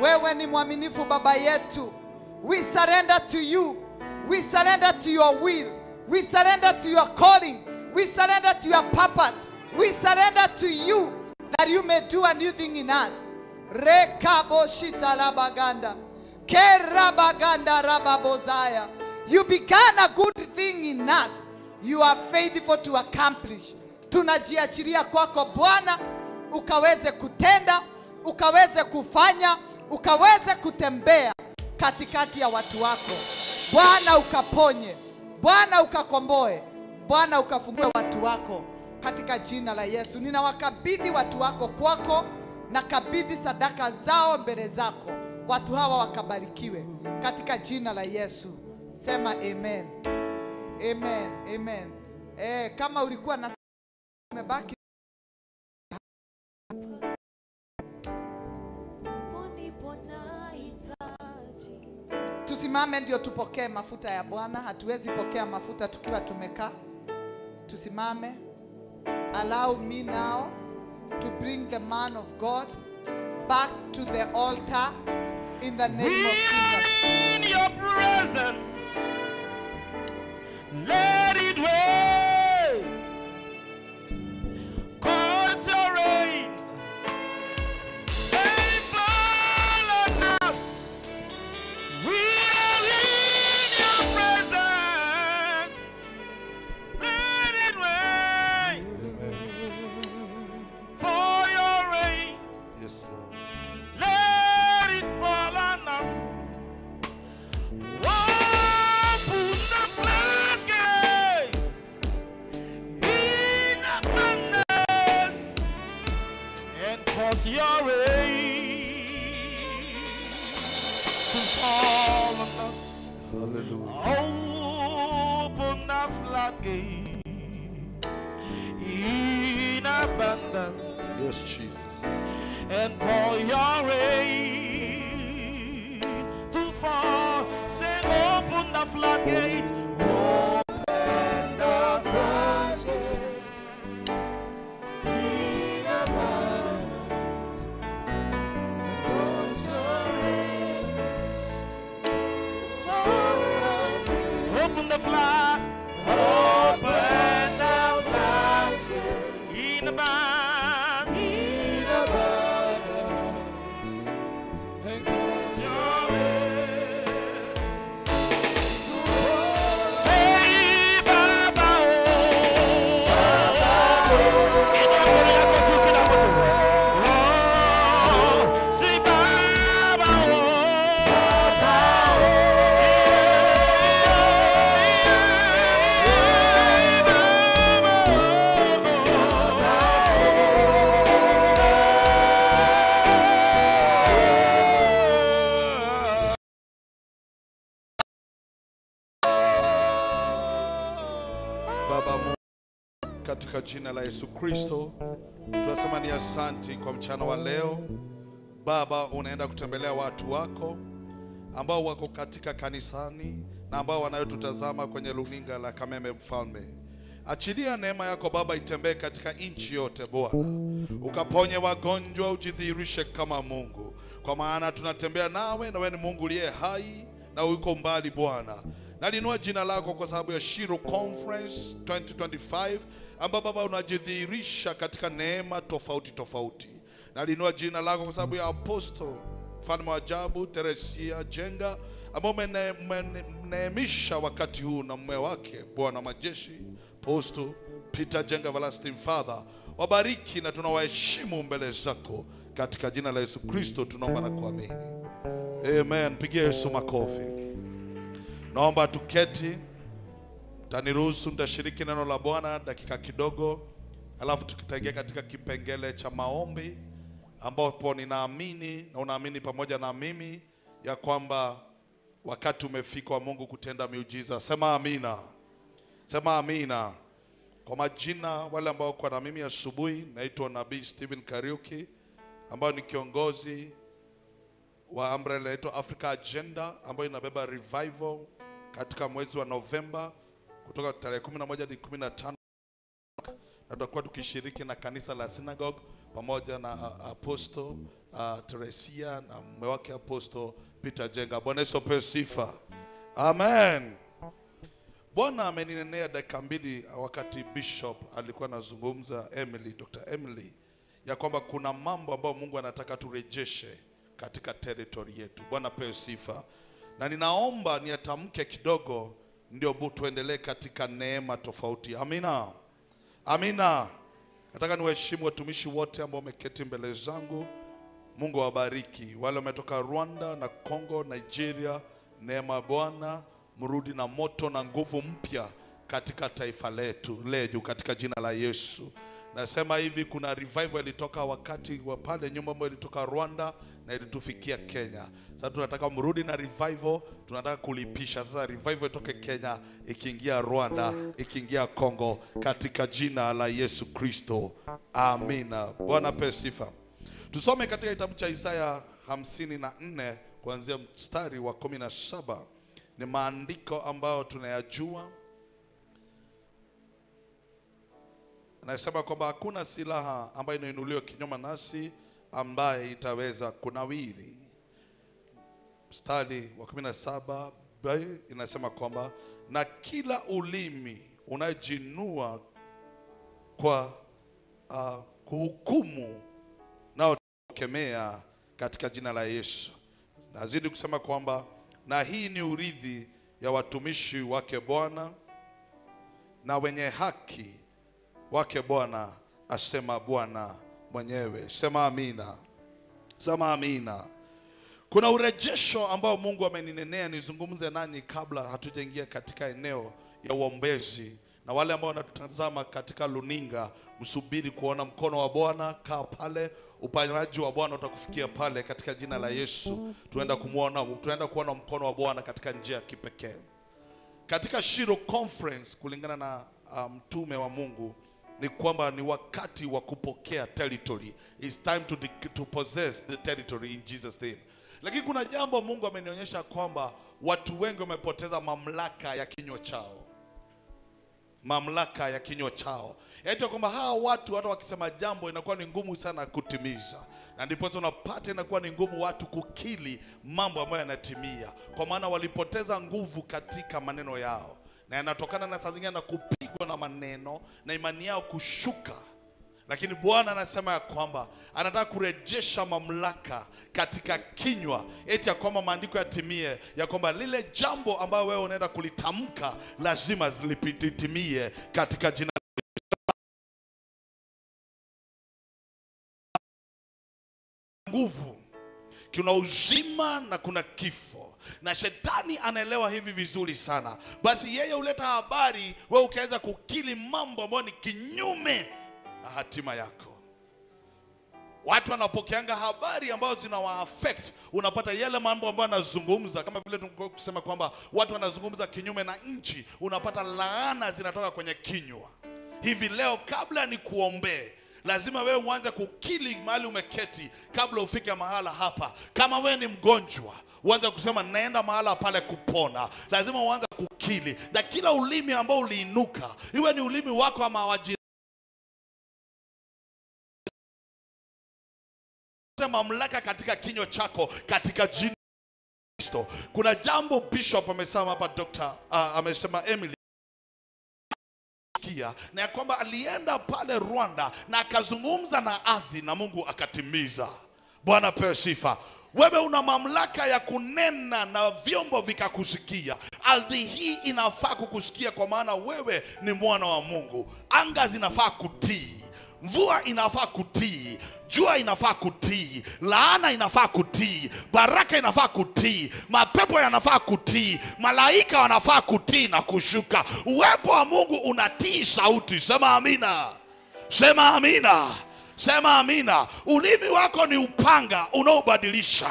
Wewe ni mwaminifu Baba yetu. We surrender to you. We surrender to your will. We surrender to your calling. We surrender to your purpose. We surrender to you that you may do a new thing in us. Rekabo shitalabaganda. Kerabaganda rababozaya. You began a good thing in us. You are faithful to accomplish. Tunajiachilia kwako Bwana, ukaweze kutenda, ukaweze kufanya, ukaweze kutembea katikati ya watu wako. Bwana ukaponye, Bwana ukakomboe, Bwana ukafungue watu wako katika jina la Yesu. Ninawakabidhi watu wako kwako, na kabidhi sadaka zao mbele zako. Watu hawa wakabarikiwe katika jina la Yesu. Sema amen. Amen. Amen. Kama ulikuwa na umebaki Poni pona. Tusimame ndio tupokee mafuta ya Bwana. Hatuwezi pokea mafuta tukiwa tumekaa. Tusimame. Allow me now to bring the man of God back to the altar in the name of Jesus. In your presence, let it rain. Cause your rain. Let it fall on us. We are in your presence. Let it rain. For your rain. Yes, Lord. Let it fall on us. Open the floodgates in abundance and cause your rain to fall on us. Hallelujah. Open the floodgate in abundance. Yes, Jesus. And pour your rain to fall. Say, open the floodgates. Open the floodgates. In abundance. Cause your rain to fall. Open the flood. Open the floodgates. In abundance. In abundance. Say Baba oh. Inua mkono yako juu kidogo tu. Oh, say Baba oh. Baba Mungu, katika jina la Yesu Kristo tunasema ni asanti kwa mchana wa leo. Baba, unaenda kutembelea watu wako ambao wako katika kanisani na ambao wanayotutazama kwenye luninga la Kameme Mfalme. Achilia neema yako Baba itembee katika nchi yote Bwana, ukaponye wagonjwa, ujidhihirishe kama Mungu, kwa maana tunatembea nawe na wewe ni Mungu uliye hai na uko mbali Bwana. Nalinua jina lako kwa sababu ya Shiro Conference 2025 ambapo Baba unajidhihirisha katika neema tofauti tofauti. Nalinua jina lako kwa sababu ya Apostle Mfalme wa ajabu Teresia Jenga ambao umeneemisha wakati huu na mume wake Bwana majeshi Apostle Peter Jenga Everlasting Father, wabariki na tunawaheshimu mbele zako katika jina la Yesu Kristo tunaomba na kuamini. Amen. Pigia Yesu makofi. Naomba tuketi. Mtaniruhusu nitashiriki neno la Bwana dakika kidogo, alafu tutaingia katika kipengele cha maombi ambapo ninaamini na unaamini pamoja na mimi ya kwamba wakati umefika wa Mungu kutenda miujiza. Sema amina. Sema amina. Kwa majina wale ambao kwa na mimi asubuhi, naitwa Nabii Stephen Kariuki ambao ni kiongozi wa umbrella inaitwa Africa Agenda ambayo inabeba revival katika mwezi wa Novemba kutoka tarehe 11 hadi 15, na tutakuwa tukishiriki na kanisa la Synagogue pamoja na Apostle Teresia na mume wake Apostle Peter Jenga. Bwana Yesu apewe sifa. Amen. Bwana ameninenea dakika mbili wakati Bishop alikuwa anazungumza Emily, Dr. Emily, ya kwamba kuna mambo ambayo Mungu anataka turejeshe katika territory yetu. Bwana apewe sifa. Na ninaomba niatamke kidogo ndio tuendelee katika neema tofauti. Amina. Amina. Nataka niwaheshimu watumishi wote ambao wameketi mbele zangu. Mungu awabariki. Wale wametoka Rwanda na Congo, Nigeria, neema Bwana mrudi na moto na nguvu mpya katika taifa letu leju katika jina la Yesu. Nasema hivi, kuna revival ilitoka wakati wa pale nyuma ambayo ilitoka Rwanda na ilitufikia Kenya. Sasa tunataka mrudi na revival, tunataka kulipisha. Sasa revival itoke Kenya ikiingia Rwanda, ikiingia Congo katika jina la Yesu Kristo. Amina. Bwana apewe sifa. Tusome katika kitabu cha Isaya 54 kuanzia mstari wa 17 ni maandiko ambayo tunayajua. Anasema kwamba hakuna silaha ambayo inainuliwa kinyume nasi ambaye itaweza kunawiri. Mstari wa 17 inasema kwamba na kila ulimi unajinua kwa kuhukumu nao kemea katika jina la Yesu. Nazidi kusema kwamba na hii ni urithi ya watumishi wake Bwana na wenye haki wake Bwana, asema Bwana mwenyewe. Sema amina. Sema amina. Kuna urejesho ambao Mungu ameninenea nizungumze nanyi kabla hatujaingia katika eneo ya uombezi. Na wale ambao wanatutazama katika luninga, msubiri kuona mkono wa Bwana. Kaa pale, uponyaji wa Bwana utakufikia pale katika jina la Yesu. Tunaenda kuona mkono wa Bwana katika njia ya kipekee. Katika Shiro Conference, kulingana na mtume wa Mungu, ni kwamba ni wakati wa kupokea territory. It's time to possess the territory in Jesus name. Lakini kuna jambo Mungu amenionyesha kwamba watu wengi wamepoteza mamlaka ya kinywa chao. Mamlaka ya kinywa chao. Yaani kwamba hawa watu hata wakisema jambo inakuwa ni ngumu sana kutimiza. Na ndipo tunapata inakuwa ni ngumu watu kukili mambo ambayo yanatimia, kwa maana walipoteza nguvu katika maneno yao. Na yanatokana na saa zingine na kupigwa na maneno na imani yao kushuka. Lakini Bwana anasema ya kwamba anataka kurejesha mamlaka katika kinywa, eti ya kwamba maandiko yatimie, ya kwamba lile jambo ambayo wewe unaenda kulitamka lazima litimie katika jina nguvu. Kuna uzima na kuna kifo. Na shetani anaelewa hivi vizuri sana. Basi yeye huleta habari, wewe ukianza kukili mambo ambayo ni kinyume na hatima yako. Watu wanapokeanga habari ambazo zinawa affect, unapata yale mambo ambayo wanazungumza, kama vile kusema kwamba watu wanazungumza kinyume na nchi, unapata laana zinatoka kwenye kinywa. Hivi leo kabla ni kuombee, lazima wewe uanze kukili mahali umeketi kabla ufike mahala hapa. Kama wewe ni mgonjwa, uanze kusema naenda mahala pale kupona. Lazima uanze kukili. Na kila ulimi ambao uliinuka, iwe ni ulimi wako ama wajirani, mamlaka katika kinywa chako katika jina la Kristo. Kuna jambo bishop amesema hapa, doctor amesema Emily, na ya kwamba alienda pale Rwanda na akazungumza na ardhi na Mungu akatimiza. Bwana pewe sifa. Wewe una mamlaka ya kunena na vyombo vikakusikia. Ardhi hii inafaa kukusikia kwa maana wewe ni mwana wa Mungu. Anga zinafaa kutii, mvua inafaa kutii, jua inafaa kutii, laana inafaa kutii, baraka inafaa kutii, mapepo yanafaa kutii, malaika wanafaa kutii na kushuka. Uwepo wa Mungu unatii sauti. Sema amina. Sema amina. Sema amina. Ulimi wako ni upanga unaobadilisha.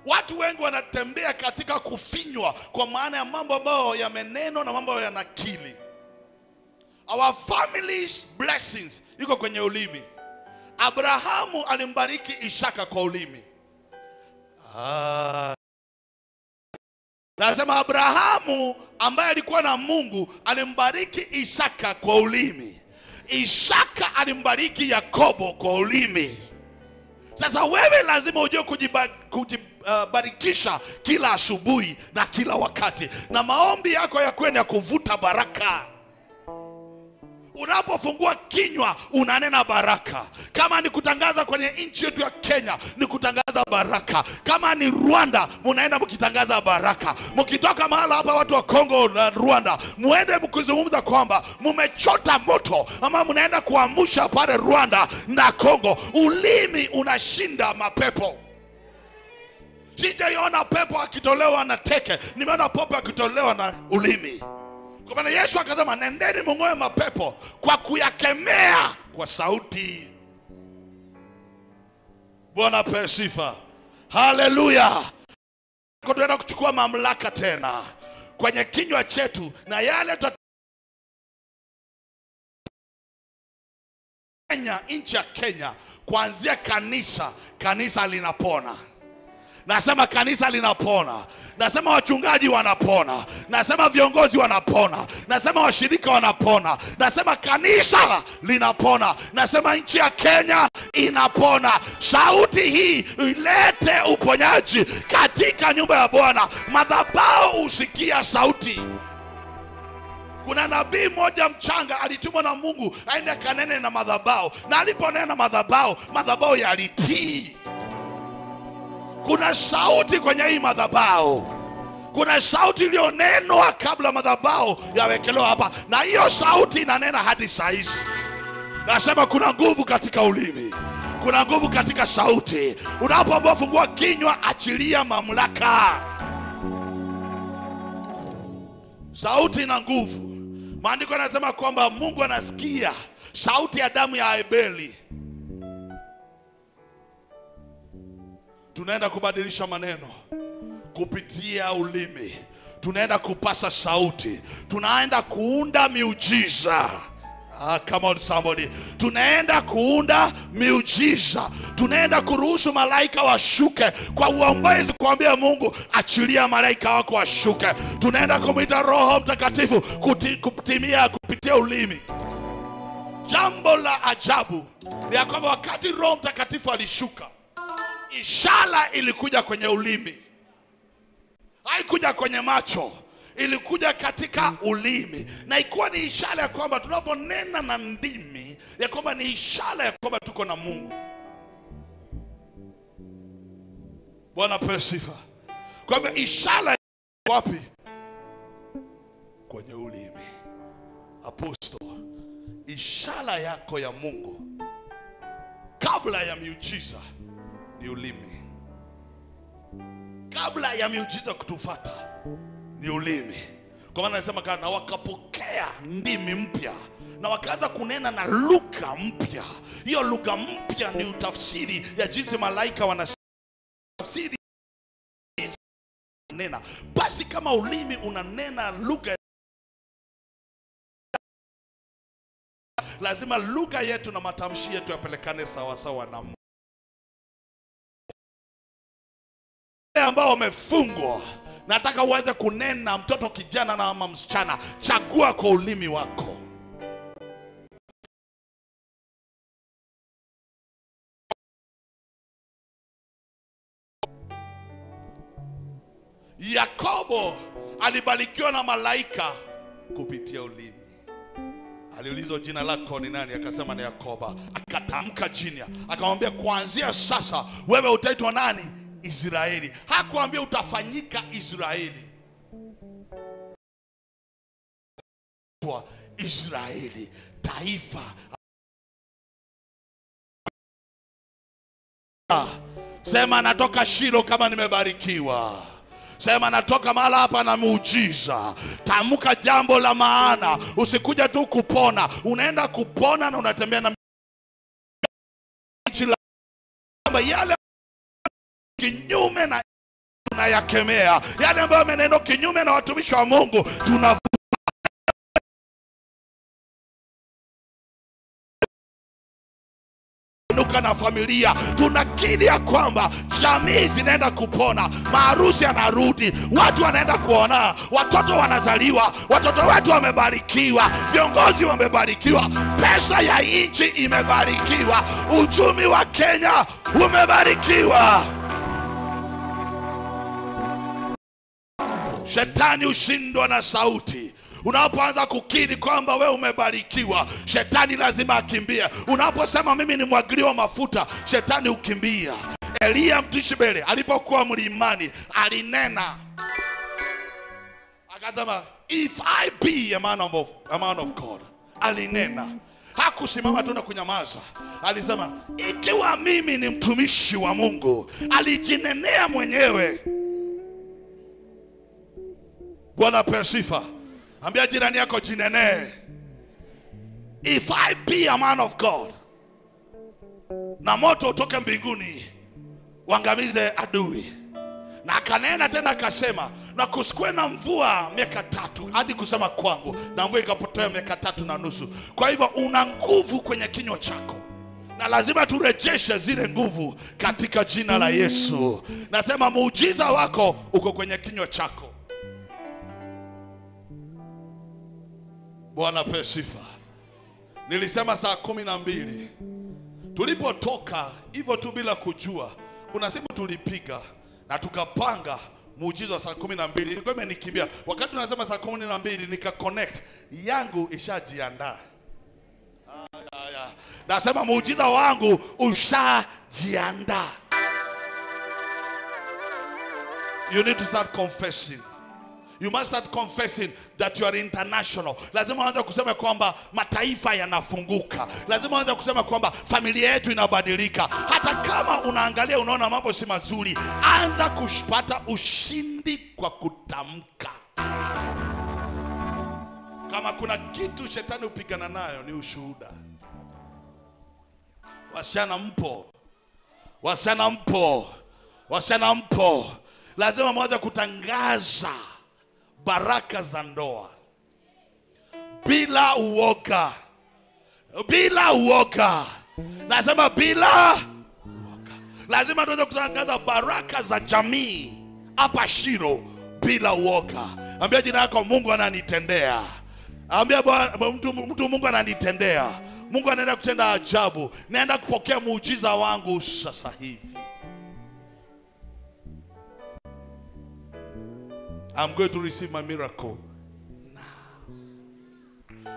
Watu wengi wanatembea katika kufinywa kwa maana ya mambo ambayo yamenenwa na mambo yanakili. Our family's blessings iko kwenye ulimi. Abrahamu alimbariki Isaka kwa ulimi. Nasema Abrahamu ambaye alikuwa na Mungu alimbariki Isaka kwa ulimi. Isaka alimbariki Yakobo kwa ulimi. Sasa wewe lazima ujue kujibarikisha kila asubuhi na kila wakati. Na maombi yako yakuwe ni ya kuvuta baraka. Unapofungua kinywa unanena baraka. Kama ni kutangaza kwenye nchi yetu ya Kenya, ni kutangaza baraka. Kama ni Rwanda, munaenda mkitangaza baraka. Mkitoka mahala hapa watu wa Kongo na Rwanda, muende mkizungumza kwamba mumechota moto ama mnaenda kuamsha pale Rwanda na Kongo. Ulimi unashinda mapepo. Sijaiona pepo akitolewa na teke, nimeona pepo akitolewa na ulimi. Kwa maana Yesu akasema nendeni mungoe mapepo kwa kuyakemea kwa sauti. Bwana apewe sifa. Haleluya. Tunaenda kuchukua mamlaka tena kwenye kinywa chetu, na yale Kenya, nchi ya Kenya, Kuanzia kanisa, kanisa linapona. Nasema kanisa linapona. Nasema wachungaji wanapona. Nasema viongozi wanapona. Nasema washirika wanapona. Nasema kanisa linapona. Nasema nchi ya Kenya inapona. Sauti hii ilete uponyaji katika nyumba ya Bwana. Madhabahu husikia sauti. Kuna nabii mmoja mchanga alitumwa na Mungu aende akanene na madhabahu, na aliponena madhabahu, madhabahu yalitii. Kuna sauti kwenye hii madhabahu. Kuna sauti iliyonenwa kabla madhabahu yawekelewa hapa, na hiyo sauti inanena hadi saa hizi. Nasema kuna nguvu katika ulimi. Kuna nguvu katika sauti. Unapoambiwa fungua kinywa, achilia mamlaka. Sauti ina nguvu. Maandiko yanasema kwamba Mungu anasikia sauti ya damu ya Abeli. Tunaenda kubadilisha maneno kupitia ulimi. Tunaenda kupasa sauti. Tunaenda kuunda miujiza. Come on somebody. Tunaenda kuunda miujiza. Tunaenda kuruhusu malaika washuke kwa uombezi, kuambia Mungu achilia malaika wako washuke. Tunaenda kumuita Roho Mtakatifu kutimia kupitia ulimi. Jambo la ajabu ni ya kwamba wakati Roho Mtakatifu alishuka, ishara ilikuja kwenye ulimi. Haikuja kwenye macho, ilikuja katika ulimi. Na ilikuwa ni ishara ya kwamba tunaponena na ndimi, ya kwamba ni ishara ya kwamba tuko na Mungu. Bwana apewe sifa. Kwa hivyo ishara wapi? Kwenye ulimi. Apostle, ishara yako ya Mungu kabla ya miujiza ni ulimi. Kabla ya miujiza kutufuata ni ulimi. Kwa maana anasema kana wakapokea ndimi mpya na wakaanza kunena na lugha mpya. Hiyo lugha mpya ni utafsiri ya jinsi malaika wanatafsiri nena. Basi kama ulimi unanena lugha, lazima lugha yetu na matamshi yetu yapelekane sawa sawa na Mungu. Ambao wamefungwa, nataka uanze kunena, mtoto kijana na ama msichana, chagua kwa ulimi wako. Yakobo alibarikiwa na malaika kupitia ulimi. Aliulizwa jina lako ni nani? Akasema ni Yakoba. Akatamka jina, akamwambia kuanzia sasa wewe utaitwa nani? Israeli. Hakuambia utafanyika Israeli. Kwa Israeli, taifa. Sema natoka Shilo kama nimebarikiwa. Sema natoka mahala hapa na muujiza. Tamka jambo la maana. Usikuja tu kupona. Unaenda kupona na unatembea na yale kinyume na tunayakemea. Yale ambayo ameneno kinyume na watumishi wa Mungu tunavuta. Na familia tunakiri ya kwamba jamii zinaenda kupona, maharusi yanarudi, watu wanaenda kuona, watoto wanazaliwa, watoto wetu wamebarikiwa, viongozi wamebarikiwa, pesa ya nchi imebarikiwa, uchumi wa Kenya umebarikiwa. Shetani ushindwa na sauti. Unapoanza kukiri kwamba we umebarikiwa, shetani lazima akimbie. Unaposema mimi ni mwagiliwa mafuta, shetani ukimbia. Elia Mtishbele alipokuwa mlimani alinena, akasema if I be a man of God. Alinena, hakusimama tu na kunyamaza. Alisema ikiwa mimi ni mtumishi wa Mungu. Alijinenea mwenyewe. Bwana apewe sifa. Ambia jirani yako jinenee. If I be a man of God, na moto utoke mbinguni uangamize adui. Na akanena tena akasema, na kusikue na mvua miaka 3 hadi kusema kwangu, na mvua ikapotea miaka 3.5. Kwa hivyo una nguvu kwenye kinywa chako. Na lazima turejeshe zile nguvu katika jina la Yesu. Nasema muujiza wako uko kwenye kinywa chako. Bwana apewe sifa. Nilisema saa 12 tulipotoka hivyo tu bila kujua, kuna simu tulipiga na tukapanga muujiza saa 12. Ilikuwa imenikimbia. Wakati tunasema saa 12 nika connect yangu ishajiandaa. Nasema muujiza wangu ushajiandaa. You need to start confessing. You must start confessing that you are international. Lazima uanze kusema kwamba mataifa yanafunguka. Lazima uanze kusema kwamba familia yetu inabadilika. Hata kama unaangalia unaona mambo si mazuri, anza kupata ushindi kwa kutamka. Kama kuna kitu shetani upigana nayo ni ushuhuda. Wasichana mpo. Wasichana mpo. Wasichana mpo. Lazima mwanze kutangaza baraka za ndoa bila uoga. Bila uoga. Nasema bila uoga. Lazima tuweze kutangaza baraka za jamii hapa Shiro bila uoga. Ambia jina yako, Mungu ananitendea. Ambia mtu Mungu ananitendea. Mungu anaenda kutenda ajabu. Naenda kupokea muujiza wangu sasa hivi. I'm going to receive my miracle now.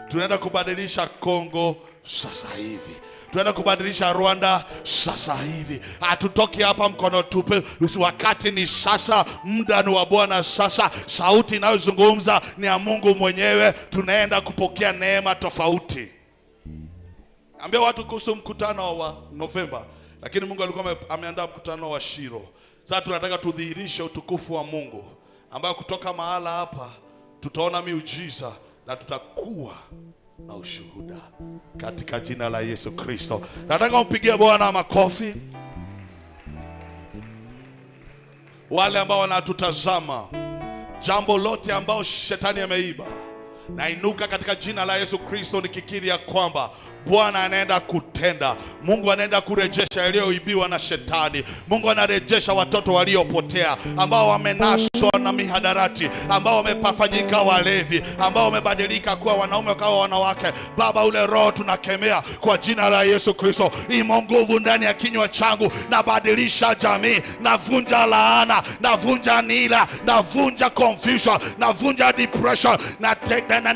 Tunaenda kubadilisha Kongo sasa hivi. Tunaenda kubadilisha Rwanda sasa hivi. Hatutoki hapa mkono tupe. Wakati ni sasa, muda ni wa Bwana sasa. Sauti inayozungumza ni ya Mungu mwenyewe. Tunaenda kupokea neema tofauti. Ambia watu kuhusu mkutano wa Novemba, lakini Mungu alikuwa ameandaa mkutano wa Shiro. Sasa tunataka tudhihirishe utukufu wa Mungu, ambayo kutoka mahala hapa tutaona miujiza na tutakuwa na ushuhuda katika jina la Yesu Kristo. Nataka umpigie Bwana makofi. Wale ambao wanatutazama, jambo lote ambao shetani ameiba, nainuka katika jina la Yesu Kristo nikikiri ya kwamba Bwana anaenda kutenda. Mungu anaenda kurejesha yaliyoibiwa na shetani. Mungu anarejesha watoto waliopotea, ambao wamenaswa na mihadarati, ambao wamefanyika walevi, ambao wamebadilika kuwa wanaume kwa wanawake. Baba, ule roho tunakemea kwa jina la Yesu Kristo. Imo nguvu ndani ya kinywa changu, nabadilisha jamii, navunja laana, navunja nila, navunja confusion, navunja depression,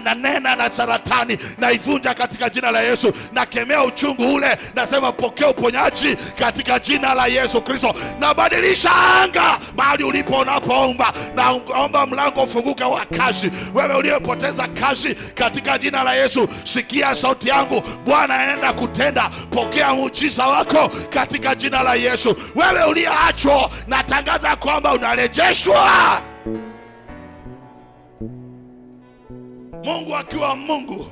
na nena na saratani, naivunja katika jina la Yesu. Nakemea uchungu ule, nasema pokea uponyaji katika jina la Yesu Kristo. Nabadilisha anga mahali ulipo unapoomba, naomba mlango ufunguke wa kazi. Wewe uliyepoteza kazi, katika jina la Yesu sikia sauti yangu, Bwana anaenda kutenda. Pokea muujiza wako katika jina la Yesu. Wewe uliyeachwa, natangaza kwamba unarejeshwa. Mungu akiwa Mungu,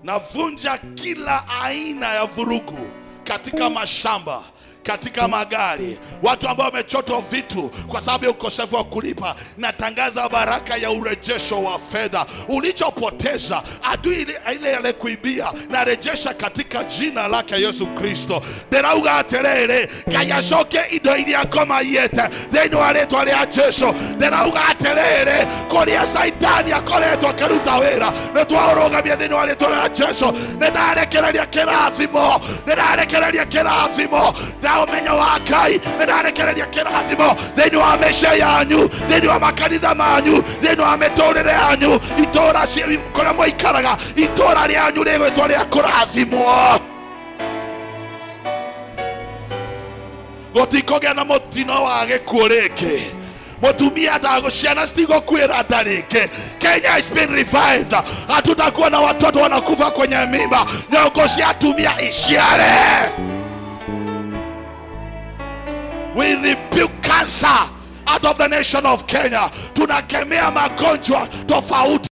navunja kila aina ya vurugu katika mashamba, katika magari, watu ambao wamechotwa vitu kwa sababu ya ukosefu wa kulipa. Natangaza baraka ya urejesho wa fedha. Ulichopoteza adui ile alikuibia, narejesha katika jina lake Yesu Kristo. Derauga aterere kayashoke indo iria koma yete thĩinĩ wa rĩtwa rĩa Jesu. Derauga aterere kũrĩa Saitani akoretwo akĩruta wĩra, nĩtwaũrũgamia thĩinĩ wa rĩtwa rĩa Jesu. Nĩndarekereria kĩrathimo, nĩndarekereria kĩrathimo na umenyo wa Ngai, nĩndarekereria kĩrathimo thĩinĩ wa mĩciĩ yanyu, thĩinĩ wa makanitha manyu, thĩinĩ wa mĩtũrĩre yanyu, itũra kũrĩa mũikaraga, itũra rĩanyu rĩgwĩtwo rĩa kũrathimwo. Gũtikũgĩa na mũtino wa gĩkuũ rĩngĩ. Mũtumia ndago, ciana citigũkuĩra nda rĩngĩ. Kenya is been revived. Hatutakuwa na watoto wanakufa kwenye mimba. Nyongo cia atumia iciare. We rebuke cancer out of the nation of Kenya. Tunakemea magonjwa tofauti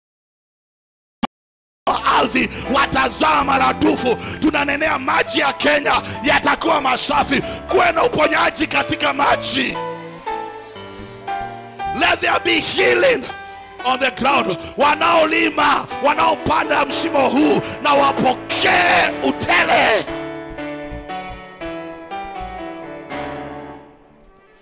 ardhi, watazaa maradufu. Tunanenea maji ya Kenya yatakuwa masafi. Kuwe na uponyaji katika maji. Let there be healing on the ground. Wanaolima, wanaopanda msimu huu, na wapokee Upokee utele.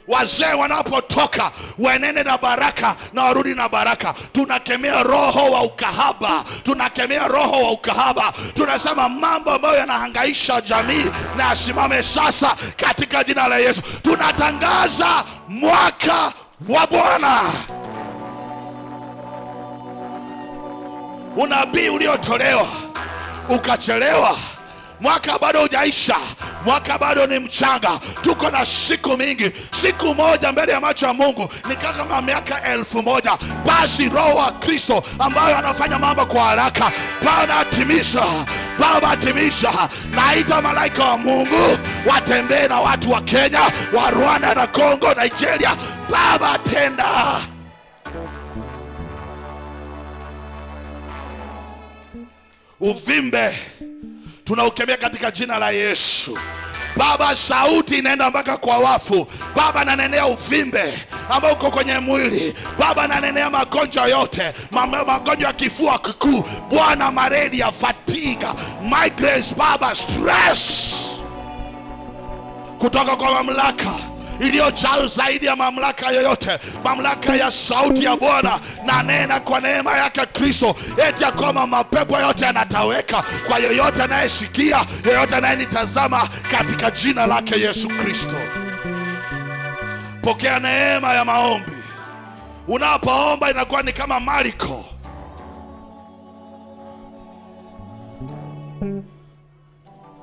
Wazee wanapotoka waenende na baraka na warudi na baraka. Tunakemea roho wa ukahaba, tunakemea roho wa ukahaba. Tunasema mambo ambayo yanahangaisha jamii na asimame sasa katika jina la Yesu. Tunatangaza mwaka wa Bwana. Unabii uliotolewa ukachelewa, mwaka bado hujaisha, mwaka bado ni mchanga, tuko na siku mingi. Siku moja mbele ya macho ya Mungu ni kama miaka 1000. Basi roho wa Kristo ambayo anafanya mambo kwa haraka, Bwana timisha, Baba timisha. Naita malaika wa Mungu watembee na watu wa Kenya, wa Rwanda na Kongo, Nigeria. Baba tenda. Uvimbe tunaukemea katika jina la Yesu. Baba, sauti inaenda mpaka kwa wafu. Baba, nanenea uvimbe ambao uko kwenye mwili. Baba, nanenea magonjwa yote, magonjwa ya kifua kikuu, Bwana, malaria, fatigue, migraines, Baba, stress, kutoka kwa mamlaka iliyojaa zaidi ya mamlaka yoyote, mamlaka ya sauti ya Bwana. Na nena kwa neema yake Kristo, eti ya kwamba mapepo yote yanataweka kwa yoyote anayesikia, yoyote anayenitazama, katika jina lake Yesu Kristo. Pokea neema ya maombi. Unapoomba inakuwa ni kama Mariko.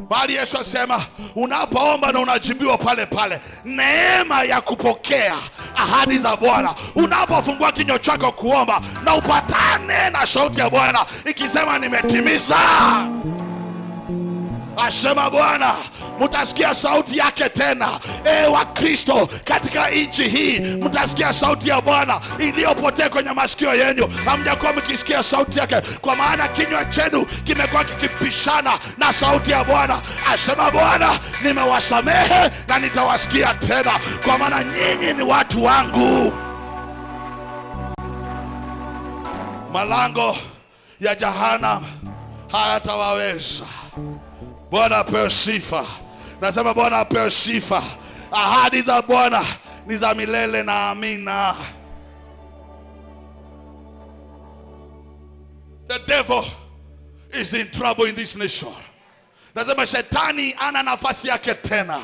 Bali Yesu asema unapoomba na unajibiwa pale pale. Neema ya kupokea ahadi za Bwana. Unapofungua kinywa chako kuomba na upatane na sauti ya Bwana ikisema nimetimiza. Asema Bwana, mtasikia sauti yake tena. Wa Kristo katika nchi hii, mtasikia sauti ya Bwana iliyopotea kwenye masikio yenu. Hamjakuwa mkisikia sauti yake, kwa maana kinywa chenu kimekuwa kikipishana na sauti ya Bwana. Asema Bwana, nimewasamehe na nitawasikia tena, kwa maana nyinyi ni watu wangu. Malango ya jehanamu hayatawaweza. Bwana apewe sifa. Nasema Bwana apewe sifa. Ahadi za Bwana ni za milele na amina. The devil is in trouble in this nation. Nasema shetani ana nafasi yake tena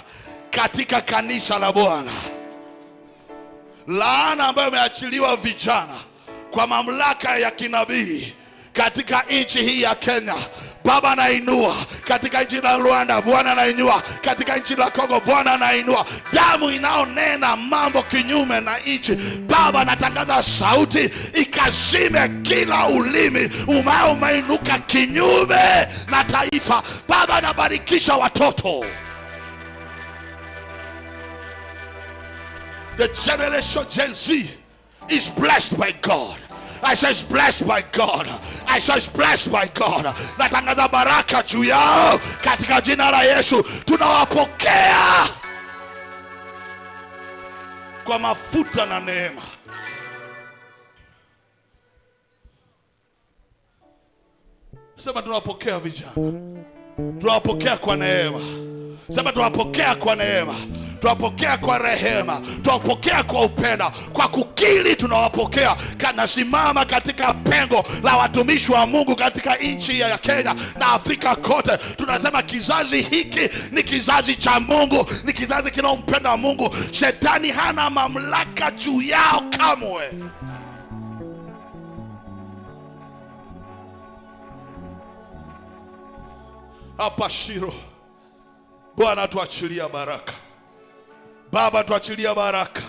katika kanisa la Bwana. Laana ambayo imeachiliwa vijana kwa mamlaka ya kinabii katika nchi hii ya Kenya, Baba nainua. Katika nchi la Rwanda, Bwana nainua. Katika nchi la Kongo, Bwana nainua. Damu inaonena mambo kinyume na nchi, Baba natangaza sauti ikazime kila ulimi umeinuka kinyume na taifa. Baba nabarikisha watoto. The generation Gen Z is blessed by God. I say it's blessed by God. I say it's blessed by God. Natangaza baraka juu yao katika jina la Yesu. Tunawapokea kwa mafuta na neema. Sema tunawapokea vijana. Tunawapokea kwa neema. Sema tunawapokea kwa neema. Tunawapokea kwa rehema. Tunawapokea kwa upendo. Kwa kukili tunawapokea. Kanasimama katika pengo la watumishi wa Mungu katika nchi ya Kenya na Afrika kote. Tunasema kizazi hiki ni kizazi cha Mungu, ni kizazi kinaompenda Mungu. Shetani hana mamlaka juu yao kamwe. Hapa Shiro, Bwana tuachilia baraka. Baba tuachilia baraka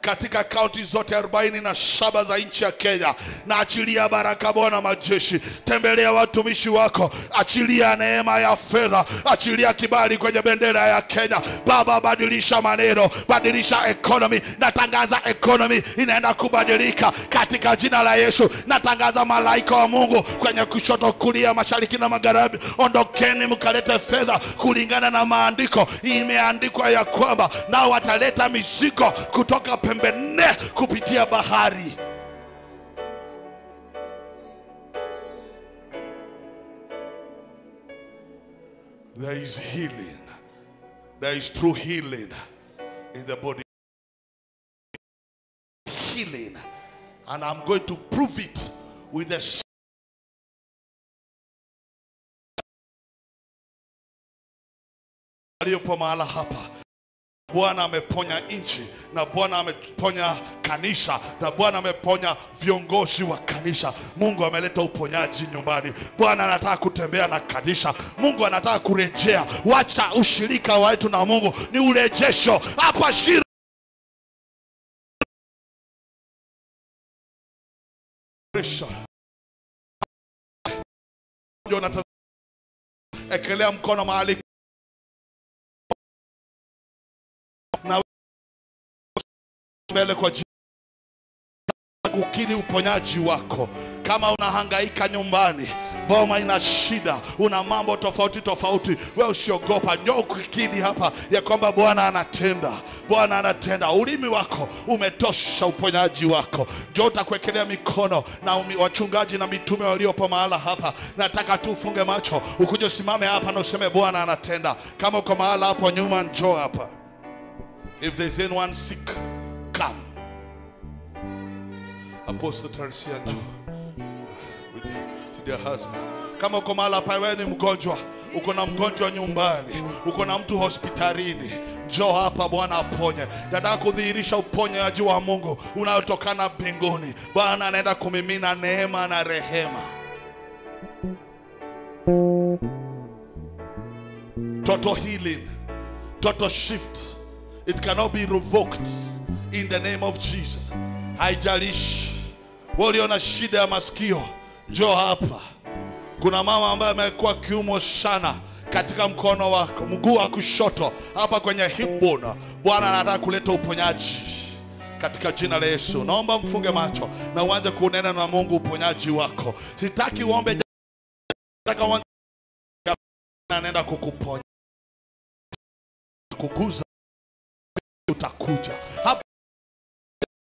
katika kaunti zote 47 za nchi ya Kenya. Na achilia baraka Bwana majeshi. Tembelea watumishi wako. Achilia neema ya fedha. Achilia kibali kwenye bendera ya Kenya. Baba badilisha maneno, badilisha economy. Natangaza economy inaenda kubadilika katika jina la Yesu. Natangaza malaika wa Mungu kwenye kushoto, kulia, mashariki na magharibi, ondokeni mkalete fedha kulingana na maandiko. Imeandikwa ya kwamba nao wataleta mizigo kutoka pembe nne kupitia bahari. There is healing. There is true healing in the body. Healing. And I'm going to prove it with the aliyopo mahala hapa. Bwana ameponya nchi, na Bwana ameponya kanisa, na Bwana ameponya viongozi wa kanisa. Mungu ameleta uponyaji nyumbani. Bwana anataka kutembea na kanisa. Mungu anataka kurejea. Wacha ushirika wetu na Mungu ni urejesho. Hapa Shilo ekelea mkono mahali na mbele kwa kukiri uponyaji wako. Kama unahangaika nyumbani, boma ina shida, una mambo tofauti tofauti, wewe usiogopa. Njoo kukiri hapa ya kwamba Bwana anatenda. Bwana anatenda. Ulimi wako umetosha uponyaji wako. Njoo utakuwekelea mikono na wachungaji na mitume waliopo mahala hapa. Nataka tu ufunge macho, ukuje usimame hapa na useme Bwana anatenda. Kama uko mahala hapo nyuma, njoo hapa. If there's anyone sick, come. Apostle Tarsia, njoo with your husband. Kama uko mahala hapa, wewe ni mgonjwa, uko na mgonjwa nyumbani, uko na mtu hospitalini, njoo hapa, Bwana aponye. Nataka kudhihirisha uponyaji wa Mungu unaotokana mbinguni. Bwana anaenda kumimina neema na rehema. Total healing, total shift. It cannot be revoked in the name of Jesus. Haijalishi wewe una shida ya masikio, njoo hapa. Kuna mama ambaye amekuwa kiumo sana katika mkono wako, mguu wa kushoto hapa kwenye hip bone. Bwana anataka kuleta uponyaji katika jina la Yesu. Naomba mfunge macho na uanze kunena na Mungu uponyaji wako. Sitaki uombe, nataka uanze, anaenda kukuponya, kukuguza, utakuja hapa.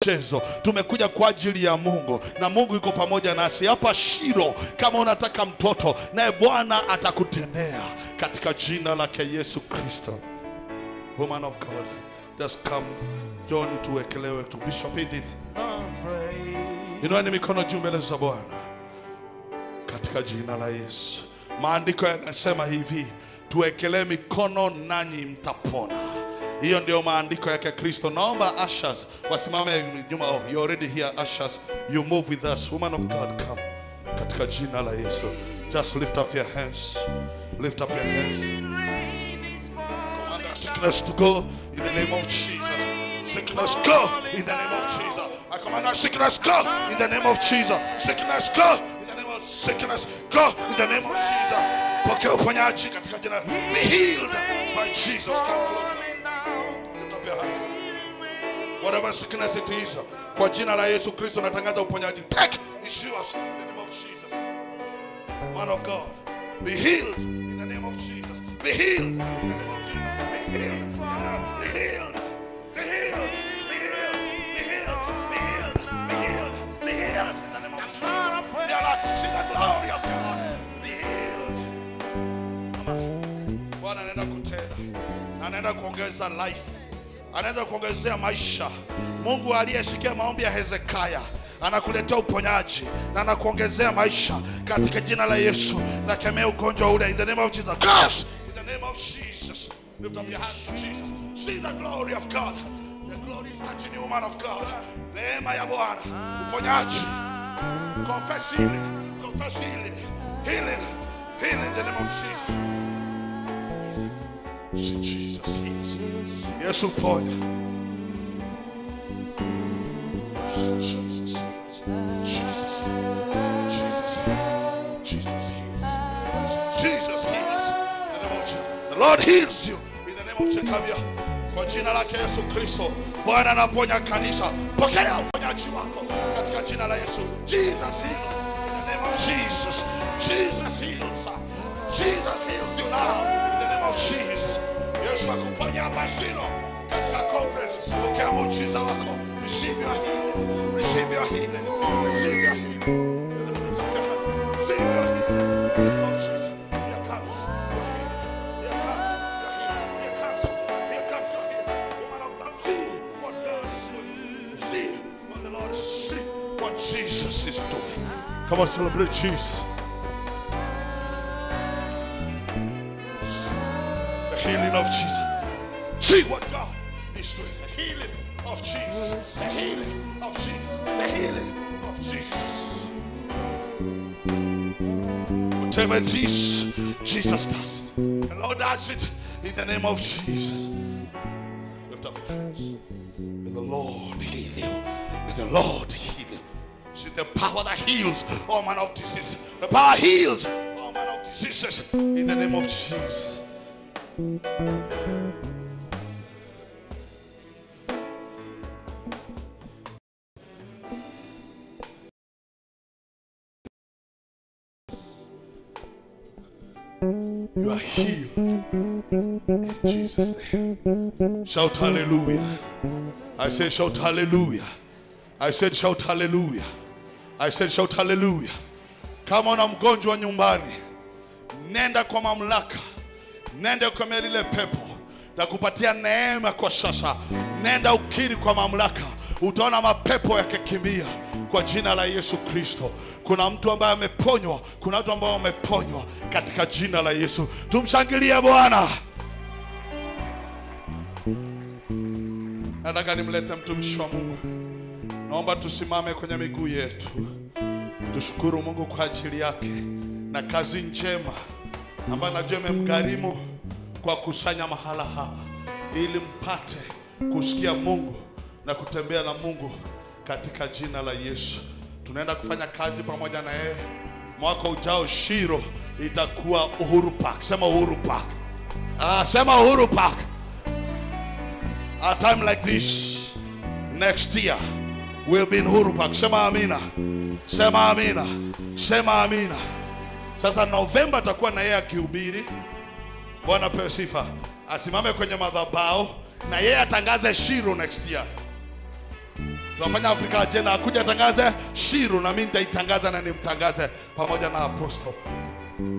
Mchezo tumekuja kwa ajili ya Mungu na Mungu yuko pamoja nasi hapa Shilo. Kama unataka mtoto, naye Bwana atakutendea katika jina lake Yesu Kristo. Woman of God, just come. John, tuwekelewe tu. Bishop Edith, inueni mikono juu mbele za Bwana katika jina la Yesu. Maandiko yanasema hivi, tuwekelee mikono nanyi mtapona. Hiyo ndio maandiko yake Kristo. Naomba ushers wasimame nyuma. Oh, you're already here, ushers. You move with us. Woman of God, come. Katika jina la Yesu. Just lift up your hands. Lift up your hands. Command that sickness to go in the name of Jesus. Sickness go in the name of Jesus. I command that sickness go in the name of Jesus. Sickness go in the name of sickness go in the name of Jesus. Pokea uponyaji katika jina. Be healed by Jesus. Come closer. Whatever sickness it is, kwa jina la Yesu Kristo natangaza uponyaji. Take it's yours in the name of Jesus. Man of God, be healed in the name of Jesus. Be healed in the name of Jesus. Be healed. Be healed. Be healed. Be healed. Be healed. Be healed. Be healed. Be healed in the name of Jesus. They are like, see the glory of God. Be healed. Bwana anaenda kutenda. Anaenda kuongeza life. Anaenda kuongezea maisha. Mungu aliyesikia maombi ya Hezekia anakuletea uponyaji na anakuongezea maisha katika jina la Yesu. Nakemea ugonjwa ule in the name of Jesus. Curse in the name of Jesus. Lift up your hands to Jesus. See the glory of God. The glory is touching you, man of God. Neema ya Bwana, uponyaji. Confess healing. Confess healing. Healing. Healing in the name of Jesus. See Jesus heals. Yesu ponya. Jesus heals. Jesus heals. Jesus heals. Jesus heals. Jesus heals. In the name of Jesus. The Lord heals you. In the name of Jesus. Kwa jina lake Yesu Kristo, Bwana anaponya kanisa. Pokea uponyaji wako katika jina la Yesu. Jesus heals. In the name of Jesus. Jesus heals. Jesus heals you now. In the name of Jesus. Yesu akuponya hapa Shilo katika conference. Pokea muujiza wako. Receive your healing. Receive your healing. Receive your healing. Receive your healing. In the name of Jesus. Here comes your healing. what Jesus is doing. Come on, celebrate Jesus. The healing of Jesus. See what God is doing. The healing of Jesus. The healing of Jesus. The healing of Jesus. Whatever it is, Jesus does it. The Lord does it in the name of Jesus. Lift up your hands. May the Lord heal you. May the Lord heal you. See the power that heals all manner of disease. The power heals all manner of diseases in the name of Jesus. You are healed in Jesus' name. Shout hallelujah. I said shout hallelujah. I said shout hallelujah. I said shout hallelujah. Kama una mgonjwa nyumbani, nenda kwa mamlaka, nenda kwa lile pepo na kupatia neema kwa sasa. Nenda ukiri kwa mamlaka, utaona mapepo yakikimbia kwa jina la Yesu Kristo. Kuna mtu ambaye ameponywa, kuna watu ambao wameponywa katika jina la Yesu. Tumshangilie Bwana. Nataka nimlete mtumishi wa Mungu. Naomba tusimame kwenye miguu yetu. Tushukuru Mungu kwa ajili yake na kazi njema ambayo najua imemgharimu kwa kusanya mahala hapa ili mpate kusikia Mungu na kutembea na Mungu katika jina la Yesu. Tunaenda kufanya kazi pamoja na yeye. Mwaka ujao Shiro itakuwa Uhuru Park. Sema Uhuru Park. Sema Uhuru Park. A time like this next year we'll be in Uhuru Park. Sema amina. Sema amina. Sema amina. Sasa Novemba atakuwa na yeye akihubiri. Bwana pewe sifa. Asimame kwenye madhabahu na yeye atangaze Shiro next year. Tunafanya Africa Agenda, akuja atangaze Shiro na mimi nitaitangaza na nimtangaze pamoja na apostle.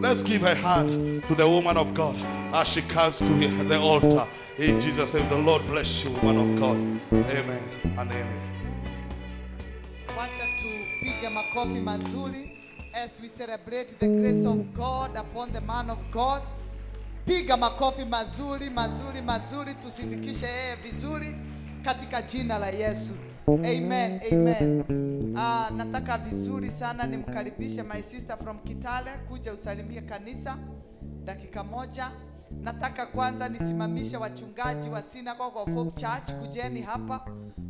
Let's give a hand to the woman of God as she comes to the altar. In Jesus' name, the Lord bless you, woman of God. Amen and amen. Wacha tupige makofi mazuri as we celebrate the grace of God upon the man of God. Piga makofi mazuri, mazuri, mazuri, tusindikishe yeye vizuri katika jina la Yesu. Amen, amen. Nataka vizuri sana nimkaribishe my sister from Kitale kuja usalimie kanisa dakika moja. Nataka kwanza nisimamishe wachungaji wa Synagogue of Hope Church, kujeni hapa.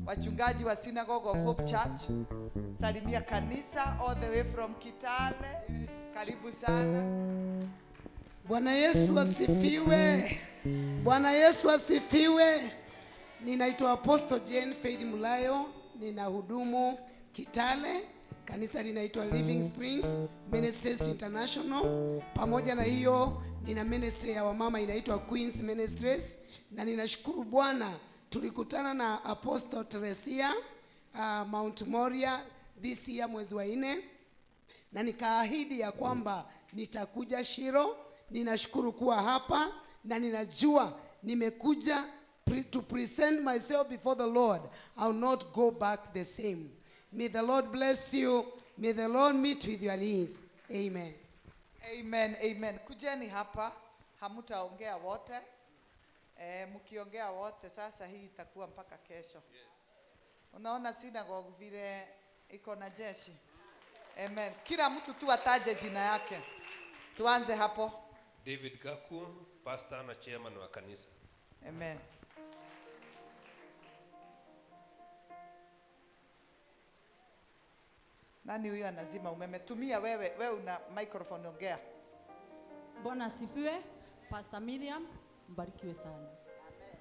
Wachungaji wa Synagogue of Hope Church, salimia kanisa all the way from Kitale. Karibu sana. Bwana Yesu asifiwe. Bwana Yesu asifiwe. Ninaitwa Apostle Jane Faith Mulayo, ninahudumu Kitale. Kanisa linaitwa Living Springs Ministries International. Pamoja na hiyo nina ministry ya wamama inaitwa Queens Ministries, na ninashukuru Bwana tulikutana na Apostle Teresia Mount Moria this year mwezi wa 4, na nikaahidi ya kwamba nitakuja Shiro. Ninashukuru kuwa hapa na ninajua nimekuja to present myself before the Lord. I will not go back the same. May the Lord bless you. May the Lord meet with your needs. Amen. Amen, amen. Kujeni hapa, hamutaongea wote. Mkiongea wote sasa hii itakuwa mpaka kesho. Yes. Unaona synagogue vile iko na jeshi. Amen. Kila mtu tu ataje jina yake. Tuanze hapo. David Gaku, pastor na chairman wa kanisa. Amen. Nani huyo anazima umeme? Tumia wewe, wewe una microphone, ongea. Bwana asifiwe. Pastor Miriam, mbarikiwe sana. Amen.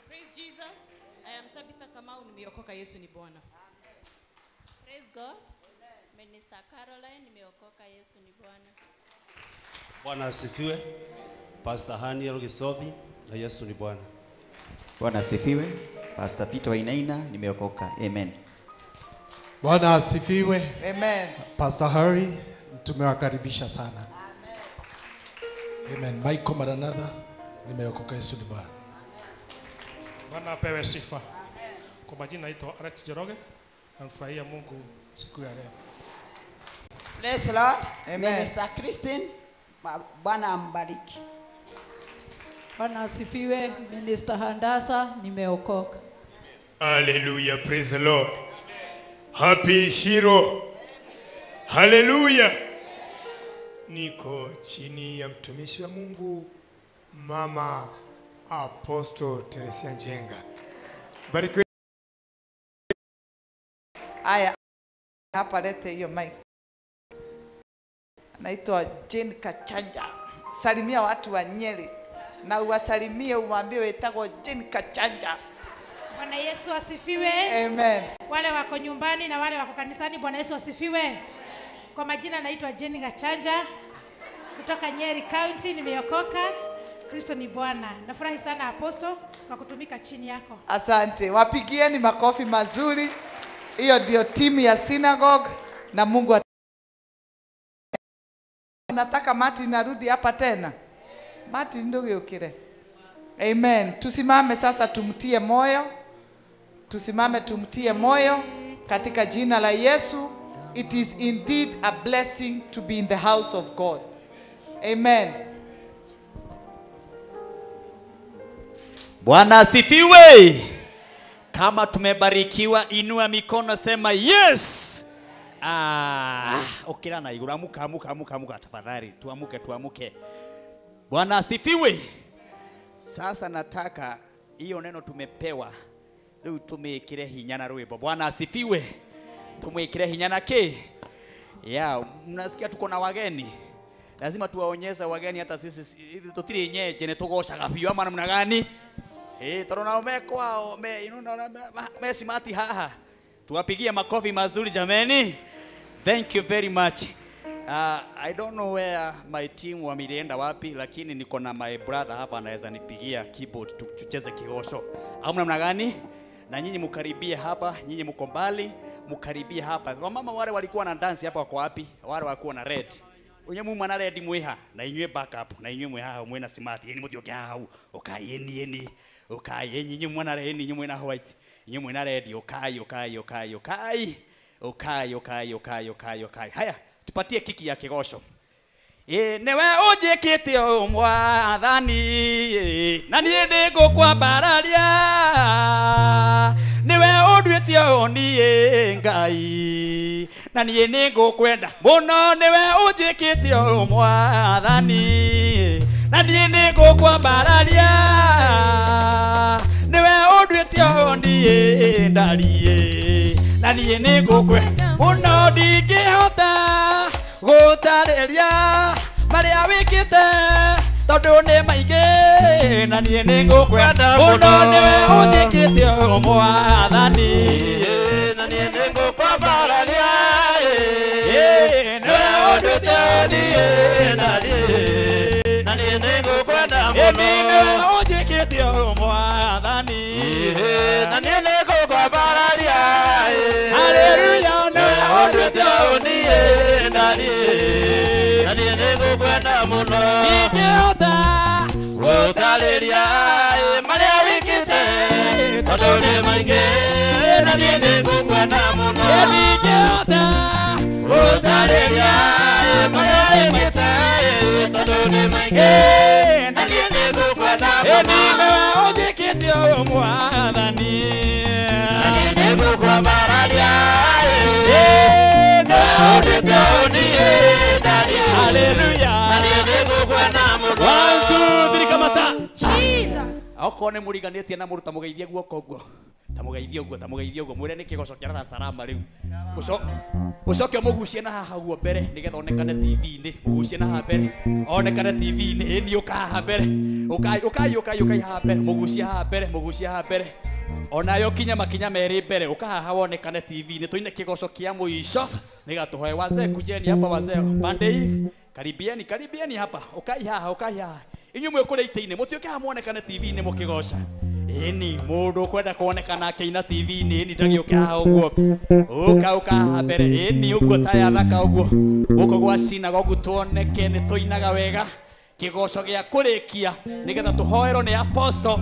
Praise Jesus. I am Tabitha Kamau, nimeokoka, Yesu ni Bwana. Amen. Praise God. Amen. Minister Caroline, nimeokoka, Yesu ni Bwana. Bwana asifiwe. Pastor Haniel Gisobi, na Yesu ni Bwana. Bwana asifiwe. Pastor Peter Wainaina, nimeokoka. Amen. Bwana asifiwe. Amen. Pastor Harry, tumewakaribisha sana. Amen. Amen. Michael Maranatha, nimeokoka, Yesu ni Bwana. Bwana apewe sifa. Kwa majina naitwa Alex Joroge, Namfurahia Mungu siku ya leo. Praise the Lord. Amen. Minister Christine, Bwana ambariki. Bwana asifiwe. Minister Handasa, nimeokoka. Hallelujah, praise the Lord. Happy Shiro. Hallelujah. Niko chini ya mtumishi wa Mungu Mama Apostle Teresia Njenga. Barikiwe. Aya, hapa lete hiyo mic. Naitwa Jane Kachanja. Salimia watu wa Nyeri na uwasalimie, umwambie wetagwo Jane Kachanja. Bwana Yesu asifiwe. Amen. Wale wako nyumbani na wale wako kanisani, Bwana Yesu asifiwe. Kwa majina naitwa Jane Gachanja kutoka Nyeri County, nimeokoka. Kristo ni Bwana. Nafurahi sana Apostle kwa kutumika chini yako. Asante. Wapigieni makofi mazuri. Hiyo ndio timu ya synagogue na Mungu nataka Martin arudi hapa tena. Martin ndugu ukire. Amen. Tusimame sasa tumtie moyo. Tusimame tumtie moyo katika jina la Yesu. It is indeed a blessing to be in the house of God. Amen. Bwana asifiwe. Kama tumebarikiwa, inua mikono sema yes. Okira na iguru, amuka, amuka, amuka, amuka tafadhali, tuamuke, tuamuke. Bwana asifiwe. Sasa nataka hiyo neno tumepewa leo tumekire hinya na rwimbo. Bwana asifiwe. Tumekire hinya na ke. Ya, mnasikia tuko na wageni. Lazima tuwaonyeshe wageni hata sisi tutiri nyeje ne tugocaga biũ ama namna gani? Tondũ nao me kwao, me me simati haha. Tuwapigie makofi mazuri jameni. Thank you very much. I don't know where my team wamelienda wapi, lakini niko na my brother hapa anaweza nipigia keyboard tucheze kigosho. Au namna gani? Na nyinyi mkaribie hapa, nyinyi mko mbali, mkaribie hapa. Wamama wale walikuwa na dance hapa wako wapi? Wale walikuwa na red. Unye mu mwana red mwiha na inywe backup na inywe mwiha mwena smart yeni mutioke hau. Okay, yeni yeni. Okay, yeni nyinyi mwana red, nyinyi mwena white. Nyinyi mwena red. Okay, okay, okay, okay. Okay, okay, okay, okay, okay. Haya, tupatie kiki ya kigosho. Newe ujikite mwathani na niĩ nĩngũkwambararia niwe ũnduĩte ũũ niĩ Ngai na niĩ nĩngũkwenda mũno niwe ũnjĩkĩte ũũ mwathani na niĩ nĩngũkwambararia niwe ũnduĩte ũũ niĩ ndariĩ na niĩ nĩngũkwenda mũno ndingĩhota gũtarĩria marĩa wĩkĩte tondũ nĩ maingĩ na niĩ nĩngũkwenda mũno nĩwe ũnjĩkĩte ũũ mwathani na niĩ nĩngũkwambararia nĩwe ũnduĩte ũũ niĩ ndariĩ na niĩ nĩngũkwenda mũno nĩwe ũnjĩkĩte ũũ mwathani na niĩ nĩngũkwambararia Haleluya nĩwe ũnduĩte ũũ niĩ ndariĩ na niĩ nĩngũkwenda mũno ndingĩhota gũtarĩria marĩa wĩkĩte tondũ nĩ maingĩ na niĩ nĩngũkwenda mũno ndingĩhota gũtarĩria marĩa wĩkĩte tondũ nĩ maingĩ na niĩ nĩngũkwenda mũno nĩwe ũnjĩkĩte ũũ mwathani na niĩ nĩngũkwambararia nĩwe ũnduĩte ũũ niĩ ndariĩ Haleluya na niĩ nĩngũkwenda mũno 1 2 3 kamata Jesus. Okorwo nĩ mũriganĩtie na mũruta mũgeithie guoko ũguo ta mũgeithie ũguo ta mũgeithie ũguo mwĩre nĩ kĩgoco kĩa Dar es Salaam rĩu ũcoke ũmũgucie na haha ũguo mbere nĩgetha onekane TV-inĩ mũgucie na haha mbere onekane TV-inĩ ĩni ũka haha mbere ũkai ũkai ũkai ũkai haha mbere mũgucie haha mbere mũgucie haha mbere onayo kinya makinya merĩ mbere ũka haha wonekane TV-inĩ tũine kĩgoco kĩa mũico nĩgetha tũhoe wazee kujeni hapa wazee pande hii karibieni karibieni hapa ũkai haha ũkai haha inyuĩ mwĩ kũrĩa itĩ-inĩ mũtiũke haha muonekane TV-inĩ mũkĩgoca ĩni mũndũ ũkwenda kuonekana akĩina TV-inĩ ĩni ndagĩũke haha ũguo ũka ũka haha mbere ĩni ũguo ta yathaka ũguo gũkũ gwa sinagogu tuoneke nĩ tũinaga wega kĩgoco gĩa kũrĩkia nĩgetha tũhoerwo nĩ apostle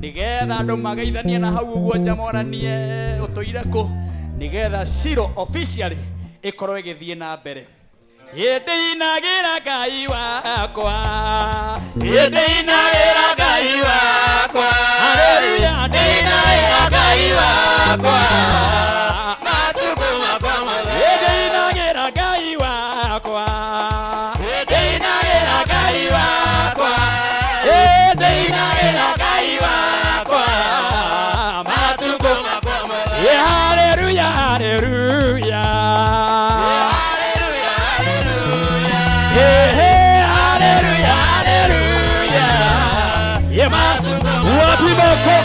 nĩgetha andũ mageithanie na hau ũguo nja moranie ũtũire kũ Nigetha Shiro officially ikorwo igithie na mbere. Ndĩinagĩra Ngai wakwa, ndĩinagĩra Ngai wakwa, haleluya, ndĩinagĩra Ngai wakwa, matukũ makwa mothe, ndĩinagĩra Ngai wakwa, ndĩinagĩra Ngai wakwa, ndĩinagĩra Ngai wakwa, matukũ makwa mothe, haleluya, haleluya. Wapi mako?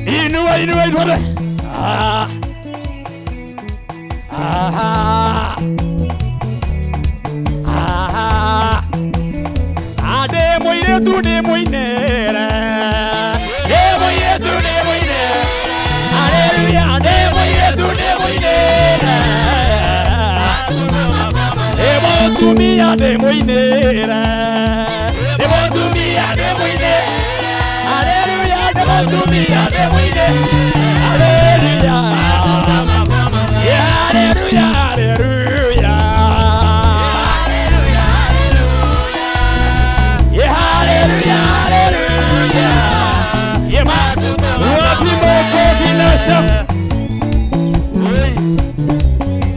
Inua, inua, inua. Ah. Ah. Ah. Ade moiretu de moinere. De moiretu de moinere. Hallelujah, de moiretu de moinere. De motumia de moinere. De motumia de moinere. Hallelujah, de motumia de moinere. Hallelujah. Hallelujah, hallelujah. Hallelujah, hallelujah. Wapi makofi na shangwe.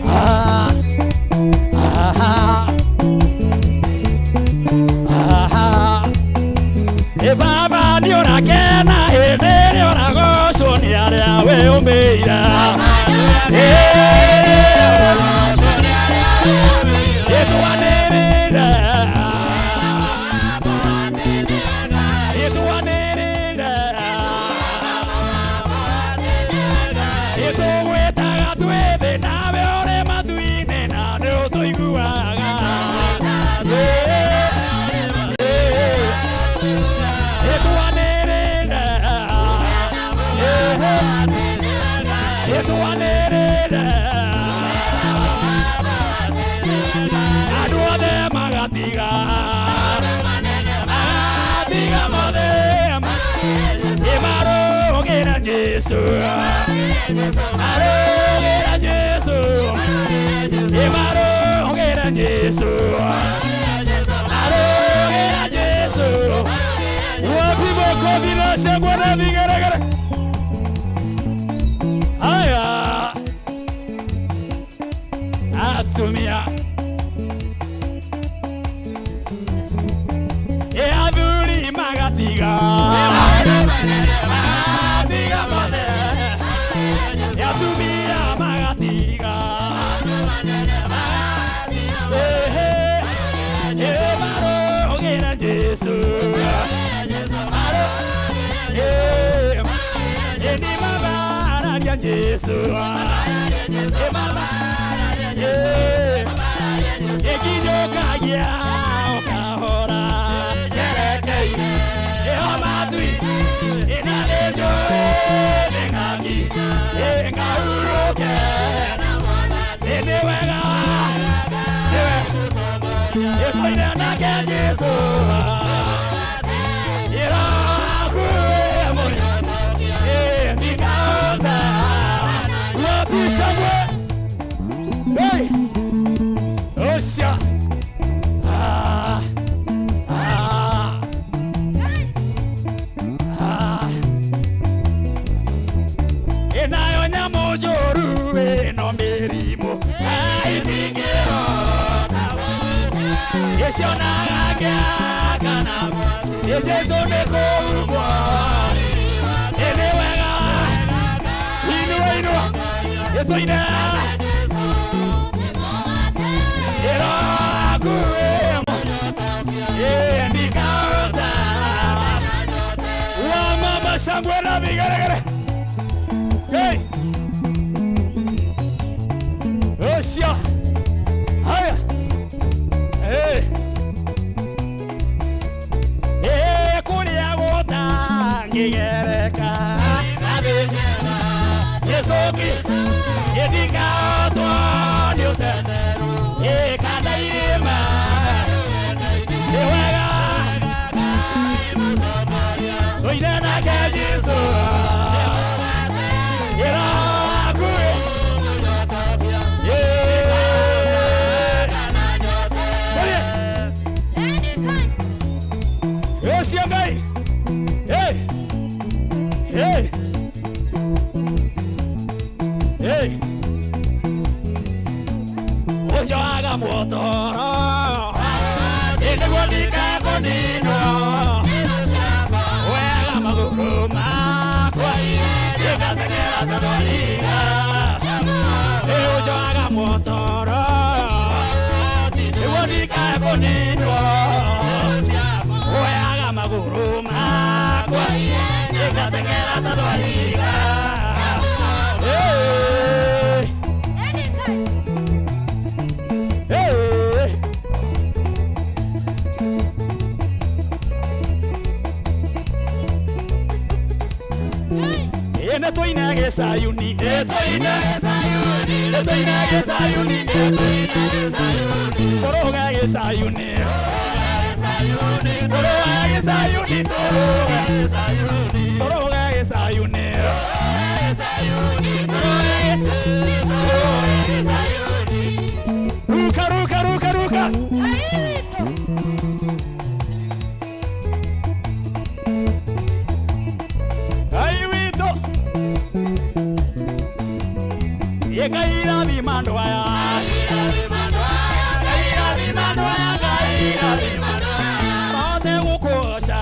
Ah, ah, ah. E baba ni orakena, e mere oragocwo ni aria we umeira. Jesu, arogera Jesu, arogera Jesu, arogera Jesu. Wapi makofi na shangwe na vigeregere. Haya, atumia e athuri magatiga. Atumia magatiga. Marogera Jesu, mabararia Jesu, ekinyokagia okahora cerekei eomatui inalejoe nengaki engauruke enewega etoire nake Jesu irakuemoi endikaota wapi shangwe. Hey! Osha! Ah! Ah! Ah! Enayo nyamũ njũru ĩno mĩrimũ aitingĩhota ĩcionaga ngĩakana ĩ Jesũ nĩ kũrumwo ĩ nĩ wega inua inua ĩtũine Shangwe na vigeregere. Hey! Osha! Haya! Hey! Eh, kuria gũtangĩgereka Jesũ Kristo ĩndikaotwo nĩ ũtenderũ ĩkanda irĩma nĩ wega tũine nake Jesũ ĩrakuĩ Hey. Ojoaga motoro. Nĩguo ndikakũninwo. Wega magũrũ makwa. Ndĩgateng'era ta thwariga. Ũnjohaga motoro. Nĩguo ndikakũninwo. Wega magũrũ makwa. Ndĩgateng'era ta thwariga. Hey. Hey. Netoinage sayuni, netoinage sayuni, netoinage sayuni, netoinage sayuni, torogage sayuni, torogage sayuni, torogage sayuni, torogage sayuni, torogage sayuni, sayuni. Ruka, ruka, ruka, ruka. Kaira bi mandoaya, kaira bi mandoaya, kaira bi mandoaya. Maote ukosha,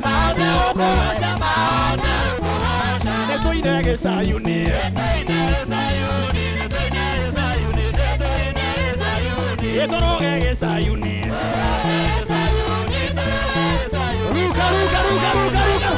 maote ukosha, maote ukosha. Netoinege sayuni, netoinege sayuni, netoinege sayuni, netoinege sayuni. Etorogege sayuni, sayuni, sayuni. Ruka, ruka, ruka, ruka, ruka.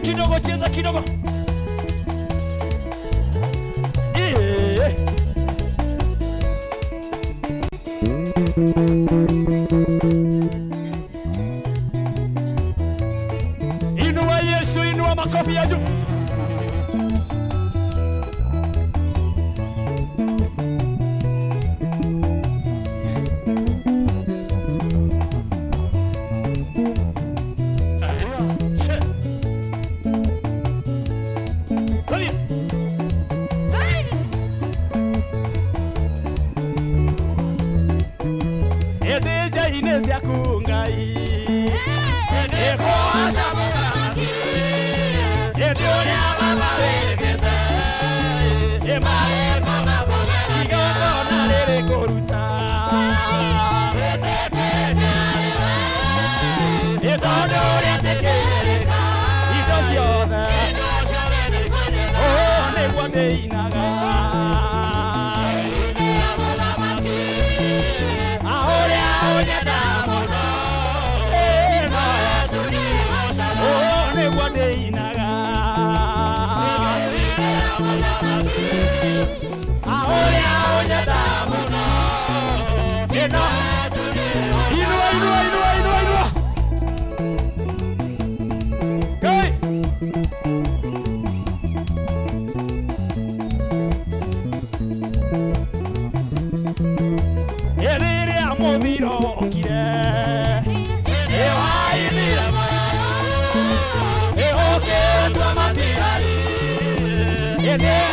Kidogo, cheza kidogo. Yeah. Inua Yesu, inua makofi ya juu. Tigane.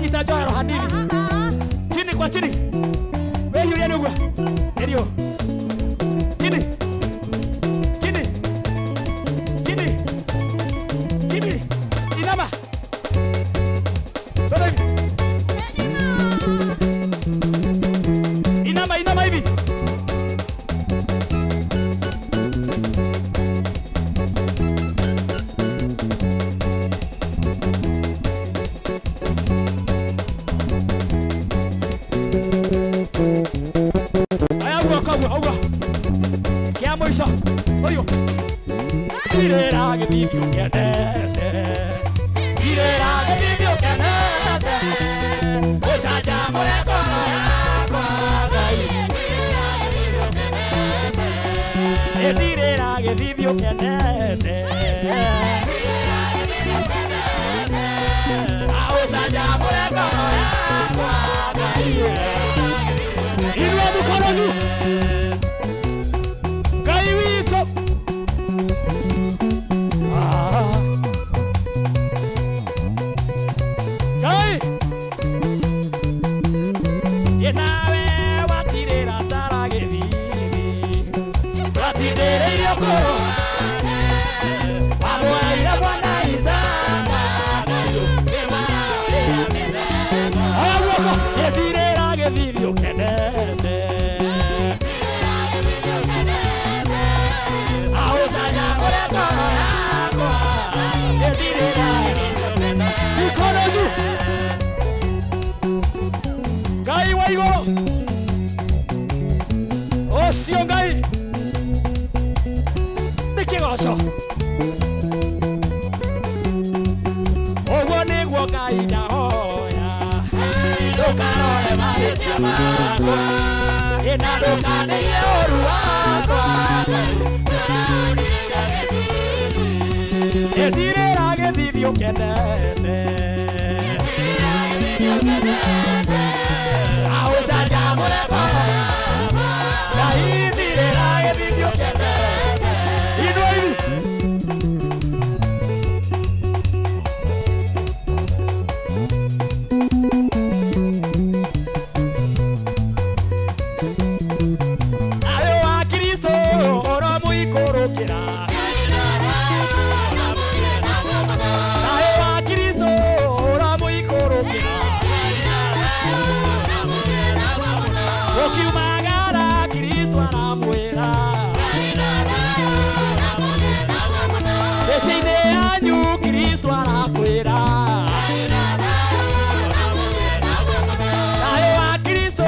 Nyita njohero hanini. Chini kwa chini. Wewe yule nugwa. Ndio. Chini. Chini. Chini. Chini. Inama. Baba hivi. Inama, inama hivi. Aya, ugo, ugo, ugo. Kia mwisho. Oyo. Irera githithio kenete. Irera githithio kenete. Ucanjamũre ngoro yakwa Ngai. Ndirĩra gĩthithio kenete. Ucanjamũre ngoro yakwa Ngai. Inua mkono juu. Ngai witũ. Ngai. Nawe watirĩra tara gĩthithi. Watindĩrĩirio kũrũ. Wamwoeire mwana Isaka. Oya guoko. Ndirĩra gĩthithi ũkenete. Aũcanjamũre ngoro yakwa. Ndirĩra mikono juu. Ngai wa igũrũ. Ũcio Ngai. Nĩ kĩgoco. Ũguo nĩguo Ngai ndahoya. Ndũkarore mahĩtia makwa. Ĩna ndũkanĩige ũũru wakwa. Ndirĩra gĩthithi ũkenete. Aũcanjamũre ngoro yakwa. Ngai ndirĩra gĩthithi ũkenete. Inua hivi. Thayũ wa Kristo ũromũikũrũkĩra. Thayũ wa Kristo ũromũikũrũkĩra. Ũkiumagara Kristo aramwĩra. Mĩciĩ-inĩ yanyu Kristo arakwĩra. Thayũ wa Kristo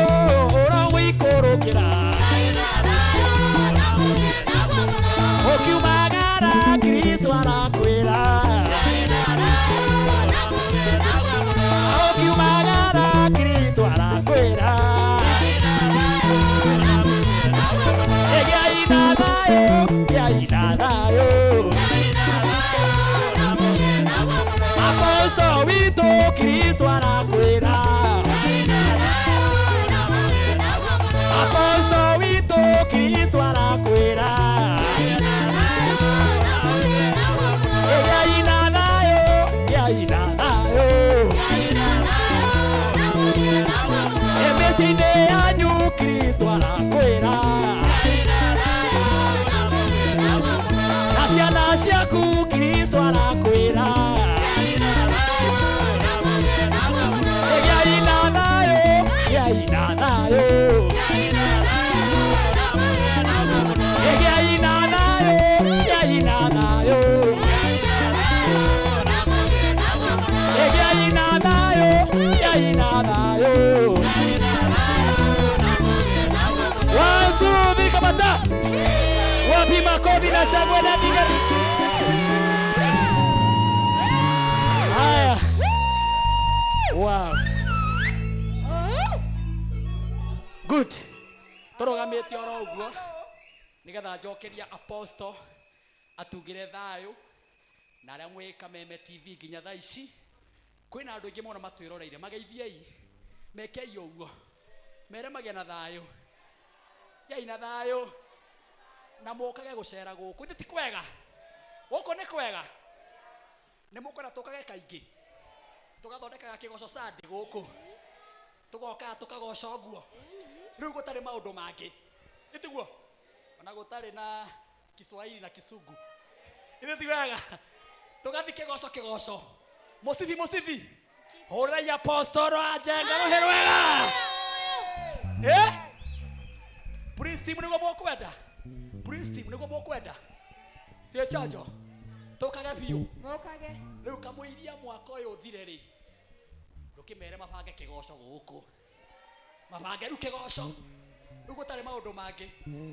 ũromũikũrũkĩra. Ũkiumagara Kristo arakwĩra. Ũkiumagara Kristo arakwĩra. Gĩai na thayũ, gĩai na thayũ. Aposto witũ Kristo arakwĩra. Aposto witũ Kristo arakwĩra. Gĩai na thayũ, gĩai na thayũ. Mĩciĩ-inĩ yanyu Kristo arakwĩra. Na ciana ciaku Kristo arakwĩra. Gĩai na thayũ, gĩai na thayũ. Gĩai na thayũ, gĩai na thayũ. Gĩai na thayũ, gĩai na thayũ. 1, 2, 3, kamata. Wapi makofi na shangwe na vigelegele. Haya. Wow. Good. Tũrũgamĩte oro ũguo nĩgetha njokeria apostle atugire thayũ na arĩa mwĩ Kameme TV nginya thaa ici kwĩna andũ aingĩ mũno matwĩroreire mageithiei mekei ũguo mere magĩe na thayũ gĩai na thayũ na mũkage gũcera gũkũ ithe ti kwega gũkũ nĩ kwega nĩ mũkwenda tũkage kaingĩ Tugathondekaga kĩgoco Sunday gũkũ. Tugokaga tũkagoca ũguo. Rĩu gũtarĩ maũndũ mangĩ. Ĩtiguo? Ona gũtarĩ na Kiswahili na Kisungu. Ithe ti wega. Tũgathiĩ kĩgoco kĩgoco. Mũcibi mũcibi. Hũrĩrai apostolo Njenga rũhĩ rwega. Eh? Praise team nĩguo mũkwenda. Praise team nĩguo mũkwenda. Twĩ chanjo. Tũkage biũ. Mũkage. Rĩu kamũiria mwaka ũyũ ũthire rĩ. Ndũkĩmere mabange kĩgoco gũkũ. Mabange rĩu kĩgoco. Rĩu gũtarĩ maũndũ mangĩ.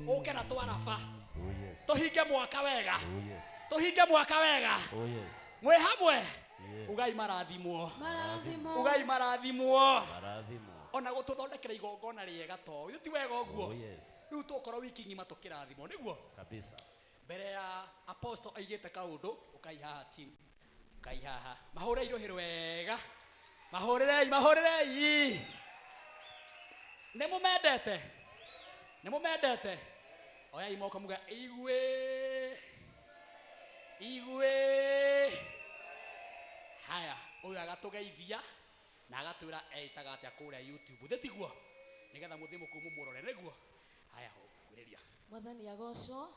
Ũke na twaraba. Oh yes. Tũhinge mwaka wega. Oh yes. Tũhinge mwaka wega. Oh yes. Mwĩ hamwe. Yeah. Ugai marathimwo. Marathimwo. Ugai marathimwo. Marathimwo. Ona gũtũthondekera igongona rĩega to. Ithuĩ ti wega ũguo. Oh yes. Rĩu tũgũkorwo wiki ng'ima tũkĩrathimwo nĩguo. Kabisa. Mbere ya apostle aigĩte kaũndũ, ũkai haha team. Ũkai haha. Mahũrei rũhĩ rwega. Mahũrĩrei, mahũrĩrei. Nĩ mũmendete? Nĩ mũmendete? Oyai moko muga igwe. Igwe. Haya, ũyũ agatũgeithia na agatwĩra eĩtaga atĩa kũrĩa YouTube. Thĩ tiguo? Nĩgetha mũthiĩ mũkuu mũmũrore nĩguo. Haya, ũkwĩrĩria. Mwathani agocwo.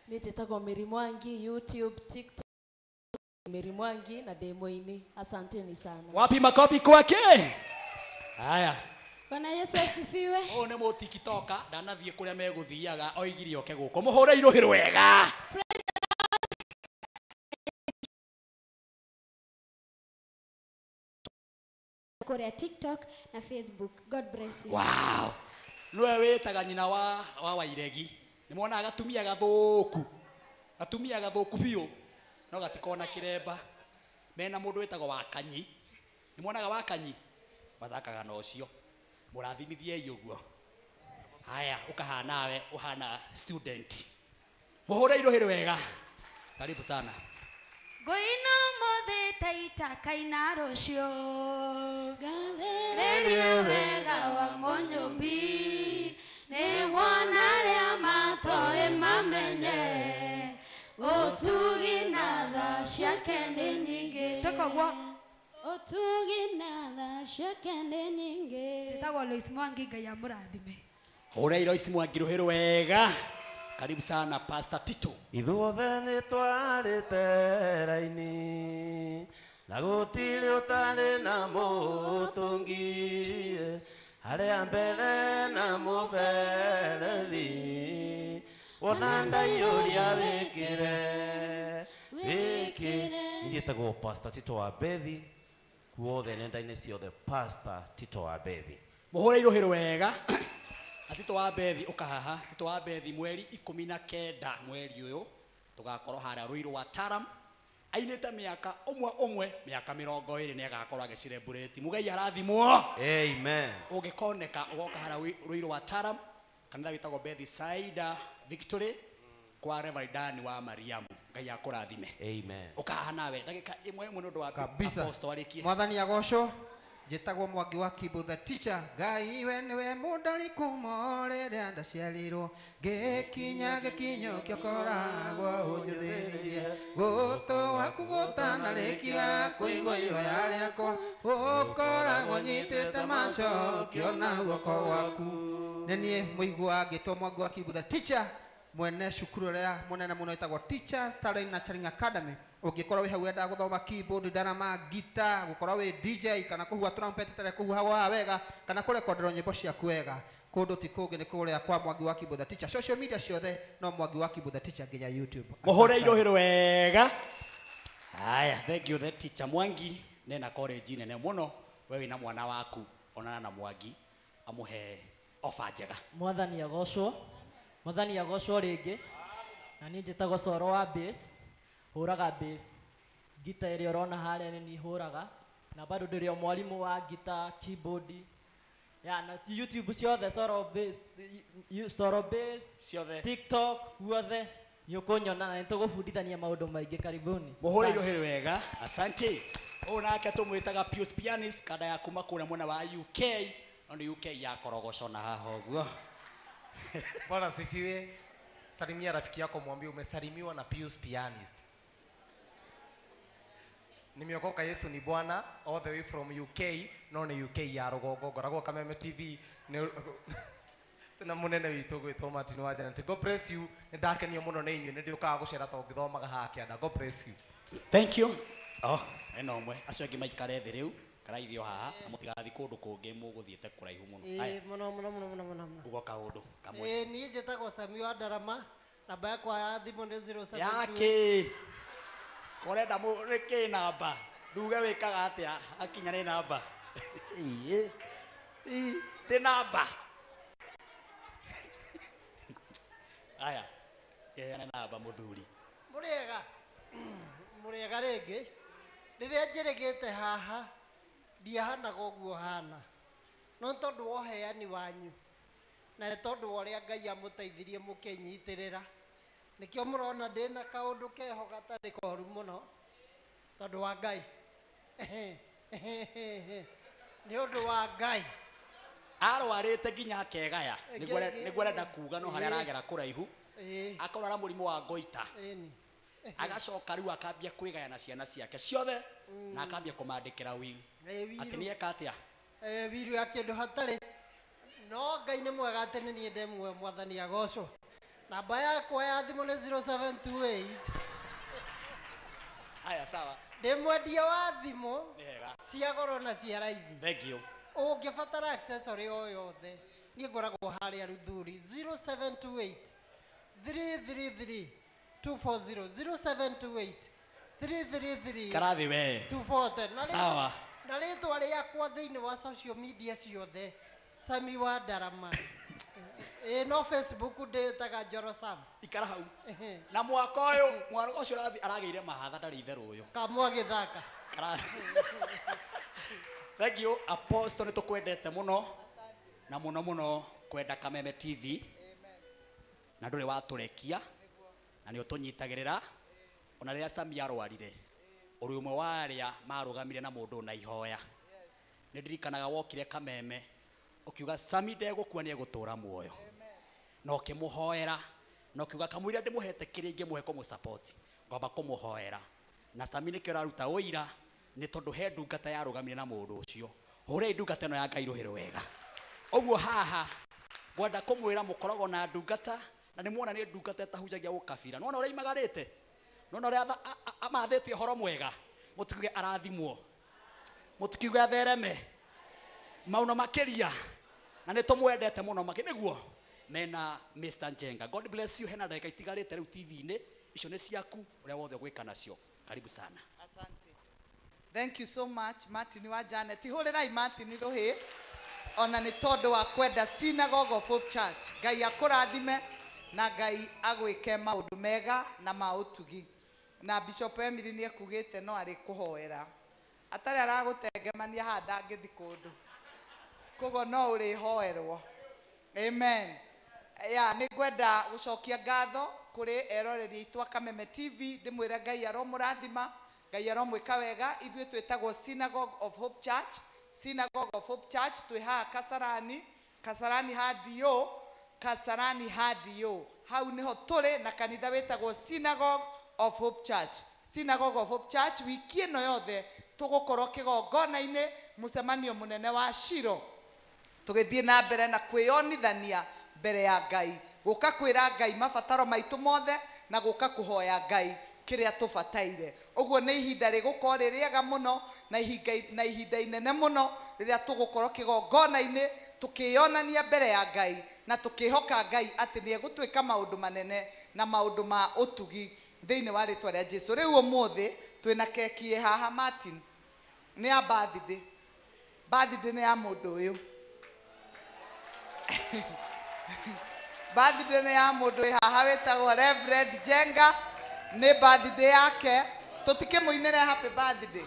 Niĩ njĩtagwo Mary Mwangi, YouTube, TikTok, Mary Mwangi na ndĩ mũini. Asanteni sana. Wapi makofi kwake? Haya. Bwana Yesu asifiwe. Ũyũ nĩ mũtikitoka ndanathiĩ kũrĩa megũthiaga oigire oke gũkũ. Mũhũre irũhĩ rwega. Kũrĩa TikTok na Facebook. God bless you. Wow. Nĩwe wĩtaga nyina wa Wairegi. Nĩ mwonaga gatumia gathũku. Gatumia gathũku biũ. No gatikona kĩremba. Mena mũndũ wĩtagwo Wakanyi. Nĩ mwonaga Wakanyi? Mathakaga na ũcio. Mũrathimithiei ũguo. Haya, ũkahana we, ũhana student. Mũhũre irũhĩ rwega. Karibu sana. Ngũina ũmũthĩ ta itakaina rũciũ. Ngathĩrĩrio wega wa Mũnyũmbi. Nĩguo arĩa matoĩ mamenye. Ũtugi na tha ciake nĩ nyingĩ. Twĩka ũguo. Ũtugi na tha ciake nĩ nyingĩ. Njĩtagwo Lois Mwangi, Ngai amũrathime. Hũrei Lois Mwangi rũhĩ rwega. Karibu sana Pastor Tito. Ithuothe nĩ twarĩte raini na gũtirĩ ũtarĩ na mũtũngi harĩa mbere na mũberethi wona ndaiyũria wĩkĩre wĩkĩre. Niĩ njĩtagwo Pastor Tito wa Bethi kuothe nenda-inĩ ciothe Pastor Tito wa Bethi. Mũhũre irũhĩ rwega. Tito wa Bethi ũkahaha. Tito wa Bethi mweri 19 mweri ũyũ tũgakorwo harĩa Ruiru wa Taram ainĩte mĩaka ũmwe ũmwe mĩaka 20 nĩ agakorwo agĩcireburĩti. Mũgai arathimwo. Amen. Ũngĩkoneka ũgoka harĩa Ruiru wa Taram kanitha wĩtagwo Bethsaida Victory kwa Reverend Dan wa Mariamu. Ngai akũrathime. Amen. Ũkahaha nawe ndagĩka ĩmwe ĩmwe nĩ ũndũ wa Kabisa. apostle arĩkie. Mwathani agocwo. Njĩtagwo Mwangi wa Kibu the teacher. Ngai we nĩwe mũndari kuma rĩrĩa ndaciarirwo ngĩkinya gĩkinyo kĩokoragwo ũnjũthĩrĩirie gũtũ waku gũtanarĩkia kũigua ihoya rĩakwa ũkoragwo nyitĩte macokio na guoko gwaku. Nĩ niĩ mũigua ngĩtwo Mwangi wa Kibu the teacher mwene cukuru ũrĩa mũnene mũno ĩtagwo Teachers Talent Nurturing Academy. Ũngĩkorwo wĩ hau wenda gũthoma keyboard, ndarama, guitar, gũkorwo wĩ DJ kana kũhuha trumpet ĩtarĩ kũhuha wega kana kũrekonderwo nyĩmbo ciaku wega, kũndũ ti kũngĩ nĩ kũrĩa kwa Mwangi wa Kibu the teacher. Social media ciothe no Mwangi wa Kibu the teacher nginya YouTube. Mũhũre irũhĩ rwega. Haya, thank you the teacher Mwangi. Nena college nene mũno. We wĩna mwana waku onana na Mwangi amũhe ofa njega. Mwathani agocwo. Mwathani agocwo rĩngĩ. Na niĩ njĩtagwo Coro wa bass. Hũraga bass. Gita ĩrĩa ũrona harĩa nĩ niĩ hũraga. Na bado ndĩrĩ o mwarimũ wa gita, keyboard. Ya, na YouTube ciothe Coro bass, Coro bass, ciothe, TikTok guothe nĩ ũkũnyona na nĩtũgũbundithania maũndũ maingĩ. Karibuni. Mũhũre irũhĩ wega. Asante. Ũyũ nake tũmwĩtaga Pius Pianist kanda ya kuma kũrĩa mwena wa UK. No nĩ UK ya korogoco na haha ũguo. Bwana asifiwe. Salimia rafiki yako mwambie umesalimiwa na Pius Pianist. Nimeokoka, Yesu ni Bwana, all the way from UK, no nĩ UK ya rũgongo, ngoragwo Kameme TV nĩ tuna munene witũ gwĩtwo Martin wa Janet. God bless you. Nĩ ndakenio mũno nĩ inyuĩ, nĩ ndĩũkaga gũcera tondũ ngĩthomaga haha kĩanda. God bless you. Thank you. Oh, ena ũmwe. Acio angĩ maikare thĩ rĩu, karaithio haha, na mũtigathiĩ kũndũ kũngĩ mũgũthiĩte kũraihu mũno. Haya, Mũno mũno mũno mũno mũno mũno. Uga kaũndũ kamwe. Niĩ njĩtagwo Sami wa Ndarama, namba yakwa ya thimũ nĩ 072. Yake. Korenda mũ nĩ namba. Nduge wĩkaga atĩa akinya nĩ namba. Ĩĩ. Ĩĩ, ti namba. Aya. Kĩheane namba mũthuri. Mũrĩega. Mũrĩega rĩngĩ. Rĩrĩa njĩrĩgĩte haha ndiahanaga ũguo hana, no nĩ tondũ wa ũheani wanyu na nĩ tondũ wa ũrĩa Ngai amũteithirie mũkĩnyitĩrĩra, nĩkĩo mũrona ndĩna kaũndũ keho gatarĩ koru mũno, tondũ wa Ngai. Nĩ ũndũ wa Ngai. Arwarĩte nginya akegaya. Nĩguo arenda kuga no harĩa aragera kũraihu. Akarwara mũrimũ wa ngoita. Agacoka rĩu akambia kwĩgaya na ciana ciake ciothe na akambia kũmandĩkĩra will. Atĩ nĩ eka atĩa? Wiru ya kĩndũ hatarĩ. No Ngai nĩ mwega atĩ nĩ niĩ ndĩ muoyo, Mwathani agocwo. Namba yakwa ya thimũ nĩ 0728. Haya, sawa. Ndĩ mwendia wa thimũ Nĩ hega. cia goro na cia raithi. Thank you. Ũngĩbatara accessory o yothe, niĩ ngoragwo harĩa Ruthuri 0728 333 240 0728 333 Karathi we. 240. Na Sawa. Na rĩtwa rĩakwa thĩinĩ wa social media ciothe Sami wa Ndarama. No Facebook ndĩtaga Njoro Sam. Ikara hau. Na mwaka ũyũ, mwaka ũcio aragĩire mahatha ndarĩ itherũ ũyũ. Kamwa gĩthaka. Thank you Apostle, nĩ tũkwendete mũno na mũno mũno kwenda Kameme TV. Na ndũrĩ watũrekia na nĩ ũtũnyitagĩrĩra ona rĩrĩa Sami arwarire, ũrĩ ũmwe wa arĩa marũgamire na mũndũ na ihoya. Nĩ ndirikanaga wokire Kameme ũkiuga Sami ndegũkua nĩ egũtũra muoyo, na ũkĩmũhoera na ũkiuga kamũira ndĩmũhete kĩrĩa ingĩmũhe kũmũsupport, ngwamba kũmũhoera. Na Sami nĩkĩo ũraruta ũira, nĩ tondũ he ndungata yarũgamire na mũndũ ũcio. Hũrei ndungata ĩno ya Ngai rũhĩ rwega. Ũguo haha ngwenda kũmwĩra mũkoragwo na ndungata, na nĩ muona nĩ ndungata ĩtahunjagia ũkabira. Nĩwona ũrĩa imagarĩte? Nĩwona ũrĩa amathĩtie ũhoro mwega? Mũtikiuge arathimwo, mũtikiuge athereme mauno makĩria, na nĩ tũmwendete mũno makĩria. Nĩguo mena Mr. Njenga. God bless you. Hena ndagĩka itigarĩte rĩu TV-inĩ icio nĩ ciaku, ũrĩa wothe ũgwĩka nacio. Karibu sana. Asante. Thank you so much Martin wa Janet. Hũrĩrai Martin rũhĩ ona nĩ tondũ wa kwenda Synagogue of Hope Church. Ngai akũrathime na Ngai agwĩke maũndũ mega na ma ũtugi. Na Bishop Emily nĩ ekugĩte no arĩ kũhoera. Atarĩ aragũtengemania haha ndangĩthi kũndũ. Koguo no ũrĩhoerwo. Amen. Ya, nĩ ngwenda gũcokia ngatho kũrĩ eroreri aitũ a Kameme TV, ndĩmwĩre Ngai aromũrathima, Ngai aromwĩka wega. Ithuĩ twĩtagwo Synagogue of Hope Church. Synagogue of Hope Church twĩ haha Kasarani, Kasarani ha DO, Kasarani ha DO. Hau nĩho tũrĩ na kanitha wĩtagwo Synagogue of Hope Church. Synagogue of Hope Church wiki ĩno yothe tũgũkorwo kĩgongona-inĩ mũcemanio mũnene wa Shilo, tũgĩthiĩ na mbere na kwĩyonithania mbere ya Ngai, gũka kwĩra Ngai mabataro maitũ mothe na gũka kũhoya Ngai kĩrĩa tũbataire. Ũguo nĩ ihinda rĩgũkorwo rĩ rĩega mũno na ihinda inene mũno rĩrĩa tũgũkorwo kĩgongona-inĩ tũkĩyonania mbere ya Ngai na tũkĩhoka Ngai atĩ nĩ egũtwĩka maũndũ manene na maũndũ ma ũtugi thĩinĩ wa rĩtwa rĩa Jesu. Rĩu ũmũthĩ twĩna keki ĩ haha Martin, nĩ ya birthday. Birthday nĩ ya mũndũ ũyũ. Birthday nĩ ya mũndũ wĩ haha wĩtagwo Reverend Njenga, nĩ birthday yake. Tũtikĩmũinĩre happy birthday.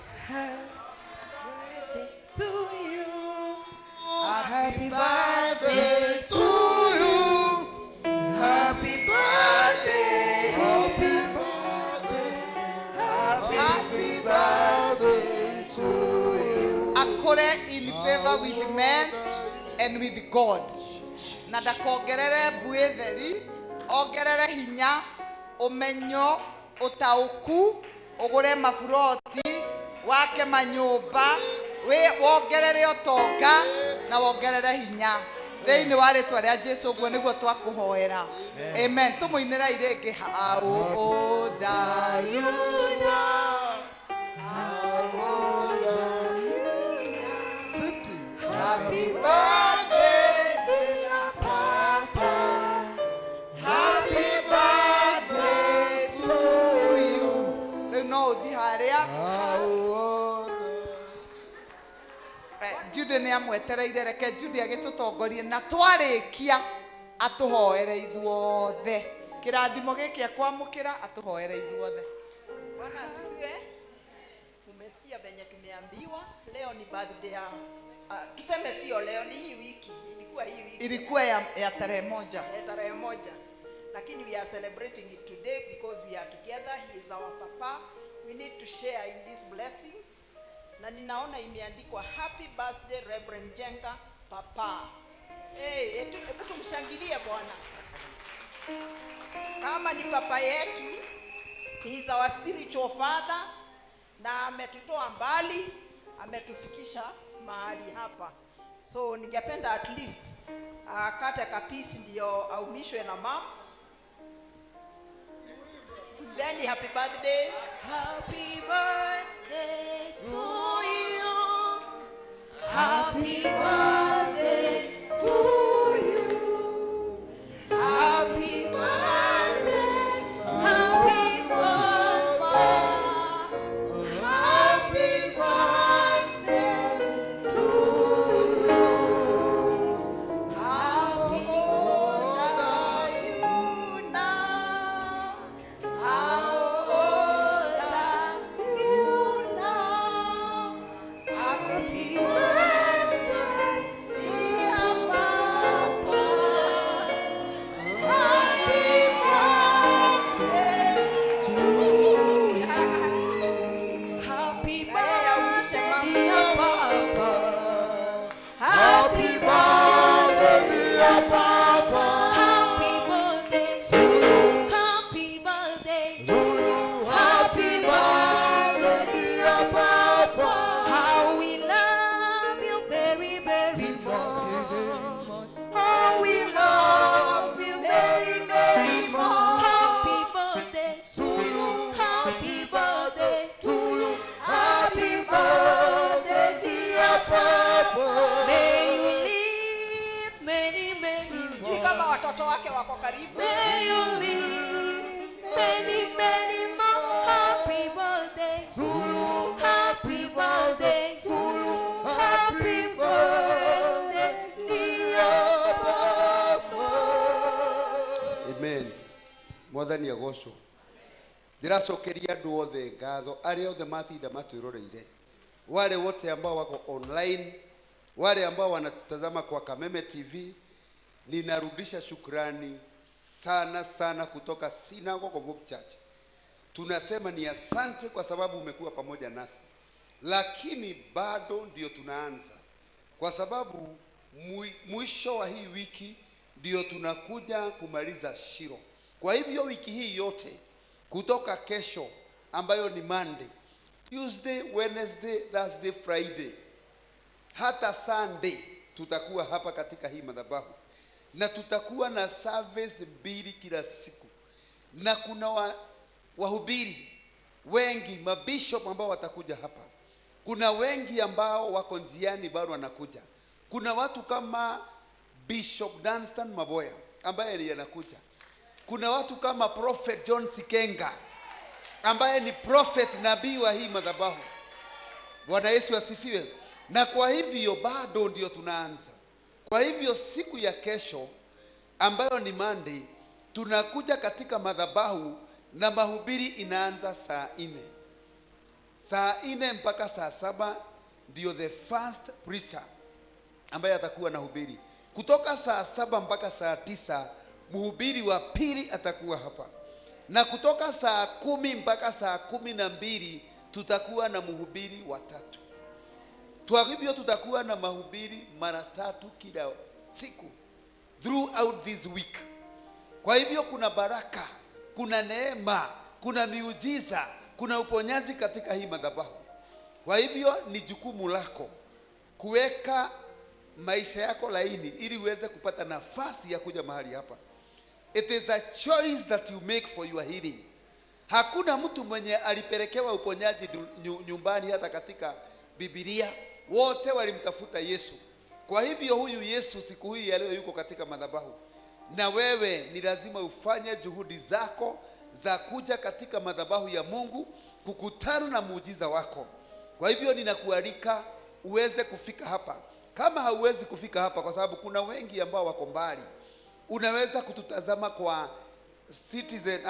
To you. Happy birthday to you. Happy birthday. Happy birthday. Happy birthday to you. Akore in favor with men and with God. Na ndakongerere mbuĩ theri, ongerere hinya, ũmenyo, ũtaũku, ũgũre maburoti, Wake manyũmba, wongerere ũtonga na wongerere hinya. Thĩinĩ wa rĩtwa rĩa Jesu ũguo nĩguo twakũhoera. Amen. Tũmũinĩrei rĩngĩ. How old are you now? How old are you now? 50. Happy birthday, dear Papa. Happy birthday to you. Rĩu no ũthiĩ harĩa. Jude nĩ amwetereire, reke Jude agĩtũtongorie na twarĩkia atũhoere ithuothe. Kĩrathimo gĩkĩ ekwamũkĩra atũhoere ithuothe. Bwana asifiwe. Umesikia venye tumeambiwa leo ni birthday ya tuseme sio leo, ni hii wiki. Ilikuwa hii wiki. Ilikuwa ya tarehe 1. Tarehe 1. Lakini we are celebrating it today because we are together. He is our papa. We need to share in this blessing. Na ninaona imeandikwa happy birthday Reverend Jenga papa. Hey, hebu tumshangilie Bwana. Kama ni papa yetu, he is our spiritual father, na ametutoa mbali, ametufikisha mahali hapa. So ningependa at least akate kapisi ndio aumishwe na mama. Then happy birthday. Happy birthday to you. Happy birthday to you. Happy birthday. Happy birthday. Happy birthday to you. How old are you now? How old are you now? Happy birthday, dear Papa. Happy birthday to you. Happy birthday, dear Papa. Happy birthday, dear Papa. Happy birthday to you. Happy birthday to you. Happy birthday, dear Papa. How we love you very, very much. How we love you very, very much. Happy birthday to you. Happy birthday to you. Happy birthday, dear Papa. May you live many, many Sijui more. kama watoto wake wako karibu. May you live many, many more. Happy birthday to you. Happy birthday to you. Happy birthday, dear Papa. Amen. Mwathani agocwo. Ndĩracokeria andũ othe ngatho arĩa othe matinda matwĩroreire, wale wote ambao wako online, wale ambao wanatazama kwa Kameme TV, ninarudisha shukrani sana sana kutoka Synagogue of Hope Church. Tunasema ni asante kwa sababu umekuwa pamoja nasi, lakini bado ndio tunaanza, kwa sababu mwisho wa hii wiki ndio tunakuja kumaliza Shiro. Kwa hivyo wiki hii yote kutoka kesho ambayo ni Monday, Tuesday, Wednesday, Thursday, Friday, hata Sunday tutakuwa hapa katika hii madhabahu, na tutakuwa na service 2 kila siku, na kuna wahubiri wengi, mabishop ambao watakuja hapa. Kuna wengi ambao wako njiani bado wanakuja. Kuna watu kama Bishop Dunstan Maboya ambaye ndiye anakuja. Kuna watu kama Prophet John Sikenga ambaye ni prophet, nabii wa hii madhabahu. Bwana Yesu asifiwe. Na kwa hivyo bado ndio tunaanza. Kwa hivyo siku ya kesho ambayo ni Monday, tunakuja katika madhabahu na mahubiri inaanza saa 4. Saa 4 mpaka saa 7 ndio the first preacher ambaye atakuwa anahubiri. Kutoka saa 7 mpaka saa 9 mhubiri wa pili atakuwa hapa. Na kutoka saa 10 mpaka saa 12 tutakuwa na mhubiri wa tatu. Kwa hivyo tutakuwa na mahubiri mara 3 kila siku throughout this week. Kwa hivyo kuna baraka, kuna neema, kuna miujiza, kuna uponyaji katika hii madhabahu. Kwa hivyo ni jukumu lako kuweka maisha yako laini ili uweze kupata nafasi ya kuja mahali hapa. It is a choice that you make for your healing. Hakuna mtu mwenye alipelekewa uponyaji nyumbani hata katika Biblia. Wote walimtafuta Yesu. Kwa hivyo huyu Yesu siku hii ya leo yuko katika madhabahu. Na wewe ni lazima ufanye juhudi zako za kuja katika madhabahu ya Mungu kukutana na muujiza wako. Kwa hivyo ninakualika uweze kufika hapa. Kama hauwezi kufika hapa kwa sababu kuna wengi ambao wako mbali, unaweza kututazama kwa Citizen,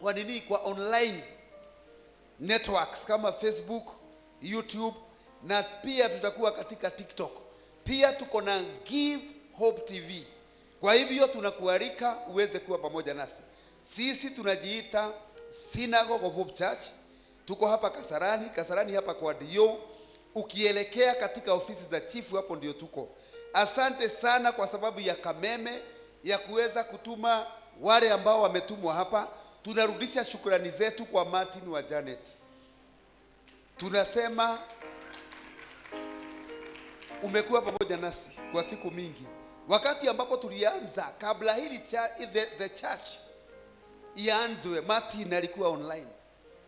kwa nini, kwa online networks kama Facebook, YouTube, na pia tutakuwa katika TikTok. Pia tuko na Give Hope TV. Kwa hivyo tunakualika uweze kuwa pamoja nasi. Sisi tunajiita Synagogue of Hope Church. Tuko hapa Kasarani, Kasarani hapa kwa Dio. Ukielekea katika ofisi za chifu hapo ndio tuko. Asante sana kwa sababu ya Kameme ya kuweza kutuma wale ambao wametumwa hapa. Tunarudisha shukrani zetu kwa Martin wa Janet. Tunasema umekuwa pamoja nasi kwa siku mingi. Wakati ambapo tulianza, kabla hili the church ianzwe, Martin alikuwa online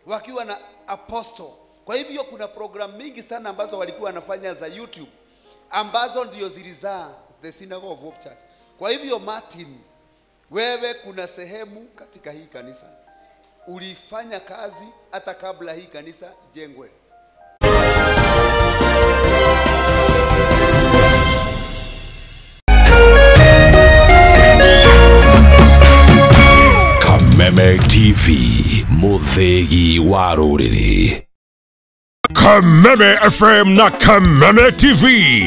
wakiwa na apostle. Kwa hivyo kuna program mingi sana ambazo walikuwa wanafanya za YouTube ambazo ndio zilizaa the Synagogue of Hope Church. Kwa hivyo Martin, wewe kuna sehemu katika hii kanisa ulifanya kazi hata kabla hii kanisa jengwe. Kameme TV, muthegi wa rũrĩrĩ. Kameme FM na Kameme TV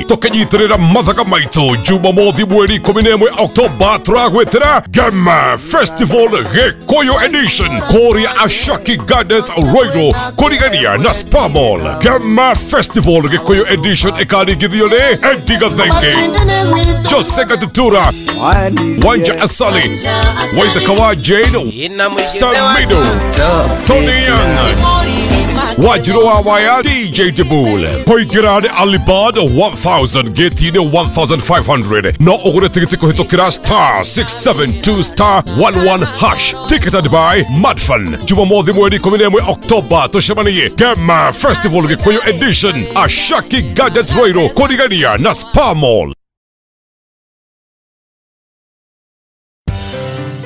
tukinyitirira mathaka maitu Jumamothi mweri 11 Oktoba turagwitira Gema Festival Gikuyu Edition kuria Ashaki Gardens Ruiru kurigania na Spa Mall. Gema Festival Gikuyu Edition ikaringithio ni Eddie Gathenge, Jose Gatutura, Wanja Asali, Waithaka wa Jane, Samido, Tony Young, Wajiro wa Waya, DJ Debul. Kuingĩra nĩ Alibad 1000, gĩti-inĩ 1500. No ũgũre tigiti kũhĩtũkĩra star 672 star 11 hash. Ticketed by Madfan. Jumamothi mweri 11 Oktoba tũcemanie Gema Festival Gĩkũyũ Edition, Ashaki Gardens Ruiru, kũrigania na Spa Mall.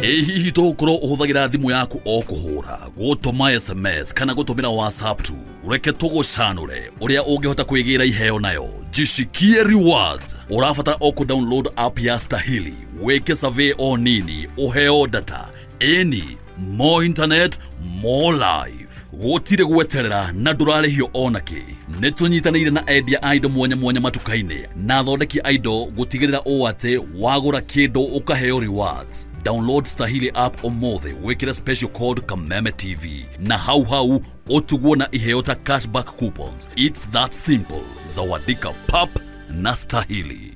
Ĩ hihi tũgũkorwo ũhũthagĩra thimũ yaku o kũhũra, gũtũma SMS kana gũtũmĩra WhatsApp tu? Reke tũgũcanũre ũrĩa ũngĩhota kwĩgĩra iheo nayo. Jishikie rewards. Ũrabatara o kũ download app ya Stahili, wĩke survey o nini, ũheo data. Ĩni, more internet, more life. Gũtirĩ gweterera na ndũrarĩhio onakĩ. Nĩ tũnyitanĩire na endia a indo mwanya mwanya matuka-inĩ na athondeki a indo gũtigĩrĩra ũũ atĩ wagũra kĩndũ ũkaheo rewards. Download Stahili app ũmũthĩ wĩkĩre special code Kameme TV na hau hau ũtugwo na iheo ta cashback coupons. It's that simple. Zawadika pap na Stahili.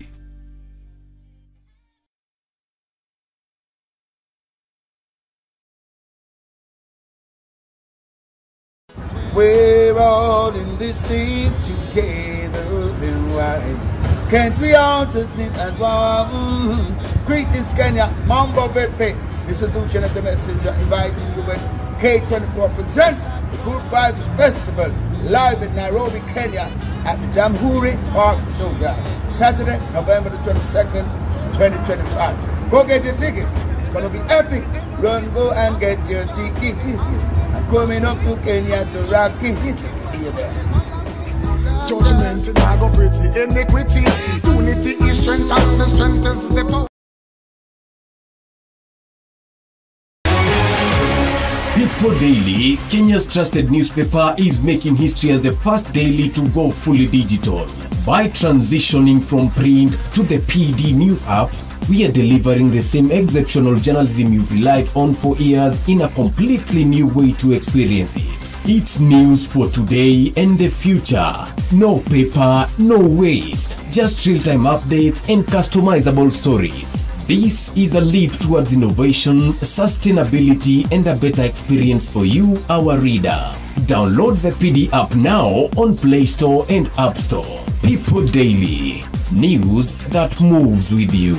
We're all in this thing together, then why can't we all just live as one? Greetings Kenya, Mambo Vipi. This is Lucian the Messenger inviting you with K24 presents the Good Vibes Festival live in Nairobi, Kenya at the Jamhuri Park Showground, Saturday, November the 22nd, 2025. Go get your tickets. It's gonna be epic. Run, go and get your ticket. I'm coming up to Kenya to rock it. See you there. Judgment in I go pretty iniquity. Unity is strength and the strength is the power. People Daily, Kenya's trusted newspaper, is making history as the first daily to go fully digital. By transitioning from print to the PD News app, we are delivering the same exceptional journalism you've relied on for years in a completely new way to experience it. It's news for today and the future. No paper, no waste. Just real-time updates and customizable stories. This is a leap towards innovation, sustainability, and a better experience for you, our reader. Download the PD app now on Play Store and App Store. People Daily, news that moves with you.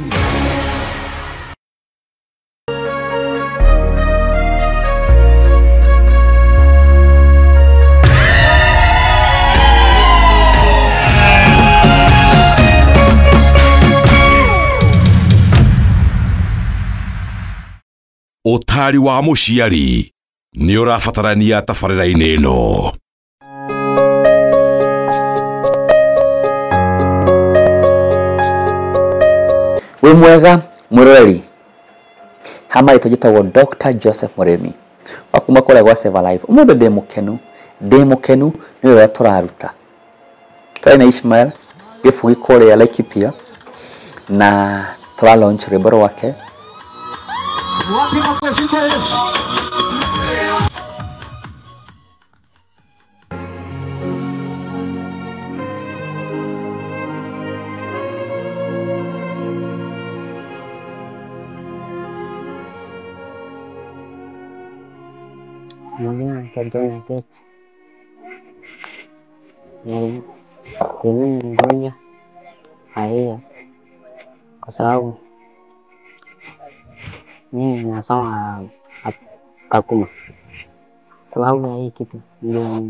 Ũtari wa mũciari nĩ ũrabatarania tabarĩra-inĩ ĩno. Wĩ mwega mwĩroreri, hama ĩtũ njĩtagwo Dr. Joseph Mũrĩmi wa kuma kũrĩa gwa Save a Life. Ũmũthĩ ndĩ mũkenu nĩ ũrĩa tũraruta. Tũrĩ na Ishmael gĩbũgĩ kũrĩa Laikipia na tũra launch rwĩmbo rwake. Mwingine anaitwa Pete. Ni mgonjwa haya kwa sababu mimi nasoma Kakuma. Sababu ya hii kitu ndio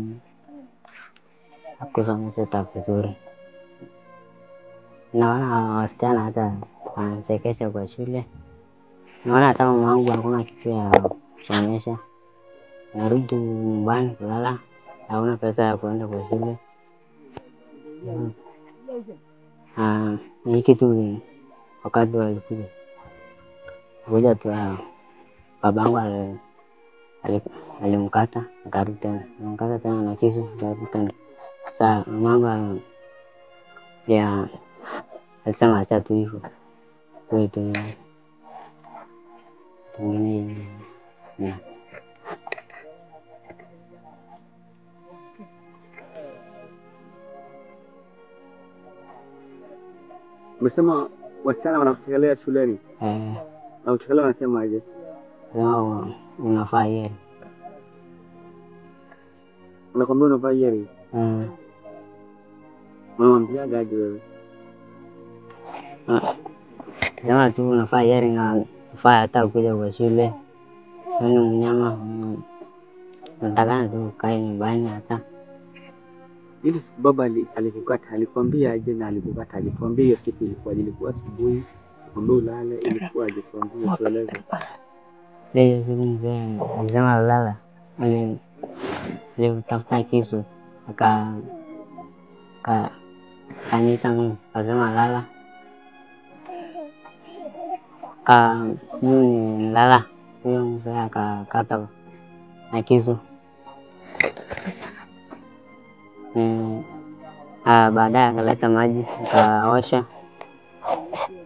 hakusomesha vizuri. Naona wasichana hata wanachekesha kwa shule. Naona hata mama wangu hakuna kitu ya kusomesha. Narudi nyumbani kulala, hauna pesa ya kuenda kwa shule. Hii kitu wakati walikuja kuja tu babangu alimkata, akarudi tena, alimkata tena na kisu, akarudi tena. Sasa mamangu ya alisema acha tu hivyo, tu tungine ya. Umesema wasichana wanakuchekelea shuleni? Wanakuchekelea wanasema aje? Sema unafaa yeri. Unakwambia unafaa yeri? Unamwambiaga aje wewe? Sema tu unafaa yeri na unafaa hata kuja kwa shule. Sio ni mnyama, natakana tu ukae nyumbani hata. Ili siku baba alikukata, alikwambia aje na alikukata, alikwambia hiyo siku ilikuwa ilikuwa asubuhi, alikwambia ulale, ilikuwa aje, tuambie, tueleze. Leo siku mzee alisema lala, alitafuta kisu, akaniita mimi, akasema lala. Mimi nilala, huyo mzee akakata na kisu. Baadaye akaleta maji nikaosha.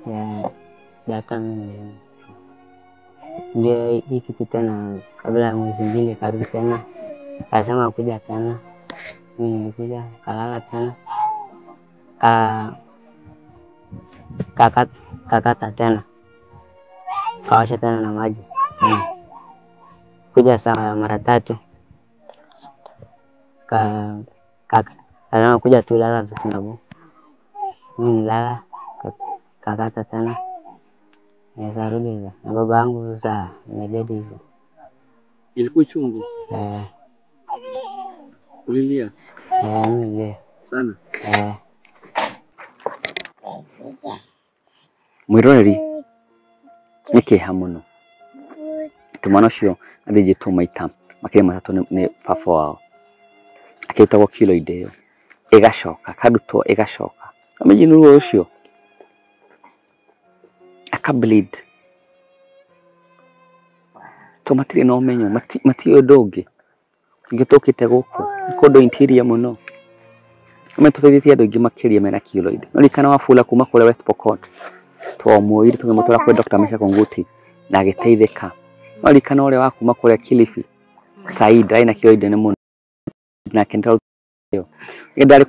Ya ndio hii kitu tena, kabla ya mwezi mbili karudi tena, akasema kuja tena. Mimi nilikuja kalala tena, kakata tena, kaosha tena na maji. Kuja saa mara tatu, akasema kuja tu lala tunabu. Mimi nilala, kakata tena. Nisarudi na baba yangu sasa nimededi hivyo. Ilikuwa chungu? Ulilia? Nililia. Sana? Mwiroreri nĩ kĩeha mũno atĩ mwana ũcio athĩnjĩtwo maita makĩria matatũ nĩ baba wao, akĩrutagwo keloid ĩyo ĩgacoka, akarutwo ĩgacoka. Imagine ruo rũcio, aka bleed to matirĩ na ũmenyo, matiũĩ ũndũ ũngĩ. Ningĩ tũkĩte gũkũ nĩ kũndũ interior mũno, tũteithĩtie andũ aingĩ makĩria mena keloid. No ririkana Wafula kuma kũrĩa West Pokot twamuoire tũkĩmũtwara kwĩ Dr. Mesha Konguti na agĩteithĩka. No ririkana ũrĩa wa kuma kũrĩa Kilifi Said arĩ na keloid nene mũno nake nĩ ndarĩ.